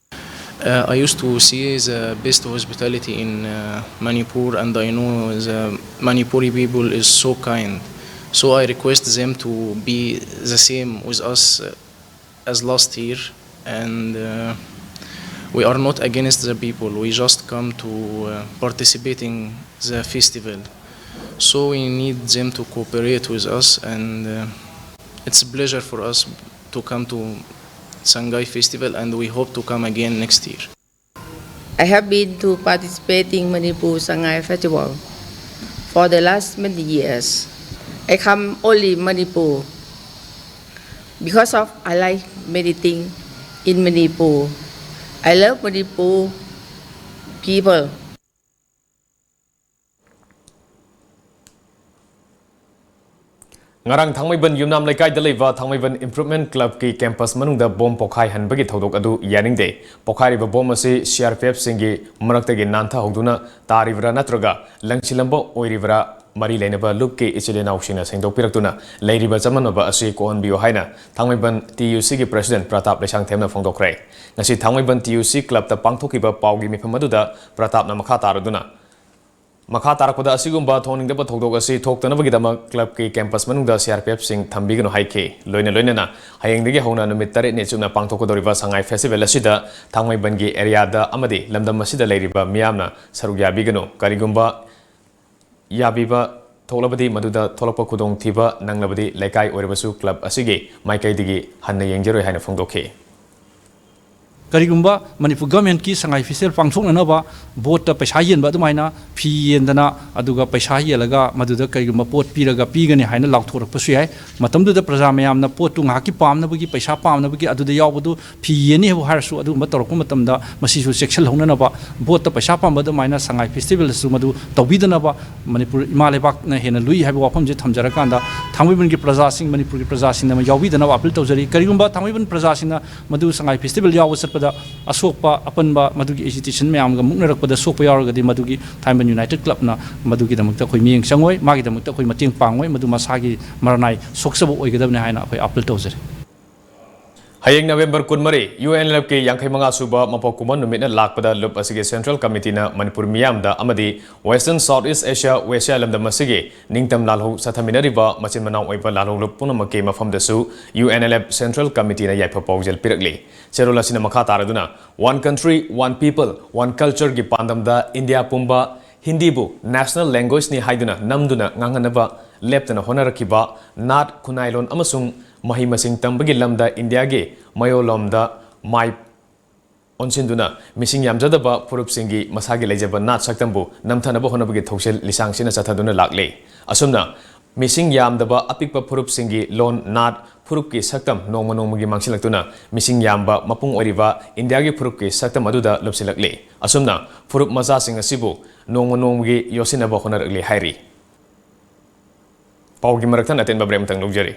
Uh, I used to see the best hospitality in uh, Manipur, and I know the Manipuri people is so kind. So I request them to be the same with us uh, as last year, and uh, we are not against the people. We just come to uh, participating the festival. So we need them to cooperate with us, and uh, it's a pleasure for us to come to Sangai Festival, and we hope to come again next year. I have been to participating Manipur Sangai Festival for the last many years. I come only Manipur because of I like many things in Manipur. I love Manipur people. ꯉꯔꯥꯡ ꯊꯥꯡꯃꯩꯕꯟ ꯌꯨꯝꯅꯥꯝ ꯂꯩꯀꯥꯏꯗ ꯂꯩꯕ ꯊꯥꯡꯃꯩꯕꯟ Improvement Clubꯀꯤ campus ꯃꯅꯨꯡꯗ bomb ꯄꯣꯈꯥꯏꯍꯟꯕꯒꯤ ꯊꯧꯗꯣꯛ ꯑꯗꯨ ꯌꯥꯅꯤꯡꯗꯦ꯫ ꯄꯣꯈꯥꯏꯔꯤꯕ bomb ꯑꯁꯤ CRPFꯁꯤꯡꯒꯤ ꯃꯔꯛꯇꯒꯤ ꯅꯥꯟꯊꯍꯧꯗꯨꯅ ꯇꯥꯔꯤꯕ꯭ꯔꯥ ꯅꯠꯇ꯭ꯔꯒ ꯂꯪꯁꯤꯜꯂꯝꯕ ꯑꯣꯏꯔꯤꯕ꯭ꯔꯥ? ꯃꯔꯤ ꯂꯩꯅꯕ ꯂꯨꯞꯀꯤ ꯏꯆꯤꯜ ꯏꯅꯥꯎꯁꯤꯡꯅ ꯁꯦꯡꯗꯣꯛꯄꯤꯔꯛꯇꯨꯅ ꯂꯩꯔꯤꯕ ꯆꯃꯝꯅꯕ ꯑꯁꯤ ꯀꯣꯛꯍꯟꯕꯤꯌꯨ ꯍꯥꯏꯅ ꯊꯥꯡꯃꯩꯕꯟ TUCꯒꯤ President ꯄ꯭ꯔꯇꯥꯞ ꯂꯩꯁꯥꯡꯊꯦꯝꯅ ꯐꯣꯡꯗꯣꯛꯈ꯭ꯔꯦ꯫ ꯉꯁꯤ ꯊꯥꯡꯃꯩꯕꯟ TUC clubꯇ ꯄꯥꯡꯊꯣꯛꯈꯤꯕ ꯄꯥꯎꯒꯤ ꯃꯤꯐꯝ ꯑꯗꯨꯗ ꯄ꯭ꯔꯇꯥꯞꯅ ꯃꯈꯥ ꯇꯥꯔꯗꯨꯅ, ꯃꯈꯥ ꯇꯥꯔꯛꯄꯗ ꯑꯁꯤꯒꯨꯝꯕ ꯊꯣꯛꯍꯟꯅꯤꯡꯗꯕ ꯊꯧꯗꯣꯛ ꯑꯁꯤ ꯊꯣꯛꯇꯅꯕꯒꯤꯗꯃꯛ clubꯀꯤ campus ꯃꯅꯨꯡꯗ CRPFꯁꯤꯡ ꯊꯝꯕꯤꯒꯅꯨ ꯍꯥꯏꯈꯤ꯫ ꯂꯣꯏꯅ ꯂꯣꯏꯅꯅ ꯍꯌꯦꯡꯗꯒꯤ ꯍꯧꯅ ꯅꯨꯃꯤꯠ ꯇꯔꯦꯠꯅꯤ ꯆꯨꯞꯅ ꯄꯥꯡꯊꯣꯛꯀꯗꯧꯔꯤꯕ ꯁꯉꯥꯏ festival ꯑꯁꯤꯗ ꯊꯥꯡꯃꯩꯕꯟꯒꯤ areaꯗ ꯑꯃꯗꯤ ꯂꯝꯗꯝ ꯑꯁꯤꯗ ꯂꯩꯔꯤꯕ ꯃꯤꯌꯥꯝꯅ ꯁꯔꯨꯛ ꯌꯥꯕꯤꯒꯅꯨ꯫ ꯀꯔꯤꯒꯨꯝꯕ ꯌꯥꯕꯤꯕ ꯊꯣꯛꯂꯕꯗꯤ ꯃꯗꯨꯗ ꯊꯣꯛꯂꯛꯄ ꯈꯨꯗꯣꯡꯊꯤꯕ ꯅꯪꯂꯕꯗꯤ ꯂꯩꯀꯥꯏ ꯑꯣꯏꯔꯕꯁꯨ club ꯑꯁꯤꯒꯤ ꯃꯥꯏꯀꯩꯗꯒꯤ ꯍꯟꯅ ꯌꯦꯡꯖꯔꯣꯏ ꯍꯥꯏꯅ ꯐꯣꯡꯗꯣꯛꯈꯤ꯫ ꯀꯔꯤꯒꯨꯝꯕ ꯃꯅꯤꯄꯨꯔ governmentꯀꯤ ꯁꯉꯥꯏ festival ꯄꯥꯡꯊꯣꯛꯅꯅꯕ boardꯇ ꯄꯩꯁꯥ ꯌꯦꯟꯕ ꯑꯗꯨꯃꯥꯏꯅ ꯐꯤ ꯌꯦꯟꯗꯅ, ꯑꯗꯨꯒ ꯄꯩꯁꯥ ꯌꯦꯜꯂꯒ ꯃꯗꯨꯗ ꯀꯔꯤꯒꯨꯝꯕ ꯄꯣꯠ ꯄꯤꯔꯒ ꯄꯤꯒꯅꯤ ꯍꯥꯏꯅ ꯂꯥꯎꯊꯣꯔꯛꯄꯁꯨ ꯌꯥꯏ꯫ ꯃꯇꯝꯗꯨꯗ ꯄ꯭ꯔꯖꯥ ꯃꯌꯥꯝꯅ ꯄꯣꯠꯇꯨ ꯉꯥꯏꯍꯥꯛꯀꯤ ꯄꯥꯝꯅꯕꯒꯤ, ꯄꯩꯁꯥ ꯄꯥꯝꯅꯕꯒꯤ ꯑꯗꯨꯗ ꯌꯥꯎꯕꯗꯨ ꯐꯤ ꯌꯦꯟꯅꯤ ꯍꯥꯏꯕꯨ ꯍꯥꯏꯔꯁꯨ, ꯑꯗꯨꯒꯨꯝꯕ ꯇꯧꯔꯛꯄ ꯃꯇꯝꯗ ꯃꯁꯤꯁꯨ ꯆꯦꯛꯁꯤꯜꯍꯧꯅꯅꯕ boardꯇ ꯄꯩꯁꯥ ꯄꯥꯝꯕ ꯑꯗꯨꯃꯥꯏꯅ ꯁꯉꯥꯏ festivalꯗꯁꯨ ꯃꯗꯨ ꯇꯧꯕꯤꯗꯅꯕ ꯃꯅꯤꯄꯨꯔ ꯏꯃꯥ ꯂꯩꯕꯥꯛꯅ ꯍꯦꯟꯅ ꯂꯨꯏ ꯍꯥꯏꯕ ꯋꯥꯐꯝꯁꯦ ꯊꯝꯖꯔꯀꯥꯟꯗ, ꯊꯥꯡꯃꯩꯕꯟꯒꯤ ꯄ꯭ꯔꯖꯥꯁꯤꯡ, ꯃꯅꯤꯄꯨꯔꯒꯤ ꯄ꯭ꯔꯖꯥꯁꯤꯡꯅ ꯌꯥꯎꯕꯤꯗꯅꯕ appeal ꯇꯧꯖꯔꯤ꯫ ꯀꯔꯤꯒꯨꯝꯕ ꯊꯥꯡꯃꯩꯕꯟ ꯄ꯭ꯔꯖꯥꯁꯤꯡꯅ ꯃꯗꯨ ꯁꯉꯥꯏ festival ꯌꯥꯎꯕ ꯆꯠꯄꯗ ꯑꯁꯣꯛꯄ ꯑꯄꯟꯕ ꯃꯗꯨꯒꯤ agitation ꯃꯌꯥꯝꯒ ꯃꯨꯛꯅꯔꯛꯄꯗ ꯁꯣꯛꯄ ꯌꯥꯎꯔꯒꯗꯤ, ꯃꯗꯨꯒꯤ ꯊꯥꯡꯃꯩꯕꯟ United Clubꯅ ꯃꯗꯨꯒꯤꯗꯃꯛꯇ ꯑꯩꯈꯣꯏ ꯃꯤꯠꯌꯦꯡ ꯆꯪꯉꯣꯏ, ꯃꯥꯒꯤꯗꯃꯛꯇ ꯑꯩꯈꯣꯏ ꯃꯇꯦꯡ ꯄꯥꯡꯉꯣꯏ, ꯃꯗꯨ ꯃꯁꯥꯒꯤ ꯃꯔꯅꯥꯏ ꯁꯣꯛꯆꯕ ꯑꯣꯏꯒꯗꯕꯅꯤ ꯍꯥꯏꯅ ꯑꯩꯈꯣꯏ appeal ꯇꯧꯖꯔꯤ꯫ ꯍꯌꯦꯡ November ꯀꯨꯟꯃꯔꯤ, UNLFꯀꯤ ꯌꯥꯡꯈꯩ ꯃꯉꯥ ꯁꯨꯕ ꯃꯄꯣꯛ ꯀꯨꯝꯑꯣꯟ ꯅꯨꯃꯤꯠꯅ ꯂꯥꯛꯄꯗ ꯂꯨꯞ ꯑꯁꯤꯒꯤ Central Committeeꯅ ꯃꯅꯤꯄꯨꯔ ꯃꯤꯌꯥꯝꯗ ꯑꯃꯗꯤ Western South East Asia, ꯋꯦꯁꯤꯌꯥ ꯂꯝꯗꯝ ꯑꯁꯤꯒꯤ ꯅꯤꯡꯇꯝ ꯂꯥꯜꯍꯧ ꯆꯠꯊꯃꯤꯟꯅꯔꯤꯕ ꯃꯆꯤꯟ ꯃꯅꯥꯎ ꯑꯣꯏꯕ ꯂꯥꯜꯍꯧ ꯂꯨꯞ ꯄꯨꯝꯅꯃꯛꯀꯤ ꯃꯐꯝꯗꯁꯨ UNLF Central Committeeꯅ ꯌꯥꯏꯐ ꯄꯥꯎꯖꯦꯜ ꯄꯤꯔꯛꯂꯤ꯫ ꯆꯦꯔꯣꯜ ꯑꯁꯤꯅ ꯃꯈꯥ ꯇꯥꯔꯗꯨꯅ, "One country, one people, one cultureꯒꯤ ꯄꯥꯟꯗꯝꯗ ꯏꯟꯗꯤꯌꯥ ꯄꯨꯝꯕ ꯍꯤꯟꯗꯤꯕꯨ national languageꯅꯤ ꯍꯥꯏꯗꯨꯅ ꯅꯝꯗꯨꯅ ꯉꯥꯡꯍꯟꯅꯕ ꯂꯦꯞꯇꯅ ꯍꯣꯠꯅꯔꯛꯈꯤꯕ ꯅꯥꯠ, ꯈꯨꯟꯅꯥꯏꯂꯣꯟ ꯑꯃꯁꯨꯡ ꯃꯍꯩ ꯃꯁꯤꯡ ꯇꯝꯕꯒꯤ ꯂꯝꯗ ꯏꯟꯗꯤꯌꯥꯒꯤ ꯃꯌꯣꯜꯂꯣꯝꯗ ꯃꯥꯏ ꯑꯣꯟꯁꯤꯟꯗꯨꯅ ꯃꯤꯁꯤꯡ ꯌꯥꯝꯖꯗꯕ ꯐꯨꯔꯨꯞꯁꯤꯡꯒꯤ ꯃꯁꯥꯒꯤ ꯂꯩꯖꯕ ꯅꯥꯠ ꯁꯛꯇꯝꯕꯨ ꯅꯝꯊꯅꯕ ꯍꯣꯠꯅꯕꯒꯤ ꯊꯧꯁꯤꯜ ꯂꯤꯁꯥꯡꯁꯤꯟꯅ ꯆꯠꯊꯗꯨꯅ ꯂꯥꯛꯂꯤ꯫ ꯑꯁꯨꯝꯅ ꯃꯤꯁꯤꯡ ꯌꯥꯝꯗꯕ ꯑꯄꯤꯛꯄ ꯐꯨꯔꯨꯞꯁꯤꯡꯒꯤ ꯂꯣꯟ, ꯅꯥꯠ, ꯐꯨꯔꯨꯞꯀꯤ ꯁꯛꯇꯝ ꯅꯣꯡꯃ ꯅꯣꯡꯃꯒꯤ ꯃꯥꯡꯁꯤꯜꯂꯛꯇꯨꯅ ꯃꯤꯁꯤꯡ ꯌꯥꯝꯕ ꯃꯄꯨꯡ ꯑꯣꯏꯔꯤꯕ ꯏꯟꯗꯤꯌꯥꯒꯤ ꯐꯨꯔꯨꯞꯀꯤ ꯁꯛꯇꯝ ꯑꯗꯨꯗ ꯂꯨꯞꯁꯤꯜꯂꯛꯂꯤ꯫ ꯑꯁꯨꯝꯅ ꯐꯨꯔꯨꯞ ꯃꯆꯥꯁꯤꯡ ꯑꯁꯤꯕꯨ ꯅꯣꯡꯃ ꯅꯣꯡꯃꯒꯤ ꯌꯣꯠꯁꯤꯟꯅꯕ ꯍꯣꯠꯅꯔꯛꯂꯤ ꯍꯥꯏꯔꯤ꯫ ꯄꯥꯎꯒꯤ ꯃꯔꯛꯇ ꯑꯇꯦꯟꯕ ꯕ꯭ꯔꯦꯛ ꯑꯃꯇꯪ ꯂꯧꯖꯔꯤ꯫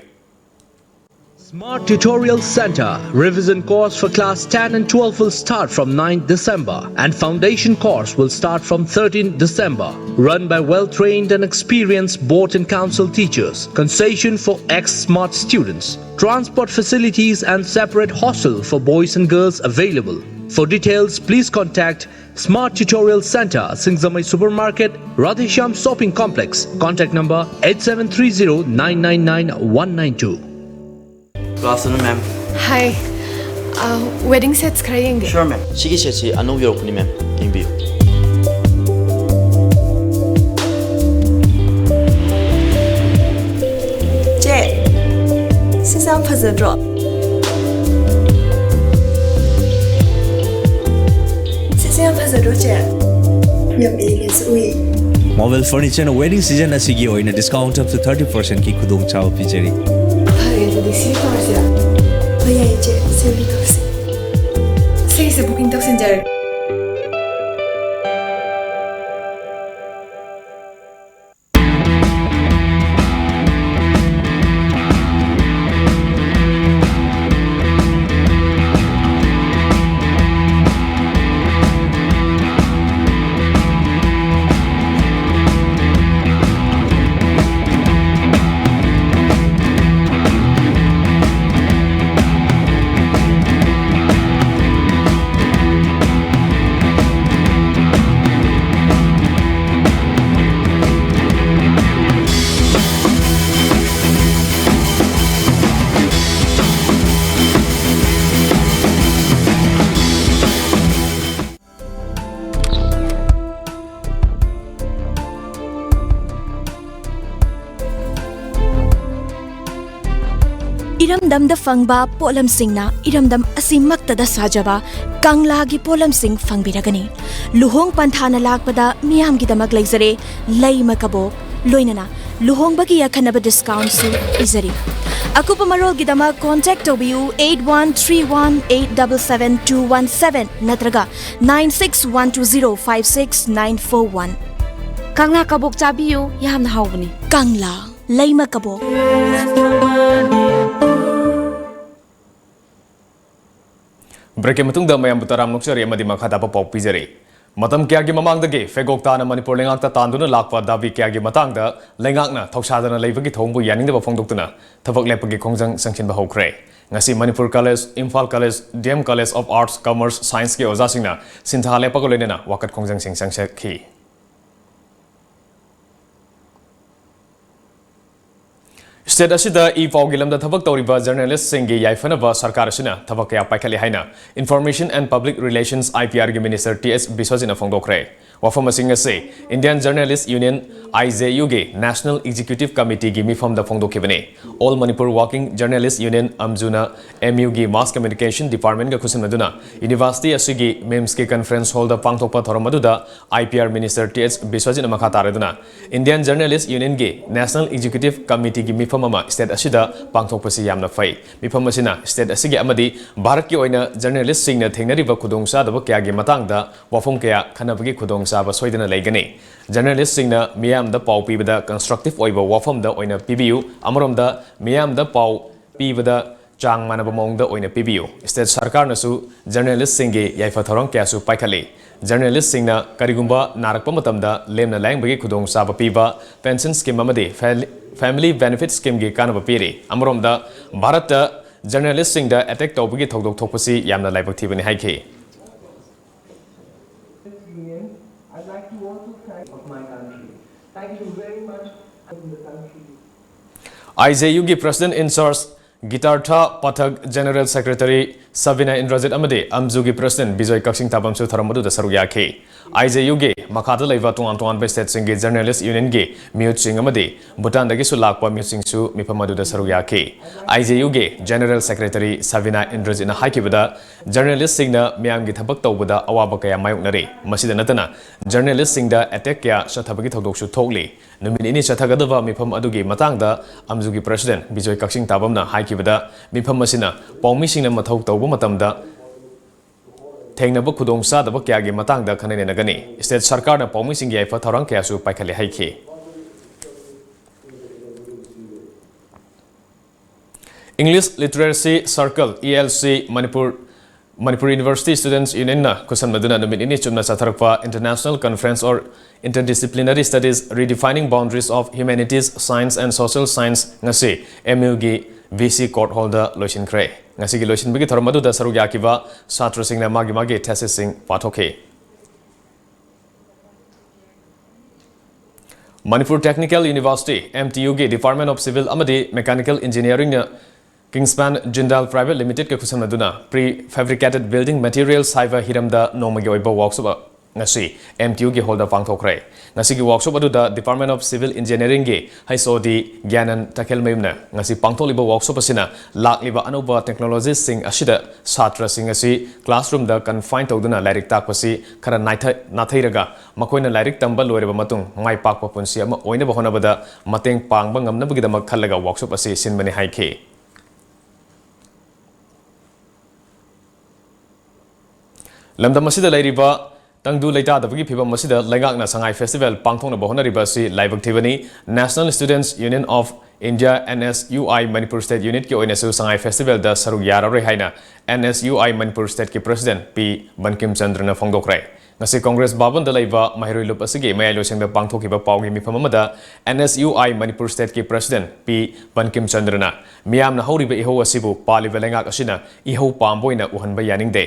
Smart Tutorial Center. Revision course for class ten and twelve will start from ninth December, and foundation course will start from thirteenth December. Run by well-trained and experienced board and council teachers. Concession for ex-smart students. Transport facilities and separate hostel for boys and girls available. For details, please contact Smart Tutorial Center, Singjamei Supermarket, Radheshyam Shopping Complex. Contact number eight seven three zero nine nine nine one nine two. Good afternoon, ma'am. Hi. Uh, wedding sets ꯈꯔ ꯌꯦꯡꯒꯦ꯫ Sure, ma'am. ꯁꯤꯒꯤ ꯁꯦꯠꯁꯤ ꯑꯅꯧꯕ ꯌꯧꯔꯛꯄꯅꯤ, ma'am. ꯌꯦꯡꯕꯤꯌꯨ꯫ ꯆꯦ, ꯁꯤꯁꯦ ꯌꯥꯝ ꯐꯖꯗ꯭ꯔꯣ? ꯁꯤꯁꯦ ꯌꯥꯝ ꯐꯖꯗ꯭ꯔꯣ, ꯆꯦ? ꯌꯥꯝ ꯏꯪꯉꯦ, ꯁꯤ ꯎꯏ꯫ Mobile Furniture ꯅ wedding season ꯑꯁꯤꯒꯤ ꯑꯣꯏꯅ discount up to thirty percent ꯀꯤ ꯈꯨꯗꯣꯡꯆꯥꯕ ꯄꯤꯖꯔꯤ꯫ ꯐꯔꯦ, ꯑꯗꯨꯗꯤ ꯁꯤ ꯇꯧꯔꯁꯤꯔꯥ? ꯍꯣꯏ, ꯌꯥꯏꯌꯦ, ꯆꯦ꯫ ꯁꯤ ꯑꯣꯏꯅ ꯇꯧꯁꯤ꯫ ꯁꯤꯒꯤꯁꯦ booking ꯇꯧꯁꯤꯟꯖꯔꯒꯦ꯫ ꯏꯔꯝꯗꯝꯗ ꯐꯪꯕ ꯄꯣꯠꯂꯝꯁꯤꯡꯅ ꯏꯔꯝꯗꯝ ꯑꯁꯤꯃꯛꯇꯗ ꯁꯥꯖꯕ ꯀꯪꯂꯥꯒꯤ ꯄꯣꯠꯂꯝꯁꯤꯡ ꯐꯪꯕꯤꯔꯒꯅꯤ꯫ ꯂꯨꯍꯣꯡ ꯄꯟꯊꯥꯅ ꯂꯥꯛꯄꯗ ꯃꯤꯌꯥꯝꯒꯤꯗꯃꯛ ꯂꯩꯖꯔꯦ ꯂꯩꯃ ꯀꯕꯣꯛ, ꯂꯣꯏꯅꯅ ꯂꯨꯍꯣꯡꯕꯒꯤ ꯑꯈꯟꯅꯕ discount ꯁꯨ ꯄꯤꯖꯔꯤ꯫ ꯑꯀꯨꯞꯄ ꯃꯔꯣꯜꯒꯤꯗꯃꯛ contact ꯇꯧꯕꯤꯌꯨ eight one three one eight double seven two one seven ꯅꯠꯇ꯭ꯔꯒ nine six one two zero five six nine four one꯫ ꯀꯪꯂꯥ ꯀꯕꯣꯛ ꯆꯥꯕꯤꯌꯨ, ꯌꯥꯝꯅ ꯍꯥꯎꯕꯅꯤ꯫ ꯀꯪꯂꯥ꯫ ꯂꯩꯃ ꯀꯕꯣꯛ꯫ ꯕ꯭ꯔꯦꯛꯀꯤ ꯃꯇꯨꯡꯗ ꯃꯌꯥꯝꯕꯨ ꯇꯔꯥꯝꯅ ꯑꯣꯛꯆꯔꯤ ꯑꯃꯗꯤ ꯃꯈꯥ ꯇꯥꯕ ꯄꯥꯎ ꯄꯤꯖꯔꯤ꯫ ꯃꯇꯝ ꯀꯌꯥꯒꯤ ꯃꯃꯥꯡꯗꯒꯤ ꯐꯦꯒꯣꯛ ꯇꯥꯅ ꯃꯅꯤꯄꯨꯔ ꯂꯩꯉꯥꯛꯇ ꯇꯥꯟꯗꯨꯅ ꯂꯥꯛꯄ ꯗꯥꯕꯤ ꯀꯌꯥꯒꯤ ꯃꯇꯥꯡꯗ ꯂꯩꯉꯥꯛꯅ ꯊꯧꯁꯥꯗꯅ ꯂꯩꯕꯒꯤ ꯊꯧꯑꯣꯡꯕꯨ ꯌꯥꯅꯤꯡꯗꯕ ꯐꯣꯡꯗꯣꯛꯇꯨꯅ ꯊꯕꯛ ꯂꯦꯞꯄꯒꯤ ꯈꯣꯡꯖꯪ ꯆꯪꯁꯤꯟꯕ ꯍꯧꯈ꯭ꯔꯦ꯫ ꯉꯁꯤ Manipur college, Imphal college, D M College of Arts, Commerce, Scienceꯀꯤ ꯑꯣꯖꯥꯁꯤꯡꯅ ꯁꯤꯟꯊꯥ ꯂꯦꯞꯄꯒ ꯂꯣꯏꯅꯅ ꯋꯥꯀꯠ ꯈꯣꯡꯖꯪꯁꯤꯡ ꯆꯪꯁꯤꯟꯈꯤ꯫ ꯁ꯭ꯇꯦꯠ ꯑꯁꯤꯗ ꯏ ꯄꯥꯎꯒꯤ ꯂꯝꯗ ꯊꯕꯛ ꯇꯧꯔꯤꯕ ꯖꯔꯅꯦꯂꯤꯁꯁꯤꯡꯒꯤ ꯌꯥꯏꯐꯅꯕ ꯁꯔꯀꯥꯔ ꯑꯁꯤꯅ ꯊꯕꯛ ꯀꯌꯥ ꯄꯥꯏꯈꯠꯂꯤ ꯍꯥꯏꯅ Information and Public Relations, I P Rꯒꯤ ꯃꯤꯅꯤꯁꯇꯔ ꯇꯤ ꯑꯦꯁ ꯕꯤꯁ꯭ꯋꯖꯤꯠꯅ ꯐꯣꯡꯗꯣꯛꯈ꯭ꯔꯦ꯫ ꯋꯥꯐꯝ ꯑꯁꯤꯡ ꯑꯁꯤ Indian Journalist Union, I J U ꯒꯤ National Executive Committeeꯒꯤ ꯃꯤꯐꯝꯗ ꯐꯣꯡꯗꯣꯛꯈꯤꯕꯅꯤ꯫ All Manipur Working Journalist Union, ꯑꯝꯖꯨꯅ M U ꯒꯤ Mass Communication Departmentꯀ ꯈꯨꯠꯁꯝꯅꯗꯨꯅ ꯌꯨꯅꯤꯚꯔꯁꯤꯇꯤ ꯑꯁꯤꯒꯤ MIMSꯀꯤ conference hallꯗ ꯄꯥꯡꯊꯣꯛꯄ ꯊꯧꯔꯝ ꯑꯗꯨꯗ I P R minister T S ꯕꯤꯁ꯭ꯋꯖꯤꯠꯅ ꯃꯈꯥ ꯇꯥꯔꯗꯨꯅ Indian Journalist Unionꯒꯤ National Executive Committeeꯒꯤ ꯃꯤꯐꯝ ꯑꯃ ꯁ꯭ꯇꯦꯠ ꯑꯁꯤꯗ ꯄꯥꯡꯊꯣꯛꯄꯁꯤ ꯌꯥꯝꯅ ꯐꯩ꯫ ꯃꯤꯐꯝ ꯑꯁꯤꯅ ꯁ꯭ꯇꯦꯠ ꯑꯁꯤꯒꯤ ꯑꯃꯗꯤ ꯚꯥꯔꯠꯀꯤ ꯑꯣꯏꯅ ꯖꯔꯅꯦꯂꯤꯁꯁꯤꯡꯅ ꯊꯦꯡꯅꯔꯤꯕ ꯈꯨꯗꯣꯡꯆꯥꯗꯕ ꯀꯌꯥꯒꯤ ꯃꯇꯥꯡꯗ ꯋꯥꯐꯝ ꯀꯌꯥ ꯈꯟꯅꯕꯒꯤ ꯈꯨꯗꯣꯡꯆꯥꯕ ꯁꯣꯏꯗꯅ ꯂꯩꯒꯅꯤ꯫ ꯖꯔꯅꯦꯂꯤꯁꯁꯤꯡꯅ ꯃꯤꯌꯥꯝꯗ ꯄꯥꯎ ꯄꯤꯕꯗ constructive ꯑꯣꯏꯕ ꯋꯥꯐꯝꯗ ꯑꯣꯏꯅ ꯄꯤꯕꯤꯌꯨ꯫ ꯑꯃꯔꯣꯝꯗ ꯃꯤꯌꯥꯝꯗ ꯄꯥꯎ ꯄꯤꯕꯗ ꯆꯥꯡ ꯃꯥꯟꯅꯕ ꯃꯑꯣꯡꯗ ꯑꯣꯏꯅ ꯄꯤꯕꯤꯌꯨ꯫ ꯁ꯭ꯇꯦꯠ ꯁꯔꯀꯥꯔꯅꯁꯨ ꯖꯔꯅꯦꯂꯤꯁꯁꯤꯡꯒꯤ ꯌꯥꯏꯐ ꯊꯧꯔꯥꯡ ꯀꯌꯥꯁꯨ ꯄꯥꯏꯈꯠꯂꯤ꯫ ꯖꯔꯅꯦꯂꯤꯁꯁꯤꯡꯅ ꯀꯔꯤꯒꯨꯝꯕ ꯅꯥꯔꯛꯄ ꯃꯇꯝꯗ ꯂꯦꯝꯅ ꯂꯥꯌꯦꯡꯕꯒꯤ ꯈꯨꯗꯣꯡꯆꯥꯕ ꯄꯤꯕ, pension scheme ꯑꯃꯗꯤ fa-, family benefit schemeꯒꯤ ꯀꯥꯟꯅꯕ ꯄꯤꯔꯤ꯫ ꯑꯃꯔꯣꯝꯗ ꯚꯥꯔꯠꯇ ꯖꯔꯅꯦꯂꯤꯁꯁꯤꯡꯗ attack ꯇꯧꯕꯒꯤ ꯊꯧꯗꯣꯛ ꯊꯣꯛꯄꯁꯤ ꯌꯥꯝꯅ ꯂꯥꯏꯕꯛ ꯊꯤꯕꯅꯤ ꯍꯥꯏꯈꯤ꯫ Union, I'd like to also thank of my country. Thank you very much in the country. I J Uꯒꯤ President in Charge ꯒꯤꯇꯥꯔꯊ ꯄꯥꯊꯛ, General Secretary ꯁꯕꯤꯅꯥ Indrajit ꯑꯃꯗꯤ ꯑꯝꯖꯨꯒꯤ President ꯕꯤꯖꯣꯏ ꯀꯛꯆꯤꯡ ꯇꯥꯕꯝꯁꯨ ꯊꯧꯔꯝ ꯑꯗꯨꯗ ꯁꯔꯨꯛ ꯌꯥꯈꯤ꯫ I J Uꯒꯤ ꯃꯈꯥꯗ ꯂꯩꯕ ꯇꯣꯉꯥꯟ ꯇꯣꯉꯥꯟꯕ stateꯁꯤꯡꯒꯤ Journalist Unionꯒꯤ ꯃꯤꯍꯨꯠꯁꯤꯡ ꯑꯃꯗꯤ ꯚꯨꯇꯥꯟꯗꯒꯤꯁꯨ ꯂꯥꯛꯄ ꯃꯤꯍꯨꯠꯁꯤꯡꯁꯨ ꯃꯤꯐꯝ ꯑꯗꯨꯗ ꯁꯔꯨꯛ ꯌꯥꯈꯤ꯫ I J Uꯒꯤ General Secretary ꯁꯕꯤꯅꯥ ꯏꯟꯗ꯭ꯔꯖꯤꯠꯅ ꯍꯥꯏꯈꯤꯕꯗ, ꯖꯔꯅꯦꯂꯤꯁꯁꯤꯡꯅ ꯃꯤꯌꯥꯝꯒꯤ ꯊꯕꯛ ꯇꯧꯕꯗ ꯑꯋꯥꯕ ꯀꯌꯥ ꯃꯥꯌꯣꯛꯅꯔꯤ꯫ ꯃꯁꯤꯗ ꯅꯠꯇꯅ ꯖꯔꯅꯦꯂꯤꯁꯁꯤꯡꯗ attack ꯀꯌꯥ ꯆꯠꯊꯕꯒꯤ ꯊꯧꯗꯣꯛꯁꯨ ꯊꯣꯛꯂꯤ꯫ ꯅꯨꯃꯤꯠ ꯅꯤꯅꯤ ꯆꯠꯊꯒꯗꯕ ꯃꯤꯐꯝ ꯑꯗꯨꯒꯤ ꯃꯇꯥꯡꯗ ꯑꯝꯖꯨꯒꯤ President ꯕꯤꯖꯣꯏ ꯀꯛꯆꯤꯡ ꯇꯥꯕꯝꯅ ꯍꯥꯏꯈꯤꯕꯗ, ꯃꯤꯐꯝ ꯑꯁꯤꯅ ꯄꯥꯎꯃꯤꯁꯤꯡꯅ ꯃꯊꯧ ꯇꯧꯕ ꯃꯇꯝꯗ ꯊꯦꯡꯅꯕ ꯈꯨꯗꯣꯡꯆꯥꯗꯕ ꯀꯌꯥꯒꯤ ꯃꯇꯥꯡꯗ ꯈꯟꯅ ꯅꯩꯅꯒꯅꯤ꯫ State ꯁꯔꯀꯥꯔꯅ ꯄꯥꯎꯃꯤꯁꯤꯡꯒꯤ ꯌꯥꯏꯐ ꯊꯧꯔꯥꯡ ꯀꯌꯥꯁꯨ ꯄꯥꯏꯈꯠꯂꯦ ꯍꯥꯏꯈꯤ꯫ English Literacy Circle, E L C, Manipur, Manipur University Students Union ꯅ ꯈꯨꯠꯁꯝꯅꯗꯨꯅ ꯅꯨꯃꯤꯠ ꯅꯤꯅꯤ ꯆꯨꯞꯅ ꯆꯠꯊꯔꯛꯄ International Conference or Interdisciplinary Studies Redefining Boundaries of Humanities, Science and Social Science ꯉꯁꯤ M U ꯒꯤ V C Court Hall ꯗ ꯂꯣꯏꯁꯤꯟꯈ꯭ꯔꯦ꯫ ꯉꯁꯤꯒꯤ ꯂꯣꯏꯁꯤꯟꯕꯒꯤ ꯊꯧꯔꯝ ꯑꯗꯨꯗ ꯁꯔꯨꯛ ꯌꯥꯈꯤꯕ ꯁꯥꯇ꯭ꯔꯁꯤꯡꯅ ꯃꯥꯒꯤ ꯃꯥꯒꯤ thesis ꯁꯤꯡ ꯄꯥꯊꯣꯛꯈꯤ꯫ Manipur Technical University, M T U ꯒꯤ Department of Civil ꯑꯃꯗꯤ Mechanical Engineering ꯅ Kingspan Jindal Private Limited ꯀ ꯈꯨꯠꯁꯝꯅꯗꯨꯅ Prefabricated Building Materials ꯍꯥꯏꯕ ꯍꯤꯔꯝꯗ ꯅꯣꯡꯃꯒꯤ ꯑꯣꯏꯕ workshop ꯉꯁꯤ M T U ꯒꯤ hall ꯗ ꯄꯥꯡꯊꯣꯛꯈ꯭ꯔꯦ꯫ ꯉꯁꯤꯒꯤ workshop ꯑꯗꯨꯗ Department of Civil Engineering ꯒꯤ H O D ꯒ꯭ꯌꯥꯅꯟ ꯇꯈꯦꯜꯃꯌꯨꯝꯅ ꯉꯁꯤ ꯄꯥꯡꯊꯣꯛꯂꯤꯕ workshop ꯑꯁꯤꯅ ꯂꯥꯛꯂꯤꯕ ꯑꯅꯧꯕ technologies ꯁꯤꯡ ꯑꯁꯤꯗ ꯁꯥꯇ꯭ꯔꯁꯤꯡ ꯑꯁꯤ classroom ꯗ confine ꯇꯧꯗꯨꯅ ꯂꯥꯏꯔꯤꯛ ꯇꯥꯛꯄꯁꯤ ꯈꯔ ꯅꯥꯏꯊ-, ꯅꯥꯊꯩꯔꯒ ꯃꯈꯣꯏꯅ ꯂꯥꯏꯔꯤꯛ ꯇꯝꯕ ꯂꯣꯏꯔꯕ ꯃꯇꯨꯡ ꯃꯥꯏ ꯄꯥꯛꯄ ꯄꯨꯟꯁꯤ ꯑꯃ ꯑꯣꯏꯅꯕ ꯍꯣꯠꯅꯕꯗ ꯃꯇꯦꯡ ꯄꯥꯡꯕ ꯉꯝꯅꯕꯒꯤꯗꯃꯛ ꯈꯜꯂꯒ workshop ꯑꯁꯤ ꯁꯤꯟꯕꯅꯤ ꯍꯥꯏꯈꯤ꯫ ꯂꯝꯗꯝ ꯑꯁꯤꯗ ꯂꯩꯔꯤꯕ ꯇꯪꯗꯨ ꯂꯩꯇꯥꯗꯕꯒꯤ ꯐꯤꯚꯝ ꯑꯁꯤꯗ ꯂꯩꯉꯥꯛꯅ ꯁꯉꯥꯏ festival ꯄꯥꯡꯊꯣꯛꯅꯕ ꯍꯣꯠꯅꯔꯤꯕ ꯑꯁꯤ ꯂꯥꯏꯕꯛ ꯊꯤꯕꯅꯤ꯫ National Students Union of India, N S U I, Manipur State Unit ꯀꯤ ꯑꯣꯏꯅꯁꯨ ꯁꯉꯥꯏ festival ꯗ ꯁꯔꯨꯛ ꯌꯥꯔꯔꯣꯏ ꯍꯥꯏꯅ N S U I Manipur State ꯀꯤ President P ꯕꯟꯀꯤꯝ ꯆꯟꯗ꯭ꯔꯅ ꯐꯣꯡꯗꯣꯛꯈ꯭ꯔꯦ꯫ ꯉꯁꯤ Congress ꯚꯕꯟꯗ ꯂꯩꯕ ꯃꯍꯩꯔꯣꯏ ꯂꯨꯞ ꯑꯁꯤꯒꯤ ꯃꯌꯥꯏ ꯂꯣꯏꯁꯪꯗ ꯄꯥꯡꯊꯣꯛꯈꯤꯕ ꯄꯥꯎꯒꯤ ꯃꯤꯐꯝ ꯑꯃꯗ N S U I Manipur State ꯀꯤ President P ꯕꯟꯀꯤꯝ ꯆꯟꯗ꯭ꯔꯅ ꯃꯤꯌꯥꯝꯅ ꯍꯧꯔꯤꯕ ꯏꯍꯧ ꯑꯁꯤꯕꯨ ꯄꯥꯜꯂꯤꯕ ꯂꯩꯉꯥꯛ ꯑꯁꯤꯅ ꯏꯍꯧ ꯄꯥꯝꯕ ꯑꯣꯏꯅ ꯎꯍꯟꯕ ꯌꯥꯅꯤꯡꯗꯦ꯫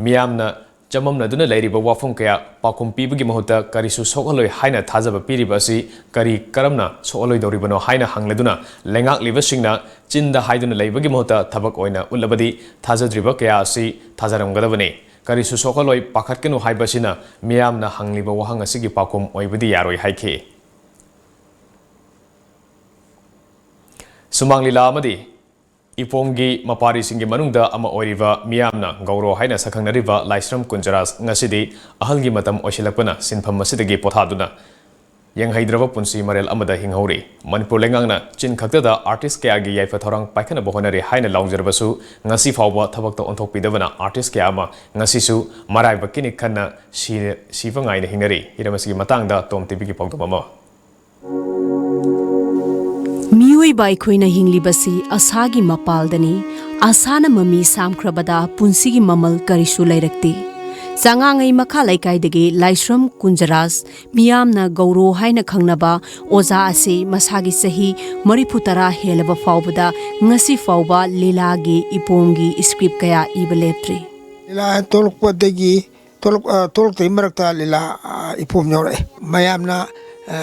ꯃꯤꯌꯥꯝꯅ ꯆꯃꯝꯅꯗꯨꯅ ꯂꯩꯔꯤꯕ ꯋꯥꯐꯝ ꯀꯌꯥ ꯄꯥꯎꯈꯨꯝ ꯄꯤꯕꯒꯤ ꯃꯍꯨꯠꯇ ꯀꯔꯤꯁꯨ ꯁꯣꯛꯍꯜꯂꯣꯏ ꯍꯥꯏꯅ ꯊꯥꯖꯕ ꯄꯤꯔꯤꯕ ꯑꯁꯤ ꯀꯔꯤ ꯀꯔꯝꯅ ꯁꯣꯛꯍꯜꯂꯣꯏꯗꯧꯔꯤꯕꯅꯣ ꯍꯥꯏꯅ ꯍꯪꯂꯗꯨꯅ ꯂꯩꯉꯥꯛꯂꯤꯕꯁꯤꯡꯅ ꯆꯤꯟꯗ ꯍꯥꯏꯗꯨꯅ ꯂꯩꯕꯒꯤ ꯃꯍꯨꯠꯇ ꯊꯕꯛ ꯑꯣꯏꯅ ꯎꯠꯂꯕꯗꯤ ꯊꯥꯖꯗ꯭ꯔꯤꯕ ꯀꯌꯥ ꯑꯁꯤ ꯊꯥꯖꯔꯝꯒꯗꯕꯅꯤ꯫ ꯀꯔꯤꯁꯨ ꯁꯣꯛꯍꯜꯂꯣꯏ, ꯄꯥꯈꯠꯀꯅꯨ ꯍꯥꯏꯕꯁꯤꯅ ꯃꯤꯌꯥꯝꯅ ꯍꯪꯂꯤꯕ ꯋꯥꯍꯪ ꯑꯁꯤꯒꯤ ꯄꯥꯎꯈꯨꯝ ꯑꯣꯏꯕꯗꯤ ꯌꯥꯔꯣꯏ ꯍꯥꯏꯈꯤ꯫ ꯁꯨꯃꯥꯡ ꯂꯤꯂꯥ ꯑꯃꯗꯤ ꯏꯄꯣꯝꯒꯤ ꯃꯄꯥꯔꯤꯁꯤꯡꯒꯤ ꯃꯅꯨꯡꯗ ꯑꯃ ꯑꯣꯏꯔꯤꯕ ꯃꯤꯌꯥꯝꯅ ꯒꯧꯔꯣ ꯍꯥꯏꯅ ꯁꯛꯈꯪꯅꯔꯤꯕ ꯂꯥꯏꯁ꯭ꯔꯝ ꯀꯨꯟꯖꯔꯥꯖ ꯉꯁꯤꯗꯤ ꯑꯍꯜꯒꯤ ꯃꯇꯝ ꯑꯣꯏꯁꯤꯜꯂꯛꯄꯅ ꯁꯤꯟꯐꯝ ꯑꯁꯤꯗꯒꯤ ꯄꯣꯊꯥꯗꯨꯅ ꯌꯦꯡꯍꯩꯗ꯭ꯔꯕ ꯄꯨꯟꯁꯤ ꯃꯔꯦꯜ ꯑꯃꯗ ꯍꯤꯡꯍꯧꯔꯤ꯫ ꯃꯅꯤꯄꯨꯔ ꯂꯩꯉꯥꯛꯅ ꯆꯤꯟ ꯈꯛꯇꯗ artist ꯀꯌꯥꯒꯤ ꯌꯥꯏꯐ ꯊꯧꯔꯥꯡ ꯄꯥꯏꯈꯠꯅꯕ ꯍꯣꯠꯅꯔꯤ ꯍꯥꯏꯅ ꯂꯥꯎꯖꯔꯕꯁꯨ ꯉꯁꯤ ꯐꯥꯎꯕ ꯊꯕꯛꯇ ꯑꯣꯟꯊꯣꯛꯄꯤꯗꯕꯅ artist ꯀꯌꯥ ꯑꯃ ꯉꯁꯤꯁꯨ ꯃꯔꯥꯏꯕꯛ ꯀꯤꯅꯤ ꯈꯟꯅ ꯁꯤ-, ꯁꯤꯕ ꯉꯥꯏꯅ ꯍꯤꯡꯅꯔꯤ꯫ ꯍꯤꯔꯝ ꯑꯁꯤꯒꯤ ꯃꯇꯥꯡꯗ ꯇꯣꯝ ꯇꯤꯚꯤꯒꯤ ꯄꯥꯎꯗꯝ ꯑꯃ꯫ ꯃꯤꯑꯣꯏꯕ ꯑꯩꯈꯣꯏꯅ ꯍꯤꯡꯂꯤꯕꯁꯤ ꯑꯁꯥꯒꯤ ꯃꯄꯥꯜꯗꯅꯤ꯫ ꯑꯁꯥꯅ ꯃꯃꯤ ꯁꯥꯝꯈ꯭ꯔꯕꯗ ꯄꯨꯟꯁꯤꯒꯤ ꯃꯃꯜ ꯀꯔꯤꯁꯨ ꯂꯩꯔꯛꯇꯦ꯫ ꯆꯉꯥꯡꯉꯩ ꯃꯈꯥ ꯂꯩꯀꯥꯏꯗꯒꯤ ꯂꯥꯏꯁ꯭ꯔꯝ ꯀꯨꯟꯖꯔꯥꯖ, ꯃꯤꯌꯥꯝꯅ ꯒꯧꯔꯣ ꯍꯥꯏꯅ ꯈꯪꯅꯕ ꯑꯣꯖꯥ ꯑꯁꯤ ꯃꯁꯥꯒꯤ ꯆꯍꯤ ꯃꯔꯤꯐꯨ ꯇꯔꯥ ꯍꯦꯜꯂꯕ ꯐꯥꯎꯕꯗ ꯉꯁꯤ ꯐꯥꯎꯕ ꯂꯤꯂꯥꯒꯤ ꯏꯄꯣꯝꯒꯤ ꯁ꯭ꯀ꯭ꯔꯤꯞ ꯀꯌꯥ ꯏꯕ ꯂꯦꯞꯇ꯭ꯔꯤ꯫ ꯂꯤꯂꯥ ꯊꯣꯛꯂꯛꯄꯗꯒꯤ ꯊꯣꯛꯂꯛ-, ꯑ, ꯊꯣꯛꯂꯛꯇ꯭ꯔꯤ ꯃꯔꯛꯇ ꯂꯤꯂꯥ, ꯑ, ꯏꯄꯣꯝ ꯌꯥꯎꯔꯛꯑꯦ꯫ ꯃꯌꯥꯝꯅ, ꯑ,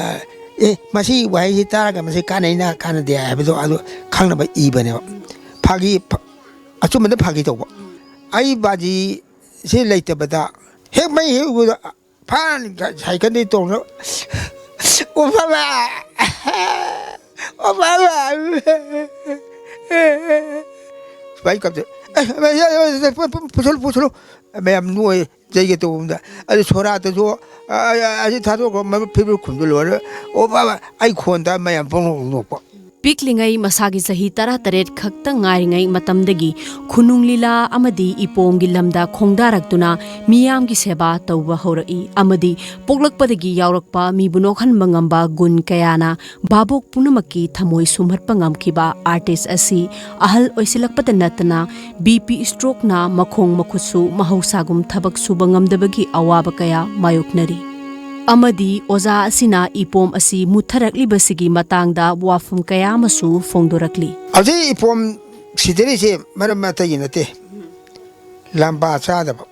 "ꯑꯦ, ꯃꯁꯤ ꯋꯥꯍꯩꯁꯤ ꯇꯥꯔꯒ ꯃꯁꯤ ꯀꯥꯟꯅꯩꯅ ꯀꯥꯟꯅꯗꯦ" ꯍꯥꯏꯕꯗꯣ ꯑꯗꯨ ꯈꯪꯅꯕ ꯏꯕꯅꯦꯕ꯫ ꯐꯥꯒꯤ, ꯐ-, ꯑꯆꯨꯝꯕꯗ ꯐꯥꯒꯤ ꯇꯧꯕ꯫ ꯑꯩ ꯕꯥꯖꯤꯁꯤ ꯂꯩꯇꯕꯗ ꯍꯦꯛ ꯃꯩ ꯍꯦꯛ ꯎꯕꯗ ꯐꯥꯟ ꯁꯥꯏꯀꯜꯗꯒꯤ ꯇꯣꯡꯅ, "ꯑꯣ ꯕꯥꯕꯥ! ꯑꯣ ꯕꯥꯕꯥ!" ꯁꯨꯃꯥꯏꯅ ꯀꯞꯇꯦ꯫ "ꯑꯦ, ꯑꯦ, ꯄꯨꯁꯜꯂꯨ, ꯄꯨꯁꯜꯂꯨ!" ꯃꯌꯥꯝ ꯅꯣꯛꯑꯦ꯫ ꯆꯩꯒꯦ ꯇꯧꯕꯗ, ꯑꯗꯨ ꯁꯣꯔꯥꯠꯇꯁꯨ, ꯑ, ꯑ, ꯑꯁꯤ ꯊꯥꯗꯣꯛꯈ꯭ꯔꯣ, ꯃꯃꯤꯠ ꯐꯤꯕꯝ ꯈꯨꯝꯖꯤꯜꯂꯨ ꯍꯥꯏꯔ, ꯑꯣ ꯕꯥꯕꯥ, ꯑꯩ ꯈꯣꯟꯗ ꯃꯌꯥꯝ ꯄꯪꯅꯣꯛ ꯅꯣꯛꯄ꯫ ꯄꯤꯛꯂꯤꯉꯩ ꯃꯁꯥꯒꯤ ꯆꯍꯤ ꯇꯔꯥꯇꯔꯦꯠ ꯈꯛꯇ ꯉꯥꯏꯔꯤꯉꯩ ꯃꯇꯝꯗꯒꯤ ꯈꯨꯅꯨꯡ ꯂꯤꯂꯥ ꯑꯃꯗꯤ ꯏꯄꯣꯝꯒꯤ ꯂꯝꯗ ꯈꯣꯡꯗꯥꯔꯛꯇꯨꯅ ꯃꯤꯌꯥꯝꯒꯤ ꯁꯦꯕꯥ ꯇꯧꯕ ꯍꯧꯔꯛꯏ ꯑꯃꯗꯤ ꯄꯣꯛꯂꯛꯄꯗꯒꯤ ꯌꯥꯎꯔꯛꯄ ꯃꯤꯕꯨ ꯅꯣꯛꯍꯟꯕ ꯉꯝꯕ ꯒꯨꯟ ꯀꯌꯥꯅ ꯚꯥꯕꯣꯛ ꯄꯨꯝꯅꯃꯛꯀꯤ ꯊꯃꯣꯏ ꯁꯨꯝꯍꯠꯄ ꯉꯝꯈꯤꯕ ꯑꯥꯔꯇꯤꯁ ꯑꯁꯤ ꯑꯍꯜ ꯑꯣꯏꯁꯤꯜꯂꯛꯄꯗ ꯅꯠꯇꯅ ꯕꯤ ꯄꯤ ꯁ꯭ꯇ꯭ꯔꯣꯛꯅ ꯃꯈꯣꯡ ꯃꯈꯨꯠꯁꯨ ꯃꯍꯧꯁꯥꯒꯨꯝ ꯊꯕꯛ ꯁꯨꯕ ꯉꯝꯗꯕꯒꯤ ꯑꯋꯥꯕ ꯀꯌꯥ ꯃꯥꯌꯣꯛꯅꯔꯤ꯫ ꯑꯃꯗꯤ ꯑꯣꯖꯥ ꯑꯁꯤꯅ ꯏꯄꯣꯝ ꯑꯁꯤ ꯃꯨꯠꯊꯔꯛꯂꯤꯕꯁꯤꯒꯤ ꯃꯇꯥꯡꯗ ꯋꯥꯐꯝ ꯀꯌꯥ ꯑꯃꯁꯨ ꯐꯣꯡꯗꯣꯔꯛꯂꯤ꯫ ꯍꯧꯖꯤꯛ ꯏꯄꯣꯝ ꯁꯤꯗꯔꯤꯁꯦ ꯃꯔꯝ ꯑꯇꯩꯒꯤ ꯅꯠꯇꯦ, ꯂꯝꯕꯥ ꯆꯥꯗꯕ꯫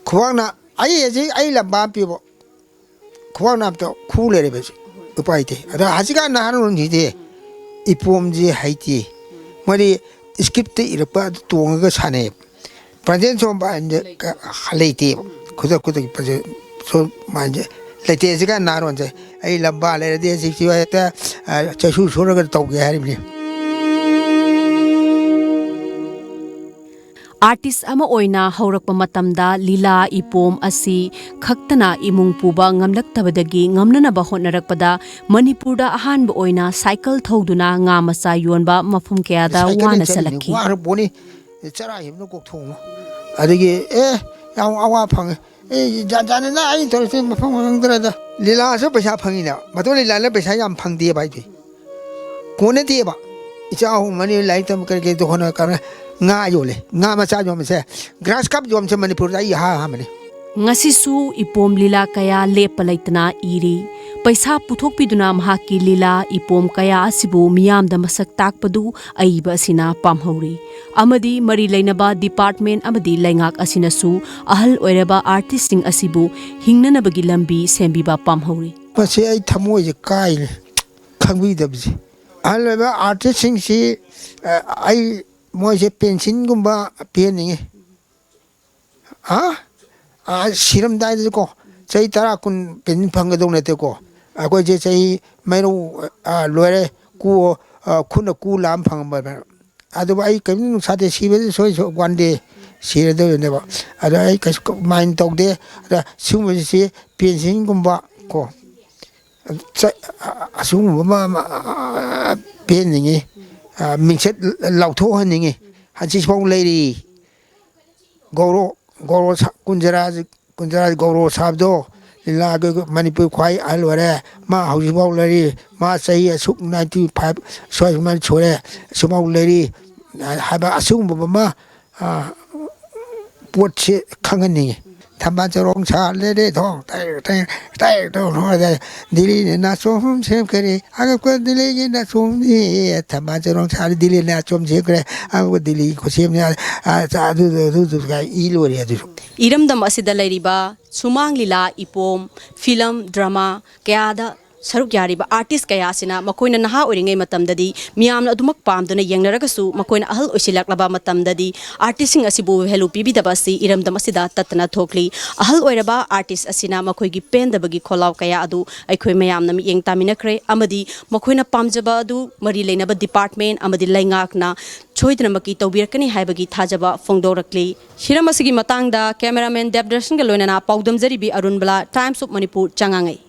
ꯈꯨꯕꯥꯛꯅ, ꯑꯩ ꯍꯧꯖꯤꯛ ꯑꯩ ꯂꯝꯕꯥ ꯑꯃ ꯄꯤꯕ, ꯈꯨꯕꯥꯛ ꯅꯥꯞꯇ ꯈꯨ ꯂꯩꯔꯦꯕ ꯍꯧꯖꯤꯛ꯫ ꯎꯄꯥꯏ ꯂꯩꯇꯦ꯫ ꯑꯗ ꯍꯧꯖꯤꯛꯀꯥꯟ ꯅꯍꯥꯔꯣꯟꯁꯤꯗꯤ ꯏꯄꯣꯝꯁꯤ ꯍꯩꯇꯦ꯫ ꯃꯣꯏꯗꯤ ꯁ꯭ꯀ꯭ꯔꯤꯞꯇ ꯏꯔꯛꯄ ꯑꯗꯨ ꯇꯣꯡꯉꯒ ꯁꯥꯟꯅꯩꯌꯦꯕ꯫ ꯄ꯭ꯔꯖꯦꯟ ꯁꯣꯝꯕ ꯍꯥꯏꯅ ꯂꯩꯇꯦꯕ꯫ ꯈꯨꯗꯛ ꯈꯨꯗꯛꯀꯤ ꯄ꯭ꯔꯖꯦꯟ ꯁꯣꯝꯕ ꯍꯥꯏꯁꯦ ꯂꯩꯇꯦ꯫ ꯍꯧꯖꯤꯛꯀꯥꯟ ꯅꯍꯥꯔꯣꯟꯁꯦ ꯑꯩ ꯂꯝꯕꯥ ꯂꯩꯔꯗꯤ ꯍꯧꯖꯤꯛꯁꯤ ꯍꯦꯛꯇ, ꯑ, ꯆꯩꯁꯨ ꯁꯨꯔꯒ ꯇꯧꯒꯦ ꯍꯥꯏꯔꯤꯕꯅꯤ꯫ ꯑꯥꯔꯇꯤꯁ ꯑꯃ ꯑꯣꯏꯅ ꯍꯧꯔꯛꯄ ꯃꯇꯝꯗ ꯂꯤꯂꯥ ꯏꯄꯣꯝ ꯑꯁꯤ ꯈꯛꯇꯅ ꯏꯃꯨꯡ ꯄꯨꯕ ꯉꯝꯂꯛꯇꯕꯗꯒꯤ ꯉꯝꯅꯅꯕ ꯍꯣꯠꯅꯔꯛꯄꯗ ꯃꯅꯤꯄꯨꯔꯗ ꯑꯍꯥꯟꯕ ꯑꯣꯏꯅ ꯁꯥꯏꯀꯜ ꯊꯧꯗꯨꯅ ꯉꯥ ꯃꯆꯥ ꯌꯣꯟꯕ ꯃꯐꯝ ꯀꯌꯥꯗ ꯁꯥꯏꯀꯜꯅ ꯋꯥꯅ ꯆꯠꯂꯤꯅꯤ, ꯆꯠꯂꯛꯈꯤ꯫ ꯋꯥꯈ꯭ꯔ ꯄꯣꯠꯅꯤ꯫ ꯆꯔꯥ ꯍꯦꯟꯕꯅ ꯀꯣꯛ ꯊꯣꯡꯉꯨ꯫ ꯑꯗꯒꯤ, ꯑꯦ, ꯌꯥꯝ ꯑꯋꯥ ꯐꯪꯉꯦ꯫ ꯑꯦ, ꯖꯥꯠ ꯖꯥꯠꯅꯤꯅ ꯑꯩ ꯇꯧꯔꯤꯁꯦ ꯃꯐꯝ ꯈꯪꯗ꯭ꯔꯦꯗ꯫ ꯂꯤꯂꯥꯁꯨ ꯄꯩꯁꯥ ꯐꯪꯉꯤꯅꯦ꯫ ꯃꯗꯨ ꯂꯤꯂꯥꯅ ꯄꯩꯁꯥ ꯌꯥꯝ ꯐꯪꯗꯦꯕ ꯍꯥꯏꯗꯤ꯫ ꯀꯣꯟꯅꯗꯦꯕ꯫ ꯏꯆꯥ ꯑꯍꯨꯝ ꯃꯔꯤ ꯂꯥꯏꯔꯤꯛ ꯇꯝꯕ ꯀꯔꯤ ꯀꯔꯤ ꯇꯧ ꯍꯣꯠꯅ ꯀꯥꯟꯗ ꯉꯥ ꯌꯣꯜꯂꯦ꯫ ꯉꯥ ꯃꯆꯥ ꯌꯣꯟꯕꯁꯦ, ꯒ꯭ꯔꯥꯁ ꯀꯥꯞ ꯌꯣꯟꯕꯁꯦ ꯃꯅꯤꯄꯨꯔꯗ ꯑꯩ ꯏꯍꯥꯟ ꯑꯍꯥꯟꯕꯅꯤ꯫ ꯉꯁꯤꯁꯨ ꯏꯄꯣꯝ ꯂꯤꯂꯥ ꯀꯌꯥ ꯂꯦꯞꯄ ꯂꯩꯇꯅ ꯏꯔꯤ꯫ ꯄꯩꯁꯥ ꯄꯨꯊꯣꯛꯄꯤꯗꯨꯅ ꯃꯍꯥꯛꯀꯤ ꯂꯤꯂꯥ ꯏꯄꯣꯝ ꯀꯌꯥ ꯑꯁꯤꯕꯨ ꯃꯤꯌꯥꯝꯗ ꯃꯁꯛ ꯇꯥꯛꯄꯗꯨ ꯑꯏꯕ ꯑꯁꯤꯅ ꯄꯥꯝꯍꯧꯔꯤ꯫ ꯑꯃꯗꯤ ꯃꯔꯤ ꯂꯩꯅꯕ ꯗꯤꯄꯥꯔꯠꯃꯦꯟ ꯑꯃꯗꯤ ꯂꯩꯉꯥꯛ ꯑꯁꯤꯅꯁꯨ ꯑꯍꯜ ꯑꯣꯏꯔꯕ ꯑꯥꯔꯇꯤꯁꯁꯤꯡ ꯑꯁꯤꯕꯨ ꯍꯤꯡꯅꯅꯕꯒꯤ ꯂꯝꯕꯤ ꯁꯦꯝꯕꯤꯕ ꯄꯥꯝꯍꯧꯔꯤ꯫ ꯃꯁꯤ ꯑꯩ ꯊꯃꯣꯏꯁꯦ ꯀꯥꯏꯔꯦ, ꯈꯪꯕꯤꯗꯕꯁꯦ꯫ ꯑꯍꯜ ꯑꯣꯏꯕ ꯑꯥꯔꯇꯤꯁꯁꯤꯡꯁꯤ, ꯑ, ꯑꯩ ꯃꯣꯏꯁꯦ ꯄꯦꯟꯁꯤꯟꯒꯨꯝꯕ ꯄꯤꯍꯟꯅꯤꯡꯉꯤ꯫ ꯍꯥ? ꯑ, ꯁꯤꯔꯝꯗꯥꯏꯗꯁꯨꯀꯣ, ꯆꯍꯤ ꯇꯔꯥ ꯀꯨꯟ ꯄꯦꯟꯁꯤꯟ ꯐꯪꯒꯗꯧ ꯅꯠꯇꯦꯀꯣ꯫ ꯑꯩꯈꯣꯏꯁꯦ ꯆꯍꯤ ꯃꯩꯔꯧ, ꯑ, ꯂꯣꯏꯔꯦ, ꯀꯨ, ꯑ, ꯈꯨꯠꯅ ꯀꯨ ꯂꯥꯝ ꯐꯪꯉꯝꯕ꯫ ꯑꯗꯨꯕꯨ ꯑꯩ ꯀꯔꯤꯝꯇ ꯅꯨꯡꯁꯥꯗꯦ, ꯁꯤꯕꯗꯤ ꯁꯣꯏ ꯁꯣꯏ ꯋꯥꯟ ꯗꯦ ꯁꯤꯔꯗꯣꯏꯅꯦꯕ꯫ ꯑꯗꯣ ꯑꯩ ꯀꯩꯁꯨ ꯃꯥꯏꯟ ꯇꯧꯗꯦ꯫ ꯑꯗ ꯁꯤꯒꯨꯝꯕꯁꯤ ꯄꯦꯟꯁꯤꯟꯒꯨꯝꯕ ꯀꯣ, ꯆ-, ꯑꯁꯤꯒꯨꯝꯕ ꯑꯃ, ꯑꯃ, ꯄꯦꯟꯅꯤꯡꯉꯤ, ꯃꯤꯡꯆꯠ ꯂꯥꯎꯊꯣꯛꯍꯟꯅꯤꯡꯉꯤ꯫ ꯍꯧꯖꯤꯛꯐꯥꯎ ꯂꯩꯔꯤ꯫ ꯒꯧꯔꯣ, ꯒꯧꯔꯣ ꯁꯥ-, ꯀꯨꯟꯖꯔꯥ, ꯀꯨꯟꯖꯔꯥ ꯒꯧꯔꯣ ꯁꯥꯕꯗꯣ, ꯂꯤꯂꯥꯒꯤ ꯃꯅꯤꯄꯨꯔ ꯈ꯭ꯋꯥꯏ ꯑꯍꯜ ꯑꯣꯏꯔꯦ꯫ ꯃꯥ ꯍꯧꯖꯤꯛꯐꯥꯎ ꯂꯩꯔꯤ꯫ ꯃꯥ ꯆꯍꯤ ꯑꯁꯨꯛ, ꯅꯥꯏꯟꯇꯤ ꯐꯥꯏꯚ ꯁ꯭ꯋꯥꯏ ꯁꯨꯃꯥꯏꯅ ꯁꯨꯔꯦ, ꯑꯁꯨꯛꯐꯥꯎ ꯂꯩꯔꯤ ꯍꯥꯏꯕ ꯑꯁꯤꯒꯨꯝꯕ ꯑꯃ, ꯑ, ꯄꯣꯠꯁꯦ ꯈꯪꯍꯟꯅꯤꯡꯉꯤ꯫ ꯊꯝꯕꯥꯜ ꯆꯔꯣꯡ ꯁꯥꯠꯂꯦꯔꯦ ꯊꯣꯡ, ꯇꯦꯛ, ꯇꯦꯛ, ꯇꯦꯛ ꯇꯧ ꯅꯣꯛꯑꯗ, ꯗꯤꯜꯂꯤꯅ ꯅꯥꯆꯣꯝ ꯁꯦꯝꯈꯔꯦ, ꯑꯉꯛꯄ ꯗꯤꯜꯂꯤꯒꯤ ꯅꯥꯆꯣꯝꯅꯤ꯫ ꯊꯝꯕꯥꯜ ꯆꯔꯣꯡ ꯁꯥꯠꯂꯦ, ꯗꯤꯜꯂꯤꯅ ꯅꯥꯆꯣꯝ ꯁꯦꯝꯈꯔꯦ, ꯑꯉꯛꯄ ꯗꯤꯜꯂꯤꯒꯤ ꯈꯨꯠꯁꯦꯝꯅꯤ꯫ ꯑ, ꯑꯗꯨ, ꯑꯗꯨ, ꯑꯗꯨ, ꯑꯗꯨ ꯏ ꯂꯣꯏꯔꯦ ꯑꯗꯨꯁꯨ꯫ ꯏꯔꯝꯗꯝ ꯑꯁꯤꯗ ꯂꯩꯔꯤꯕ ꯁꯨꯃꯥꯡ ꯂꯤꯂꯥ, ꯏꯄꯣꯝ, ꯐꯤꯂꯝ, ꯗ꯭ꯔꯃꯥ ꯀꯌꯥꯗ ꯁꯔꯨꯛ ꯌꯥꯔꯤꯕ ꯑꯥꯔꯇꯤꯁ ꯀꯌꯥ ꯑꯁꯤꯅ ꯃꯈꯣꯏꯅ ꯅꯍꯥ ꯑꯣꯏꯔꯤꯉꯩ ꯃꯇꯝꯗꯗꯤ ꯃꯤꯌꯥꯝꯅ ꯑꯗꯨꯃꯛ ꯄꯥꯝꯗꯨꯅ ꯌꯦꯡꯅꯔꯒꯁꯨ, ꯃꯈꯣꯏꯅ ꯑꯍꯜ ꯑꯣꯏꯁꯤꯜꯂꯛꯂꯕ ꯃꯇꯝꯗꯗꯤ ꯑꯥꯔꯇꯤꯁꯁꯤꯡ ꯑꯁꯤꯕꯨ ꯚꯦꯂꯨ ꯄꯤꯕꯤꯗꯕ ꯑꯁꯤ ꯏꯔꯝꯗꯝ ꯑꯁꯤꯗ ꯇꯠꯇꯅ ꯊꯣꯛꯂꯤ꯫ ꯑꯍꯜ ꯑꯣꯏꯔꯕ ꯑꯥꯔꯇꯤꯁ ꯑꯁꯤꯅ ꯃꯈꯣꯏꯒꯤ ꯄꯦꯟꯗꯕꯒꯤ ꯈꯣꯜꯂꯥꯎ ꯀꯌꯥ ꯑꯗꯨ ꯑꯩꯈꯣꯏ ꯃꯌꯥꯝꯅ ꯃꯤꯠꯌꯦꯡ ꯇꯥꯃꯤꯟꯅꯈ꯭ꯔꯦ, ꯑꯃꯗꯤ ꯃꯈꯣꯏꯅ ꯄꯥꯝꯖꯕ ꯑꯗꯨ ꯃꯔꯤ ꯂꯩꯅꯕ ꯗꯤꯄꯥꯔꯠꯃꯦꯟ ꯑꯃꯗꯤ ꯂꯩꯉꯥꯛꯅ ꯁꯣꯏꯗꯅꯃꯛꯀꯤ ꯇꯧꯕꯤꯔꯛꯀꯅꯤ ꯍꯥꯏꯕꯒꯤ ꯊꯥꯖꯕ ꯐꯣꯡꯗꯣꯔꯛꯂꯤ꯫ ꯍꯤꯔꯝ ꯑꯁꯤꯒꯤ ꯃꯇꯥꯡꯗ ꯀꯦꯃꯦꯔꯥꯃꯦꯟ ꯗꯦꯕꯗꯔꯁꯟꯒ ꯂꯣꯏꯅꯅ ꯄꯥꯎꯗꯝꯖꯔꯤꯕꯤ ꯑꯔꯨꯟꯕꯂꯥ, Times of Manipur, ꯆꯉꯥꯡꯉꯩ꯫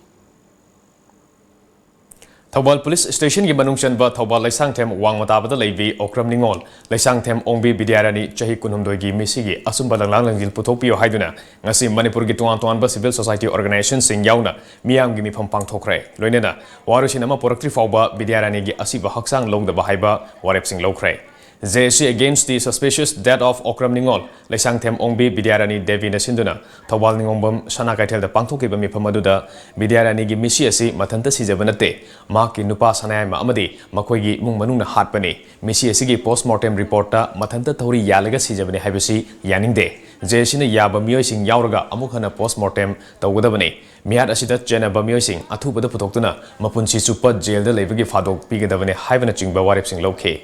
ꯊꯧꯕꯥꯜ ꯄꯨꯂꯤꯁ ꯁ꯭ꯇꯦꯁꯟꯒꯤ ꯃꯅꯨꯡ ꯆꯟꯕ ꯊꯧꯕꯥꯜ ꯂꯩꯁꯥꯡꯊꯦꯝ ꯋꯥꯡꯃ ꯇꯥꯕꯗ ꯂꯩꯕꯤ ꯑꯣꯀ꯭ꯔꯝ ꯅꯤꯉꯣꯜ, ꯂꯩꯁꯥꯡꯊꯦꯝ ꯑꯣꯡꯕꯤ ꯕꯤꯗ꯭ꯌꯥꯔꯥꯅꯤ, ꯆꯍꯤ ꯀꯨꯟꯍꯨꯝꯗꯣꯏꯒꯤ ꯃꯤꯁꯤꯒꯤ ꯑꯆꯨꯝꯕ ꯂꯪꯂꯥꯡ ꯂꯪꯖꯤꯜ ꯄꯨꯊꯣꯛꯄꯤꯌꯨ ꯍꯥꯏꯗꯨꯅ ꯉꯁꯤ ꯃꯅꯤꯄꯨꯔꯒꯤ ꯇꯣꯉꯥꯟ ꯇꯣꯉꯥꯟꯕ civil society organizationꯁꯤꯡ ꯌꯥꯎꯅ ꯃꯤꯌꯥꯝꯒꯤ ꯃꯤꯐꯝ ꯄꯥꯡꯊꯣꯛꯈ꯭ꯔꯦ꯫ ꯂꯣꯏꯅꯅ ꯋꯥꯔꯣꯏꯁꯤꯟ ꯑꯃ ꯄꯨꯔꯛꯇ꯭ꯔꯤ ꯐꯥꯎꯕ ꯕꯤꯗ꯭ꯌꯥꯔꯥꯅꯤꯒꯤ ꯑꯁꯤꯕ ꯍꯛꯆꯥꯡ ꯂꯧꯗꯕ ꯍꯥꯏꯕ ꯋꯥꯔꯦꯞꯁꯤꯡ ꯂꯧꯈ꯭ꯔꯦ꯫ J A C Against the Suspicious Death of Okram Ningol, Leishangthem ꯑꯣꯡꯕꯤ ꯕꯤꯗ꯭ꯌꯥꯔꯥꯅꯤ ꯗꯦꯕꯤꯅ ꯁꯤꯟꯗꯨꯅ ꯊꯧꯕꯥꯜ ꯅꯤꯉꯣꯝꯕꯝ ꯁꯅꯥ ꯀꯩꯊꯦꯜꯗ ꯄꯥꯡꯊꯣꯛꯈꯤꯕ ꯃꯤꯐꯝ ꯑꯗꯨꯗ ꯕꯤꯗ꯭ꯌꯥꯔꯥꯅꯤꯒꯤ ꯃꯤꯁꯤ ꯑꯁꯤ ꯃꯊꯟꯇ ꯁꯤꯖꯕ ꯅꯠꯇꯦ, ꯃꯍꯥꯛꯀꯤ ꯅꯨꯄꯥ ꯁꯅꯥꯌꯥꯏꯃ ꯑꯃꯗꯤ ꯃꯈꯣꯏꯒꯤ ꯏꯃꯨꯡ ꯃꯅꯨꯡꯅ ꯍꯥꯠꯄꯅꯤ꯫ ꯃꯤꯁꯤ ꯑꯁꯤꯒꯤ post mortem reportꯇ ꯃꯊꯟꯇ ꯊꯧꯔꯤ ꯌꯥꯜꯂꯒ ꯁꯤꯖꯕꯅꯤ ꯍꯥꯏꯕꯁꯤ ꯌꯥꯅꯤꯡꯗꯦ꯫ J A Cꯅ ꯌꯥꯕ ꯃꯤꯑꯣꯏꯁꯤꯡ ꯌꯥꯎꯔꯒ ꯑꯃꯨꯛ ꯍꯟꯅ post mortem ꯇꯧꯒꯗꯕꯅꯤ꯫ ꯃꯤꯍꯥꯠ ꯑꯁꯤꯗ ꯆꯦꯟꯅꯕ ꯃꯤꯑꯣꯏꯁꯤꯡ ꯑꯊꯨꯕꯗ ꯄꯨꯊꯣꯛꯇꯨꯅ ꯃꯄꯨꯟꯁꯤ ꯆꯨꯞꯄ ꯖꯦꯜꯗ ꯂꯩꯕꯒꯤ ꯐꯥꯗꯣꯛ ꯄꯤꯒꯗꯕꯅꯤ ꯍꯥꯏꯕꯅꯆꯤꯡꯕ ꯋꯥꯔꯦꯞꯁꯤꯡ ꯂꯧꯈꯤ꯫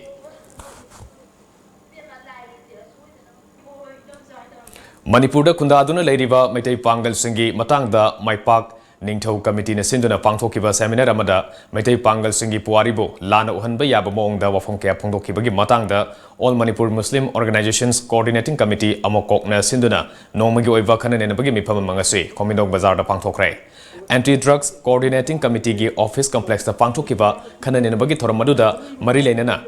ꯃꯅꯤꯄꯨꯔꯗ ꯈꯨꯟꯗꯥꯗꯨꯅ ꯂꯩꯔꯤꯕ ꯃꯩꯇꯩ ꯄꯥꯡꯒꯜꯁꯤꯡꯒꯤ ꯃꯇꯥꯡꯗ ꯃꯥꯏꯄꯥꯛ ꯅꯤꯡꯊꯧ ꯀꯃꯤꯇꯤꯅ ꯁꯤꯟꯗꯨꯅ ꯄꯥꯡꯊꯣꯛꯈꯤꯕ seminar ꯑꯃꯗ ꯃꯩꯇꯩ ꯄꯥꯡꯒꯜꯁꯤꯡꯒꯤ ꯄꯨꯋꯥꯔꯤꯕꯨ ꯂꯥꯟꯅ ꯎꯍꯟꯕ ꯌꯥꯕ ꯃꯑꯣꯡꯗ ꯋꯥꯐꯝ ꯀꯌꯥ ꯐꯣꯡꯗꯣꯛꯈꯤꯕꯒꯤ ꯃꯇꯥꯡꯗ All Manipur Muslim Organizations Coordinating Committee, ꯑꯃꯣꯀꯣꯛꯅ ꯁꯤꯟꯗꯨꯅ ꯅꯣꯡꯃꯒꯤ ꯑꯣꯏꯕ ꯈꯟꯅ ꯅꯩꯅꯕꯒꯤ ꯃꯤꯐꯝ ꯑꯃ ꯉꯁꯤ ꯈꯣꯝꯕꯤꯟꯗꯣꯡ ꯕꯖꯥꯔꯗ ꯄꯥꯡꯊꯣꯛꯈ꯭ꯔꯦ꯫ Anti Drugs Coordinating Committeeꯒꯤ office complexꯇ ꯄꯥꯡꯊꯣꯛꯈꯤꯕ ꯈꯟꯅ ꯅꯩꯅꯕꯒꯤ ꯊꯧꯔꯝ ꯑꯗꯨꯗ ꯃꯔꯤ ꯂꯩꯅꯅ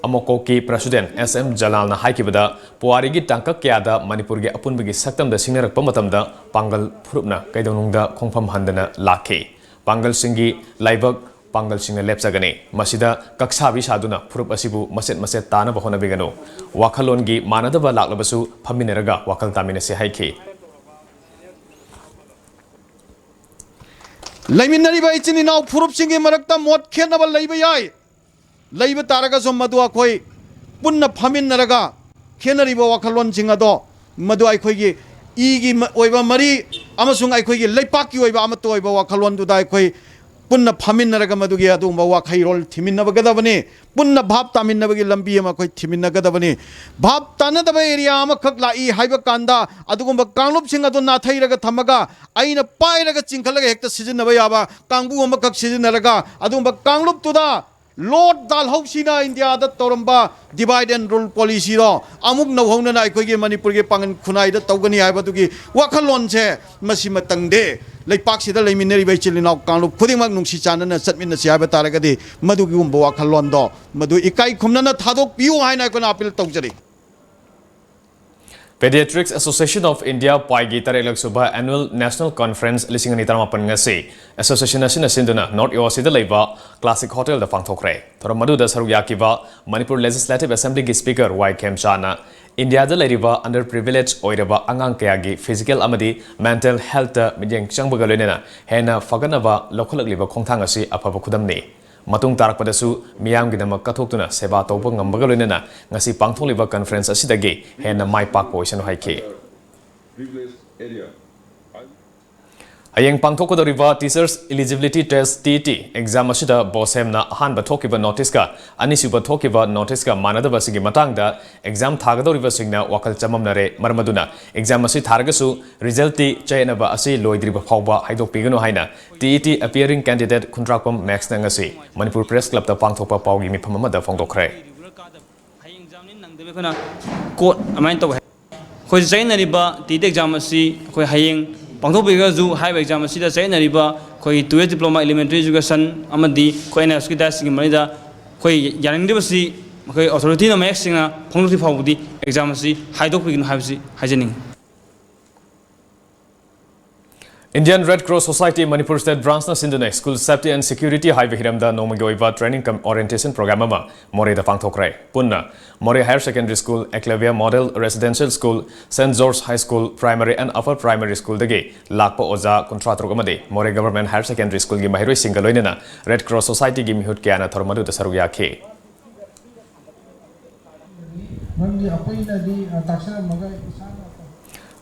ꯑꯃꯣꯀꯣꯛꯀꯤ president S M ꯖꯂꯥꯜꯅ ꯍꯥꯏꯈꯤꯕꯗ, ꯄꯨꯋꯥꯔꯤꯒꯤ ꯇꯥꯡꯀꯛ ꯀꯌꯥꯗ ꯃꯅꯤꯄꯨꯔꯒꯤ ꯑꯄꯨꯟꯕꯒꯤ ꯁꯛꯇꯝꯗ ꯁꯤꯡꯅꯔꯛꯄ ꯃꯇꯝꯗ ꯄꯥꯡꯒꯜ ꯐꯨꯔꯨꯞꯅ ꯀꯩꯗꯧꯅꯨꯡꯗ ꯈꯣꯡꯐꯝ ꯍꯟꯗꯅ ꯂꯥꯛꯈꯤ꯫ ꯄꯥꯡꯒꯜꯁꯤꯡꯒꯤ ꯂꯥꯏꯕꯛ ꯄꯥꯡꯒꯜꯁꯤꯡꯅ ꯂꯦꯞꯆꯒꯅꯤ꯫ ꯃꯁꯤꯗ ꯀꯛꯁꯥꯕꯤ ꯁꯥꯗꯨꯅ ꯐꯨꯔꯨꯞ ꯑꯁꯤꯕꯨ ꯃꯆꯦꯠ ꯃꯆꯦꯠ ꯇꯥꯅꯕ ꯍꯣꯠꯅꯕꯤꯒꯅꯨ꯫ ꯋꯥꯈꯜꯂꯣꯟꯒꯤ ꯃꯥꯟꯅꯗꯕ ꯂꯥꯛꯂꯕꯁꯨ ꯐꯝꯃꯤꯟꯅꯔꯒ ꯋꯥꯈꯜ ꯇꯥꯃꯤꯟꯅꯁꯤ ꯍꯥꯏꯈꯤ꯫ ꯂꯩꯃꯤꯟꯅꯔꯤꯕ ꯏꯆꯤꯟ ꯏꯅꯥꯎ ꯐꯨꯔꯨꯞꯁꯤꯡꯒꯤ ꯃꯔꯛꯇ ꯃꯣꯠ ꯈꯦꯠꯅꯕ ꯂꯩꯕ ꯌꯥꯏ꯫ ꯂꯩꯕ ꯇꯥꯔꯒꯁꯨ ꯃꯗꯨ ꯑꯩꯈꯣꯏ ꯄꯨꯟꯅ ꯐꯝꯃꯤꯟꯅꯔꯒ ꯈꯦꯠꯅꯔꯤꯕ ꯋꯥꯈꯜꯂꯣꯟꯁꯤꯡ ꯑꯗꯣ ꯃꯗꯨ ꯑꯩꯈꯣꯏꯒꯤ ꯏꯒꯤ ꯃ-, ꯑꯣꯏꯕ ꯃꯔꯤ ꯑꯃꯁꯨꯡ ꯑꯩꯈꯣꯏꯒꯤ ꯂꯩꯄꯥꯛꯀꯤ ꯑꯣꯏꯕ ꯑꯃꯠꯇ ꯑꯣꯏꯕ ꯋꯥꯈꯜꯂꯣꯟꯗꯨꯗ ꯑꯩꯈꯣꯏ ꯄꯨꯟꯅ ꯐꯝꯃꯤꯟꯅꯔꯒ ꯃꯗꯨꯒꯤ ꯑꯗꯨꯒꯨꯝꯕ ꯋꯥꯈꯩꯔꯣꯜ ꯊꯤꯃꯤꯟꯅꯒꯗꯕꯅꯤ꯫ ꯄꯨꯟꯅ ꯚꯥꯞ ꯇꯥꯃꯤꯟꯅꯕꯒꯤ ꯂꯝꯕꯤ ꯑꯃ ꯑꯩꯈꯣꯏ ꯊꯤꯃꯤꯟꯅꯒꯗꯕꯅꯤ꯫ ꯚꯥꯞ ꯇꯥꯅꯗꯕ area ꯑꯃꯈꯛ ꯂꯥꯛꯏ ꯍꯥꯏꯕ ꯀꯥꯟꯗ ꯑꯗꯨꯒꯨꯝꯕ ꯀꯥꯡꯂꯨꯞꯁꯤꯡ ꯑꯗꯨ ꯅꯥꯊꯩꯔꯒ ꯊꯝꯃꯒ ꯑꯩꯅ ꯄꯥꯏꯔꯒ ꯆꯤꯡꯈꯠꯂꯒ ꯍꯦꯛꯇ ꯁꯤꯖꯤꯟꯅꯕ ꯌꯥꯕ ꯀꯥꯡꯕꯨ ꯑꯃꯈꯛ ꯁꯤꯖꯤꯟꯅꯔꯒ ꯑꯗꯨꯒꯨꯝꯕ ꯀꯥꯡꯂꯨꯞꯇꯨꯗ Lord Dalhousie ꯏꯟꯗꯤꯌꯥꯗ ꯇꯧꯔꯝꯕ divide and rule policyꯗꯣ ꯑꯃꯨꯛ ꯅꯧꯍꯧꯅꯅ ꯑꯩꯈꯣꯏꯒꯤ ꯃꯅꯤꯄꯨꯔꯒꯤ ꯄꯥꯡꯒꯜ ꯈꯨꯟꯅꯥꯏꯗ ꯇꯧꯒꯅꯤ ꯍꯥꯏꯕꯗꯨꯒꯤ ꯋꯥꯈꯜꯂꯣꯟꯁꯦ ꯃꯁꯤꯃ ꯇꯪꯗꯦ꯫ ꯂꯩꯄꯥꯛꯁꯤꯗ ꯂꯩꯃꯤꯟꯅꯔꯤꯕ ꯏꯆꯤꯜ ꯏꯅꯥꯎ ꯀꯥꯡꯂꯨꯞ ꯈꯨꯗꯤꯡꯃꯛ ꯅꯨꯡꯁꯤ ꯆꯥꯟꯅꯅ ꯆꯠꯃꯤꯟꯅꯁꯤ ꯍꯥꯏꯕ ꯇꯥꯔꯒꯗꯤ, ꯃꯗꯨꯒꯨꯝꯕ ꯋꯥꯈꯜꯂꯣꯟꯗꯣ ꯃꯗꯨ ꯏꯀꯥꯏ ꯈꯨꯝꯅꯅ ꯊꯥꯗꯣꯛꯄꯤꯌꯨ ꯍꯥꯏꯅ ꯑꯩꯈꯣꯏꯅ ꯑꯥꯄꯤꯜ ꯇꯧꯖꯔꯤ꯫ Pediatrics Association of India, ꯄꯥꯏꯒꯤ ꯇꯔꯦꯠꯂꯛ ꯁꯨꯕ Annual National Conference ꯂꯤꯁꯤꯡ ꯑꯅꯤ ꯇꯔꯥꯃꯥꯄꯟ ꯉꯁꯤ ꯑꯦꯁꯣꯁꯤꯌꯦꯁꯟ ꯑꯁꯤꯅ ꯁꯤꯟꯗꯨꯅ ꯅꯣꯔꯠ ꯏꯌꯣꯁꯤꯗ ꯂꯩꯕ ꯀ꯭ꯂꯥꯁꯤꯛ ꯍꯣꯇꯦꯜꯗ ꯄꯥꯡꯊꯣꯛꯈ꯭ꯔꯦ꯫ ꯊꯧꯔꯝ ꯑꯗꯨꯗ ꯁꯔꯨꯛ ꯌꯥꯈꯤꯕ ꯃꯅꯤꯄꯨꯔ ꯂꯦꯖꯤꯁꯂꯦꯇꯤꯚ ꯑꯦꯁꯦꯝꯕ꯭ꯂꯤꯒꯤ ꯁ꯭ꯄꯤꯀꯔ ꯋꯥꯏ ꯈꯦꯝꯆꯥꯅ ꯏꯟꯗꯤꯌꯥꯗ ꯂꯩꯔꯤꯕ ꯑꯟꯗꯔ ꯄ꯭ꯔꯤꯚꯤꯂꯦꯖ ꯑꯣꯏꯔꯕ ꯑꯉꯥꯡ ꯀꯌꯥꯒꯤ ꯐꯤꯖꯤꯀꯦꯜ ꯑꯃꯗꯤ ꯃꯦꯟꯇꯦꯜ ꯍꯦꯜꯊꯇ ꯃꯤꯠꯌꯦꯡ ꯆꯪꯕꯒ ꯂꯣꯏꯅꯅ ꯍꯦꯟꯅ ꯐꯒꯠꯅꯕ ꯂꯧꯈꯠꯂꯛꯂꯤꯕ ꯈꯣꯡꯊꯥꯡ ꯑꯁꯤ ꯑꯐꯕ ꯈꯨꯗꯝꯅꯤ꯫ ꯃꯇꯨꯡ ꯇꯥꯔꯛꯄꯗꯁꯨ ꯃꯤꯌꯥꯝꯒꯤꯗꯃꯛ ꯀꯠꯊꯣꯛꯇꯨꯅ ꯁꯦꯕꯥ ꯇꯧꯕ ꯉꯝꯕꯒ ꯂꯣꯏꯅꯅ ꯉꯁꯤ ꯄꯥꯡꯊꯣꯛꯂꯤꯕ ꯀꯟꯐꯔꯦꯟꯁ ꯑꯁꯤꯗꯒꯤ ꯍꯦꯟꯅ ꯃꯥꯏ ꯄꯥꯛꯄ ꯑꯣꯏꯁꯅꯨ ꯍꯥꯏꯈꯤ꯫ ꯍꯌꯦꯡ ꯄꯥꯡꯊꯣꯛꯀꯗꯧꯔꯤꯕ Teachers Eligibility Test, T E T, exam ꯑꯁꯤꯗ ꯕꯣꯁꯦꯝꯅ ꯑꯍꯥꯟꯕ ꯊꯣꯛꯈꯤꯕ ꯅꯣꯇꯤꯁꯀ ꯑꯅꯤꯁꯨꯕ ꯊꯣꯛꯈꯤꯕ ꯅꯣꯇꯤꯁꯀ ꯃꯥꯟꯅꯗꯕꯁꯤꯡꯒꯤ ꯃꯇꯥꯡꯗ ꯑꯦꯛꯖꯥꯝ ꯊꯥꯒꯗꯧꯔꯤꯕꯁꯤꯡꯅ ꯋꯥꯈꯜ ꯆꯃꯝꯅꯔꯦ꯫ ꯃꯔꯝ ꯑꯗꯨꯅ ꯑꯦꯛꯖꯥꯝ ꯑꯁꯤ ꯊꯥꯔꯒꯁꯨ ꯔꯤꯖꯜꯇꯤ ꯆꯌꯦꯠꯅꯕ ꯑꯁꯤ ꯂꯣꯏꯗ꯭ꯔꯤꯕ ꯐꯥꯎꯕ ꯍꯥꯏꯗꯣꯛꯄꯤꯒꯅꯨ ꯍꯥꯏꯅ ꯇꯤ ꯏ ꯇꯤ ꯑꯦꯄꯤꯌꯔꯤꯡ ꯀꯦꯟꯗꯤꯗꯦꯠ ꯈꯨꯟꯗ꯭ꯔꯥꯛꯄꯝ ꯃꯦꯛꯁꯅ ꯉꯁꯤ ꯃꯅꯤꯄꯨꯔ ꯄ꯭ꯔꯦꯁ ꯀ꯭ꯂꯕꯇ ꯄꯥꯡꯊꯣꯛꯄ ꯄꯥꯎꯒꯤ ꯃꯤꯐꯝ ꯑꯃꯗ ꯐꯣꯡꯗꯣꯛꯈ꯭ꯔꯦ꯫ ꯍꯌꯦꯡ ꯑꯦꯛꯖꯥꯝꯅꯤ ꯅꯪꯗꯕ ꯑꯩꯈꯣꯏꯅ ꯀꯣꯠ ꯑꯗꯨꯃꯥꯏꯅ ꯇꯧꯋꯦ꯫ ꯑꯩꯈꯣꯏ ꯆꯌꯦꯠꯅꯔꯤꯕ ꯇꯤ ꯏ ꯇꯤ ꯑꯦꯛꯖꯥꯝ ꯑꯁꯤ ꯑꯩꯈꯣꯏ ꯍꯌꯦꯡ ꯄꯥꯡꯊꯣꯛꯄꯤꯔꯒꯁꯨ, ꯍꯥꯏꯔꯤꯕ ꯑꯦꯛꯖꯥꯝ ꯑꯁꯤꯗ ꯆꯌꯦꯠꯅꯔꯤꯕ ꯑꯩꯈꯣꯏꯒꯤ ꯇꯨꯋꯦꯜꯐ ꯗꯤꯄ꯭ꯂꯣꯃꯥ, ꯏꯂꯤꯃꯦꯟꯇꯔꯤ ꯏꯖꯨꯀꯦꯁꯟ ꯑꯃꯗꯤ ꯑꯩꯈꯣꯏ ꯑꯦꯟ ꯑꯦꯁ ꯀꯤ ꯗꯥꯏꯠꯁꯤꯡꯒꯤ ꯃꯔꯤꯗ ꯑꯩꯈꯣꯏ ꯌꯥꯅꯤꯡꯗ꯭ꯔꯤꯕꯁꯤ ꯑꯩꯈꯣꯏ ꯑꯣꯊꯣꯔꯤꯇꯤꯅ ꯃꯌꯦꯛ ꯁꯦꯡꯅ ꯐꯣꯡꯗꯣꯛꯇ꯭ꯔꯤ ꯐꯥꯎꯕꯗꯤ ꯑꯦꯛꯖꯥꯝ ꯑꯁꯤ ꯍꯥꯏꯗꯣꯛꯄꯤꯒꯅꯨ ꯍꯥꯏꯕꯁꯤ ꯍꯥꯏꯖꯅꯤꯡꯏ꯫ Indian Red Cross Society Manipur State Branchꯅ ꯁꯤꯟꯗꯨꯅ School Safety and Security ꯍꯥꯏꯕ ꯍꯤꯔꯝꯗ ꯅꯣꯡꯃꯒꯤ ꯑꯣꯏꯕ training cum orientation program ꯑꯃ ꯃꯣꯔꯦꯗ ꯄꯥꯡꯊꯣꯛꯈ꯭ꯔꯦ꯫ ꯄꯨꯟꯅ ꯃꯣꯔꯦ Higher Secondary School, Eklavya Model Residential School, Saint George High School, Primary and Upper Primary Schoolꯗꯒꯤ ꯂꯥꯛꯄ ꯑꯣꯖꯥ ꯀꯨꯟꯊ꯭ꯔꯥ ꯇꯔꯨꯛ ꯑꯃꯗꯤ ꯃꯣꯔꯦ Government Higher Secondary Schoolꯒꯤ ꯃꯍꯩꯔꯣꯏꯁꯤꯡꯒ ꯂꯣꯏꯅꯅ Red Cross Societyꯒꯤ ꯃꯤꯍꯨꯠ ꯀꯌꯥꯅ ꯊꯧꯔꯝ ꯑꯗꯨꯗ ꯁꯔꯨꯛ ꯌꯥꯈꯤ꯫ ꯃꯔꯝꯗꯤ ꯑꯩꯈꯣꯏꯅꯗꯤ, ꯑ, ꯇꯥꯛꯆꯔꯝꯃꯒ ꯏꯁꯥꯅ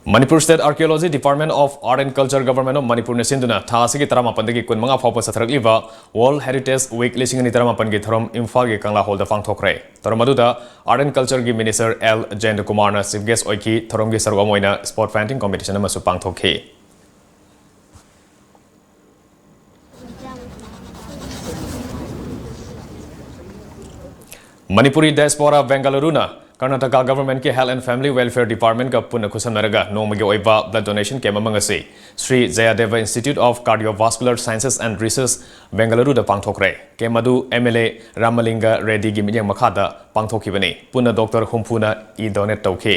Manipur State Archaeology, Department of Art and Culture, Government of Manipurꯅ ꯁꯤꯟꯗꯨꯅ ꯊꯥ ꯑꯁꯤꯒꯤ ꯇꯔꯥꯃꯥꯄꯟꯗꯒꯤ ꯀꯨꯟꯃꯉꯥ ꯐꯥꯎꯕ ꯆꯠꯊꯔꯛꯂꯤꯕ World Heritage Week ꯂꯤꯁꯤꯡ ꯑꯅꯤ ꯇꯔꯥꯃꯥꯄꯟꯒꯤ ꯊꯧꯔꯝ ꯏꯝꯐꯥꯜꯒꯤ ꯀꯪꯂꯥ ꯍꯣꯜꯗ ꯄꯥꯡꯊꯣꯛꯈ꯭ꯔꯦ꯫ ꯊꯧꯔꯝ ꯑꯗꯨꯗ Art and Cultureꯒꯤ Minister ꯑꯦꯜ ꯖꯌꯟꯇꯀꯨꯃꯥꯔꯅ chief guest ꯑꯣꯏꯈꯤ꯫ ꯊꯧꯔꯝꯒꯤ ꯁꯔꯨꯛ ꯑꯃ ꯑꯣꯏꯅ spot painting competition ꯑꯃꯁꯨ ꯄꯥꯡꯊꯣꯛꯈꯤ꯫ Manipuri diaspora Bengaluruꯅ Karnataka ꯒꯚꯔꯟꯃꯦꯟꯠꯀꯤ Health and Family Welfare Departmentꯀ ꯄꯨꯟꯅ ꯈꯨꯠꯁꯝꯅꯔꯒ ꯅꯣꯡꯃꯒꯤ ꯑꯣꯏꯕ blood donation camp ꯑꯃ ꯉꯁꯤ Shri Jayadeva Institute of Cardiovascular Sciences and Research, ꯕꯦꯡꯒꯂꯨꯔꯨꯗ ꯄꯥꯡꯊꯣꯛꯈ꯭ꯔꯦ꯫ Camp ꯑꯗꯨ MLA ꯔꯥꯃꯂꯤꯡꯒ ꯔꯦꯗꯤꯒꯤ ꯃꯤꯠꯌꯦꯡ ꯃꯈꯥꯗ ꯄꯥꯡꯊꯣꯛꯈꯤꯕꯅꯤ꯫ ꯄꯨꯟꯅ doctor ꯍꯨꯝꯐꯨꯅ ꯏ donate ꯇꯧꯈꯤ꯫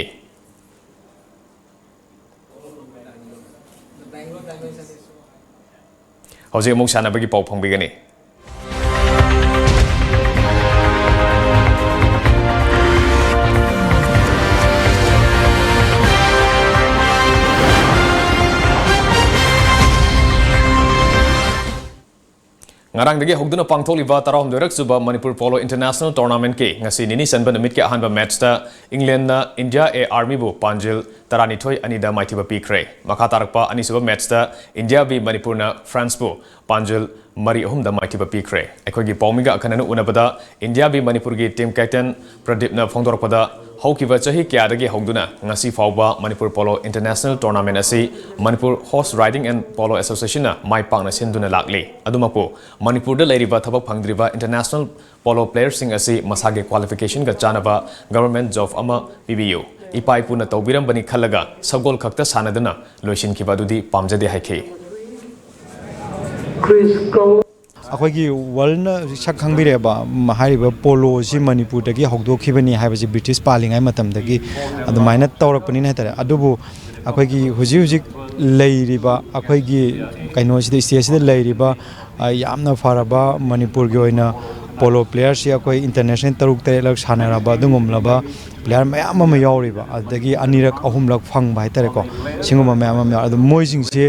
ꯍꯧꯖꯤꯛ ꯑꯃꯨꯛ ꯁꯥꯟꯅꯕꯒꯤ ꯄꯥꯎ ꯐꯪꯕꯤꯒꯅꯤ꯫ ꯉꯔꯥꯡꯗꯒꯤ ꯍꯧꯗꯨꯅ ꯄꯥꯡꯊꯣꯛꯂꯤꯕ ꯇꯔꯥꯍꯨꯝꯗꯣꯏꯔꯛ ꯁꯨꯕ ꯃꯅꯤꯄꯨꯔ Polo International Tournamentꯀꯤ ꯉꯁꯤ ꯅꯤꯅꯤ ꯆꯟꯕ ꯅꯨꯃꯤꯠꯀꯤ ꯑꯍꯥꯟꯕ matchꯇ Englandꯅ India A Armyꯕꯨ ꯄꯥꯟꯖꯤꯜ ꯇꯔꯥꯅꯤꯊꯣꯏ ꯑꯅꯤꯗ ꯃꯥꯏꯊꯤꯕ ꯄꯤꯈ꯭ꯔꯦ꯫ ꯃꯈꯥ ꯇꯥꯔꯛꯄ ꯑꯅꯤꯁꯨꯕ matchꯇ India B ꯃꯅꯤꯄꯨꯔꯅ Franceꯕꯨ ꯄꯥꯟꯖꯤꯜ ꯃꯔꯤ ꯑꯍꯨꯝꯗ ꯃꯥꯏꯊꯤꯕ ꯄꯤꯈ꯭ꯔꯦ꯫ ꯑꯩꯈꯣꯏꯒꯤ ꯄꯥꯎꯃꯤꯒ ꯑꯈꯟꯅꯅ ꯎꯅꯕꯗ India B ꯃꯅꯤꯄꯨꯔꯒꯤ team captain ꯄ꯭ꯔꯗꯤꯞꯅ ꯐꯣꯡꯗꯣꯔꯛꯄꯗ, ꯍꯧꯈꯤꯕ ꯆꯍꯤ ꯀꯌꯥꯗꯒꯤ ꯍꯧꯗꯨꯅ ꯉꯁꯤ ꯐꯥꯎꯕ ꯃꯅꯤꯄꯨꯔ Polo International Tournament ꯑꯁꯤ Manipur Horse Riding and Polo Associationꯅ ꯃꯥꯏ ꯄꯥꯛꯅ ꯁꯤꯟꯗꯨꯅ ꯂꯥꯛꯂꯤ꯫ ꯑꯗꯨꯃꯛꯄꯨ, ꯃꯅꯤꯄꯨꯔꯗ ꯂꯩꯔꯤꯕ ꯊꯕꯛ ꯐꯪꯗ꯭ꯔꯤꯕ international polo playerꯁꯤꯡ ꯑꯁꯤ ꯃꯁꯥꯒꯤ qualificationꯒ ꯆꯥꯟꯅꯕ government job ꯑꯃ ꯄꯤꯕꯤꯌꯨ, ꯏꯄꯥ ꯏꯄꯨꯅ ꯇꯧꯕꯤꯔꯝꯕꯅꯤ ꯈꯜꯂꯒ ꯁꯒꯣꯜ ꯈꯛꯇ ꯁꯥꯟꯅꯗꯨꯅ ꯂꯣꯏꯁꯤꯟꯈꯤꯕ ꯑꯗꯨꯗꯤ ꯄꯥꯝꯖꯗꯦ ꯍꯥꯏꯈꯤ꯫ ꯑꯩꯈꯣꯏꯒꯤ worldꯅ ꯁꯛ ꯈꯪꯕꯤꯔꯦꯕ, ꯍꯥꯏꯔꯤꯕ polo ꯑꯁꯤ ꯃꯅꯤꯄꯨꯔꯗꯒꯤ ꯍꯧꯗꯣꯛꯈꯤꯕꯅꯤ ꯍꯥꯏꯕꯁꯤ ꯕ꯭ꯔꯤꯇꯤꯁ ꯄꯥꯜꯂꯤꯉꯩ ꯃꯇꯝꯗꯒꯤ ꯑꯗꯨꯃꯥꯏꯅ ꯇꯧꯔꯛꯄꯅꯤꯅ ꯍꯥꯏꯇꯥꯔꯦ꯫ ꯑꯗꯨꯕꯨ ꯑꯩꯈꯣꯏꯒꯤ ꯍꯧꯖꯤꯛ ꯍꯧꯖꯤꯛ ꯂꯩꯔꯤꯕ, ꯑꯩꯈꯣꯏꯒꯤ ꯀꯩꯅꯣꯁꯤꯗ, stateꯁꯤꯗ ꯂꯩꯔꯤꯕ, ꯑ, ꯌꯥꯝꯅ ꯐꯔꯕ ꯃꯅꯤꯄꯨꯔꯒꯤ ꯑꯣꯏꯅ polo playerꯁꯤ ꯑꯩꯈꯣꯏ international ꯇꯔꯨꯛ ꯇꯔꯦꯠꯂꯛ ꯁꯥꯟꯅꯔꯕ ꯑꯗꯨꯒꯨꯝꯂꯕ player ꯃꯌꯥꯝ ꯑꯃ ꯌꯥꯎꯔꯤꯕ, ꯑꯗꯨꯗꯒꯤ ꯑꯅꯤꯔꯛ ꯑꯍꯨꯝꯂꯛ ꯐꯪꯕ ꯍꯥꯏꯇꯥꯔꯦꯀꯣ, ꯁꯤꯒꯨꯝꯕ ꯃꯌꯥꯝ ꯑꯃ ꯌꯥꯎꯔꯦ꯫ ꯑꯗꯣ ꯃꯣꯏꯁꯤꯡꯁꯤ,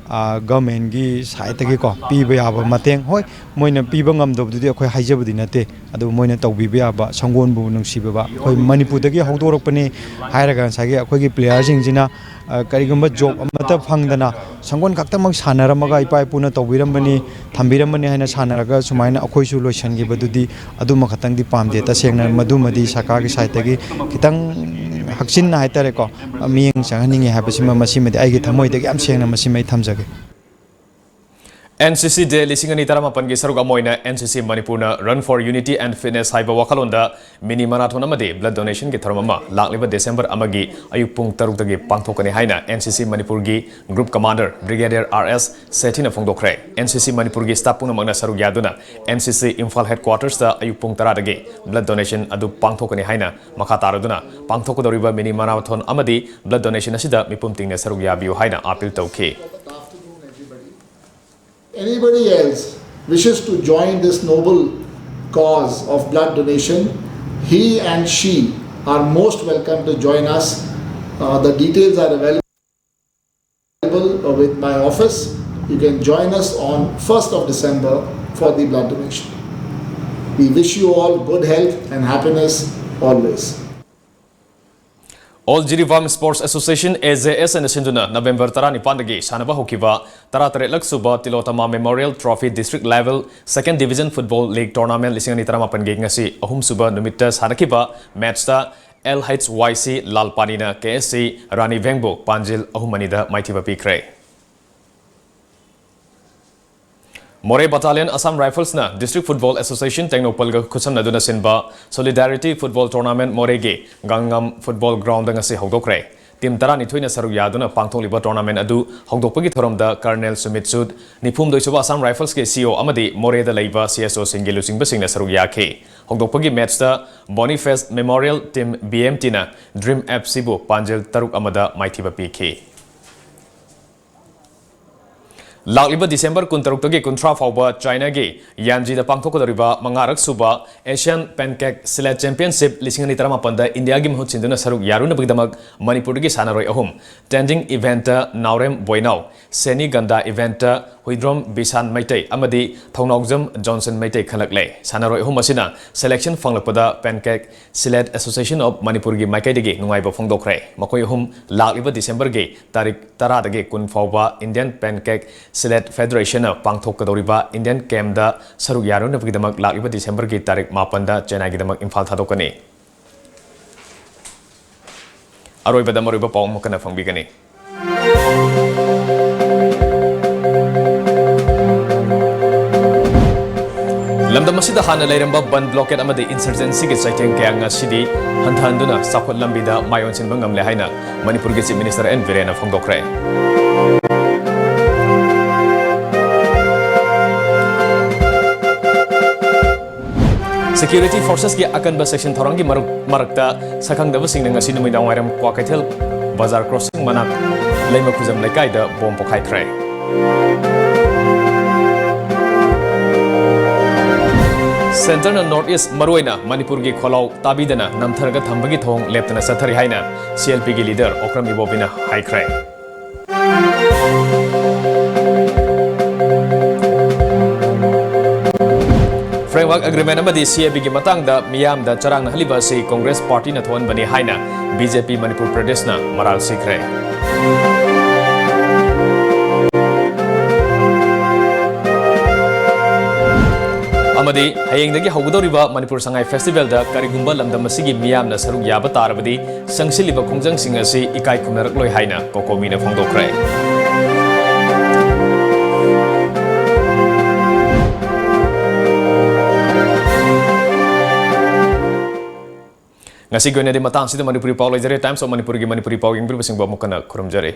ꯑ, governmentꯀꯤ sideꯇꯒꯤꯀꯣ ꯄꯤꯕ ꯌꯥꯕ ꯃꯇꯦꯡ, ꯍꯣꯏ, ꯃꯣꯏꯅ ꯄꯤꯕ ꯉꯝꯗꯕꯗꯨꯗꯤ ꯑꯩꯈꯣꯏ ꯍꯥꯏꯖꯕꯗꯤ ꯅꯠꯇꯦ, ꯑꯗꯨꯕꯨ ꯃꯣꯏꯅ ꯇꯧꯕꯤꯕ ꯌꯥꯕ, ꯁꯪꯒꯣꯜꯕꯨ ꯅꯨꯡꯁꯤꯕꯤꯕ, ꯑꯩꯈꯣꯏ ꯃꯅꯤꯄꯨꯔꯗꯒꯤ ꯍꯧꯗꯣꯔꯛꯄꯅꯤ ꯍꯥꯏꯔꯒ ꯉꯁꯥꯏꯒꯤ ꯑꯩꯈꯣꯏꯒꯤ playerꯁꯤꯡꯁꯤꯅ, ꯑ, ꯀꯔꯤꯒꯨꯝꯕ job ꯑꯃꯠꯇ ꯐꯪꯗꯅ ꯁꯪꯒꯣꯜ ꯈꯛꯇꯃꯛ ꯁꯥꯟꯅꯔꯝꯃꯒ ꯏꯄꯥ ꯏꯄꯨꯅ ꯇꯧꯕꯤꯔꯝꯕꯅꯤ, ꯊꯝꯕꯤꯔꯝꯕꯅꯤ ꯍꯥꯏꯅ ꯁꯥꯟꯅꯔꯒ ꯁꯨꯃꯥꯏꯅ ꯑꯩꯈꯣꯏꯁꯨ ꯂꯣꯏꯁꯤꯟꯈꯤꯕꯗꯨꯗꯤ ꯑꯗꯨꯃ ꯈꯛꯇꯪꯗꯤ ꯄꯥꯝꯗꯦ꯫ ꯇꯁꯦꯡꯅ ꯃꯗꯨꯃꯗꯤ ꯁꯔꯀꯥꯔꯒꯤ sideꯇꯒꯤ ꯈꯤꯇꯪ ꯍꯛꯆꯤꯟꯅ ꯍꯥꯏꯇꯥꯔꯦꯀꯣ, ꯃꯤꯠꯌꯦꯡ ꯆꯪꯍꯟꯅꯤꯡꯉꯤ ꯍꯥꯏꯕꯁꯤꯃ ꯃꯁꯤꯃꯗꯤ ꯑꯩꯒꯤ ꯊꯃꯣꯏꯗꯒꯤ ꯌꯥꯝ ꯁꯦꯡꯅ ꯃꯁꯤꯃ ꯑꯩ ꯊꯝꯖꯒꯦ꯫ NCC Day ꯂꯤꯁꯤꯡ ꯑꯅꯤ ꯇꯔꯥꯃꯥꯄꯟꯒꯤ ꯁꯔꯨꯛ ꯑꯃ ꯑꯣꯏꯅ NCC ꯃꯅꯤꯄꯨꯔꯅ Run for Unity and Fitness ꯍꯥꯏꯕ ꯋꯥꯈꯜꯂꯣꯟꯗ mini marathon ꯑꯃꯗꯤ blood donationꯒꯤ ꯊꯧꯔꯝ ꯑꯃ ꯂꯥꯛꯂꯤꯕ December ꯑꯃꯒꯤ ꯑꯌꯨꯛ ꯄꯨꯡ ꯇꯔꯨꯛꯇꯒꯤ ꯄꯥꯡꯊꯣꯛꯀꯅꯤ ꯍꯥꯏꯅ NCC ꯃꯅꯤꯄꯨꯔꯒꯤ Group Commander Brigadier R S ꯁꯦꯊꯤꯅ ꯐꯣꯡꯗꯣꯛꯈ꯭ꯔꯦ꯫ NCC ꯃꯅꯤꯄꯨꯔꯒꯤ staff ꯄꯨꯝꯅꯃꯛꯅ ꯁꯔꯨꯛ ꯌꯥꯗꯨꯅ NCC Imphal headquartersꯇ ꯑꯌꯨꯛ ꯄꯨꯡ ꯇꯔꯥꯗꯒꯤ blood donation ꯑꯗꯨ ꯄꯥꯡꯊꯣꯛꯀꯅꯤ ꯍꯥꯏꯅ ꯃꯈꯥ ꯇꯥꯔꯗꯨꯅ ꯄꯥꯡꯊꯣꯛꯀꯗꯧꯔꯤꯕ mini marathon ꯑꯃꯗꯤ blood donation ꯑꯁꯤꯗ ꯃꯤꯄꯨꯝ ꯇꯤꯡꯅ ꯁꯔꯨꯛ ꯌꯥꯕꯤꯌꯨ ꯍꯥꯏꯅ appeal ꯇꯧꯈꯤ꯫ Anybody else wishes to join this noble cause of blood donation, he and she are most welcome to join us. Uh, the details are available with my office. You can join us on first of December for the blood donation. We wish you all good health and happiness always. All Jiribam Sports Association, AJSAꯅ ꯁꯤꯟꯗꯨꯅ November ꯇꯔꯥꯅꯤꯄꯥꯟꯗꯒꯤ ꯁꯥꯟꯅꯕ ꯍꯧꯈꯤꯕ ꯇꯔꯥꯇꯔꯦꯠꯂꯛ ꯁꯨꯕ Tilotama Memorial Trophy District Level Second Division Football League Tournament ꯂꯤꯁꯤꯡ ꯑꯅꯤ ꯇꯔꯥꯃꯥꯄꯟꯒꯤ ꯉꯁꯤ ꯑꯍꯨꯝꯁꯨꯕ ꯅꯨꯃꯤꯠꯇ ꯁꯥꯟꯅꯈꯤꯕ matchꯇ LHYC ꯂꯥꯜꯄꯥꯅꯤꯅ KSC ꯔꯥꯅꯤ ꯚꯦꯡꯕꯨ ꯄꯥꯟꯖꯤꯜ ꯑꯍꯨꯝ ꯑꯅꯤꯗ ꯃꯥꯏꯊꯤꯕ ꯄꯤꯈ꯭ꯔꯦ꯫ Moreh Battalion Assam Riflesꯅ District Football Association ꯇꯦꯡꯅꯧꯄꯜꯒ ꯈꯨꯠꯁꯝꯅꯗꯨꯅ ꯁꯤꯟꯕ Solidarity Football Tournament Morehꯒꯤ ꯒꯥꯡꯉꯝ Football Groundꯗ ꯉꯁꯤ ꯍꯧꯗꯣꯛꯈ꯭ꯔꯦ꯫ Team ꯇꯔꯥꯅꯤꯊꯣꯏꯅ ꯁꯔꯨꯛ ꯌꯥꯗꯨꯅ ꯄꯥꯡꯊꯣꯛꯂꯤꯕ tournament ꯑꯗꯨ ꯍꯧꯗꯣꯛꯄꯒꯤ ꯊꯧꯔꯝꯗ Colonel Sumit Sood, ꯅꯤꯐꯨꯍꯨꯝꯗꯣꯏ ꯁꯨꯕ Assam Riflesꯀꯤ CO ꯑꯃꯗꯤ Morehꯗ ꯂꯩꯕ CSOꯁꯤꯡꯒꯤ ꯂꯨꯆꯤꯡꯕꯁꯤꯡꯅ ꯁꯔꯨꯛ ꯌꯥꯈꯤ꯫ ꯍꯧꯗꯣꯛꯄꯒꯤ matchꯇ Boniface Memorial Team BMTꯅ Dream FCꯕꯨ ꯄꯥꯟꯖꯤꯜ ꯇꯔꯨꯛ ꯑꯃꯗ ꯃꯥꯏꯊꯤꯕ ꯄꯤꯈꯤ꯫ ꯂꯥꯛꯂꯤꯕ December ꯀꯨꯟꯇꯔꯨꯛꯇꯒꯤ ꯀꯨꯟꯊ꯭ꯔꯥ ꯐꯥꯎꯕ Chinaꯒꯤ Yanjiꯗ ꯄꯥꯡꯊꯣꯛꯀꯗꯧꯔꯤꯕ ꯃꯉꯥꯔꯛ ꯁꯨꯕ Asian Pancake Sledge Championship ꯂꯤꯁꯤꯡ ꯑꯅꯤ ꯇꯔꯥꯃꯥꯄꯟꯗ ꯏꯟꯗꯤꯌꯥꯒꯤ ꯃꯍꯨꯠ ꯁꯤꯟꯗꯨꯅ ꯁꯔꯨꯛ ꯌꯥꯔꯨꯅꯕꯒꯤꯗꯃꯛ ꯃꯅꯤꯄꯨꯔꯗꯒꯤ ꯁꯥꯟꯅꯔꯣꯏ ꯑꯍꯨꯝ, Tending eventꯇ ꯅꯥꯎꯔꯦꯝ ꯕꯣꯏꯅꯥꯎ, Seni Ganda eventꯇ ꯍꯨꯏꯗ꯭ꯔꯣꯝ ꯕꯤꯁꯥꯟ ꯃꯩꯇꯩ ꯑꯃꯗꯤ ꯊꯧꯅꯥꯎꯖꯝ ꯖꯣꯟꯁꯟ ꯃꯩꯇꯩ ꯈꯜꯂꯛꯂꯦ꯫ ꯁꯥꯟꯅꯔꯣꯏ ꯑꯍꯨꯝ ꯑꯁꯤꯅ selection ꯐꯪꯂꯛꯄꯗ Pancake Sledge Association of ꯃꯅꯤꯄꯨꯔꯒꯤ ꯃꯥꯏꯀꯩꯗꯒꯤ ꯅꯨꯡꯉꯥꯏꯕ ꯐꯣꯡꯗꯣꯛꯈ꯭ꯔꯦ꯫ ꯃꯈꯣꯏ ꯑꯍꯨꯝ ꯂꯥꯛꯂꯤꯕ Decemberꯒꯤ ꯇꯥꯔꯤꯛ ꯇꯔꯥꯗꯒꯤ ꯀꯨꯟ ꯐꯥꯎꯕ Indian Pancake Sledge Federationꯅ ꯄꯥꯡꯊꯣꯛꯀꯗꯧꯔꯤꯕ Indian Campꯗ ꯁꯔꯨꯛ ꯌꯥꯔꯨꯅꯕꯒꯤꯗꯃꯛ ꯂꯥꯛꯂꯤꯕ Decemberꯒꯤ ꯇꯥꯔꯤꯛ ꯃꯥꯄꯟꯗ Chinaꯒꯤꯗꯃꯛ ꯏꯝꯐꯥꯜ ꯊꯥꯗꯣꯛꯀꯅꯤ꯫ ꯑꯔꯣꯏꯕꯗ ꯃꯔꯨꯑꯣꯏꯕ ꯄꯥꯎ ꯑꯃꯨꯛ ꯍꯟꯅ ꯐꯪꯕꯤꯒꯅꯤ꯫ ꯂꯝꯗꯝ ꯑꯁꯤꯗ ꯍꯥꯟꯅ ꯂꯩꯔꯝꯕ ꯕꯟ, ꯕ꯭ꯂꯣꯀꯦꯠ ꯑꯃꯗꯤ ꯏꯟꯁꯔꯖꯦꯟꯁꯤꯒꯤ ꯆꯩꯊꯦꯡ ꯀꯌꯥ ꯉꯁꯤꯗꯤ ꯍꯟꯊꯍꯟꯗꯨꯅ ꯆꯥꯎꯈꯠ ꯂꯝꯕꯤꯗ ꯃꯥꯏ ꯑꯣꯟꯁꯤꯟꯕ ꯉꯝꯂꯦ ꯍꯥꯏꯅ ꯃꯅꯤꯄꯨꯔꯒꯤ Chief Minister N ꯕꯤꯔꯦꯟꯅ ꯐꯣꯡꯗꯣꯛꯈ꯭ꯔꯦ꯫ Security forcesꯀꯤ ꯑꯀꯟꯕ section ꯊꯧꯔꯥꯡꯒꯤ ꯃꯔꯨꯛ-, ꯃꯔꯛꯇ ꯁꯛꯈꯪꯗꯕꯁꯤꯡꯅ ꯉꯁꯤ ꯅꯨꯃꯤꯗꯥꯡ ꯋꯥꯏꯔꯝ ꯀ꯭ꯋꯥꯀꯩꯊꯦꯜ ꯕꯖꯥꯔ crossing ꯃꯅꯥꯛ ꯂꯩꯃꯈꯨꯖꯝ ꯂꯩꯀꯥꯏꯗ ꯕꯣꯝ ꯄꯣꯈꯥꯏꯈ꯭ꯔꯦ꯫ Centreꯅ North East, ꯃꯔꯨꯑꯣꯏꯅ ꯃꯅꯤꯄꯨꯔꯒꯤ ꯈꯣꯜꯂꯥꯎ ꯇꯥꯕꯤꯗꯅ ꯅꯝꯊꯔꯒ ꯊꯝꯕꯒꯤ ꯊꯧꯑꯣꯡ ꯂꯦꯞꯇꯅ ꯆꯠꯊꯔꯤ ꯍꯥꯏꯅ CLPꯒꯤ leader ꯑꯣꯀ꯭ꯔꯝ ꯏꯕꯣꯕꯤꯅ ꯍꯥꯏꯈ꯭ꯔꯦ꯫ Framework Agreement ꯑꯃꯗꯤ CABꯒꯤ ꯃꯇꯥꯡꯗ ꯃꯤꯌꯥꯝꯗ ꯆꯔꯥꯡꯅꯍꯜꯂꯤꯕ ꯑꯁꯤ Congress Partyꯅ ꯊꯣꯛꯍꯟꯕꯅꯤ ꯍꯥꯏꯅ BJP ꯃꯅꯤꯄꯨꯔ ꯄ꯭ꯔꯗꯦꯁꯅ ꯃꯔꯥꯜ ꯁꯤꯈ꯭ꯔꯦ꯫ ꯑꯃꯗꯤ ꯍꯌꯦꯡꯗꯒꯤ ꯍꯧꯒꯗꯧꯔꯤꯕ ꯃꯅꯤꯄꯨꯔ ꯁꯉꯥꯏ Festivalꯗ ꯀꯔꯤꯒꯨꯝꯕ ꯂꯝꯗꯝ ꯑꯁꯤꯒꯤ ꯃꯤꯌꯥꯝꯅ ꯁꯔꯨꯛ ꯌꯥꯕ ꯇꯥꯔꯕꯗꯤ ꯆꯪꯁꯤꯜꯂꯤꯕ ꯈꯣꯡꯖꯪꯁꯤꯡ ꯑꯁꯤ ꯏꯀꯥꯏ ꯈꯨꯝꯅꯔꯛꯂꯣꯏ ꯍꯥꯏꯅ COCOMIꯅ ꯐꯣꯡꯗꯣꯛꯈ꯭ꯔꯦ꯫ ꯉꯁꯤꯒꯤ ꯑꯣꯏꯅꯗꯤ ꯃꯇꯥꯡꯁꯤꯗ ꯃꯅꯤꯄꯨꯔꯤ ꯄꯥꯎ ꯂꯣꯏꯖꯔꯦ꯫ Times of Manipurꯒꯤ ꯃꯅꯤꯄꯨꯔꯤ ꯄꯥꯎ ꯌꯦꯡꯕꯤꯔꯤꯕꯁꯤꯡꯕꯨ ꯑꯃꯨꯛ ꯍꯟꯅ ꯈꯨꯔꯨꯝꯖꯔꯤ꯫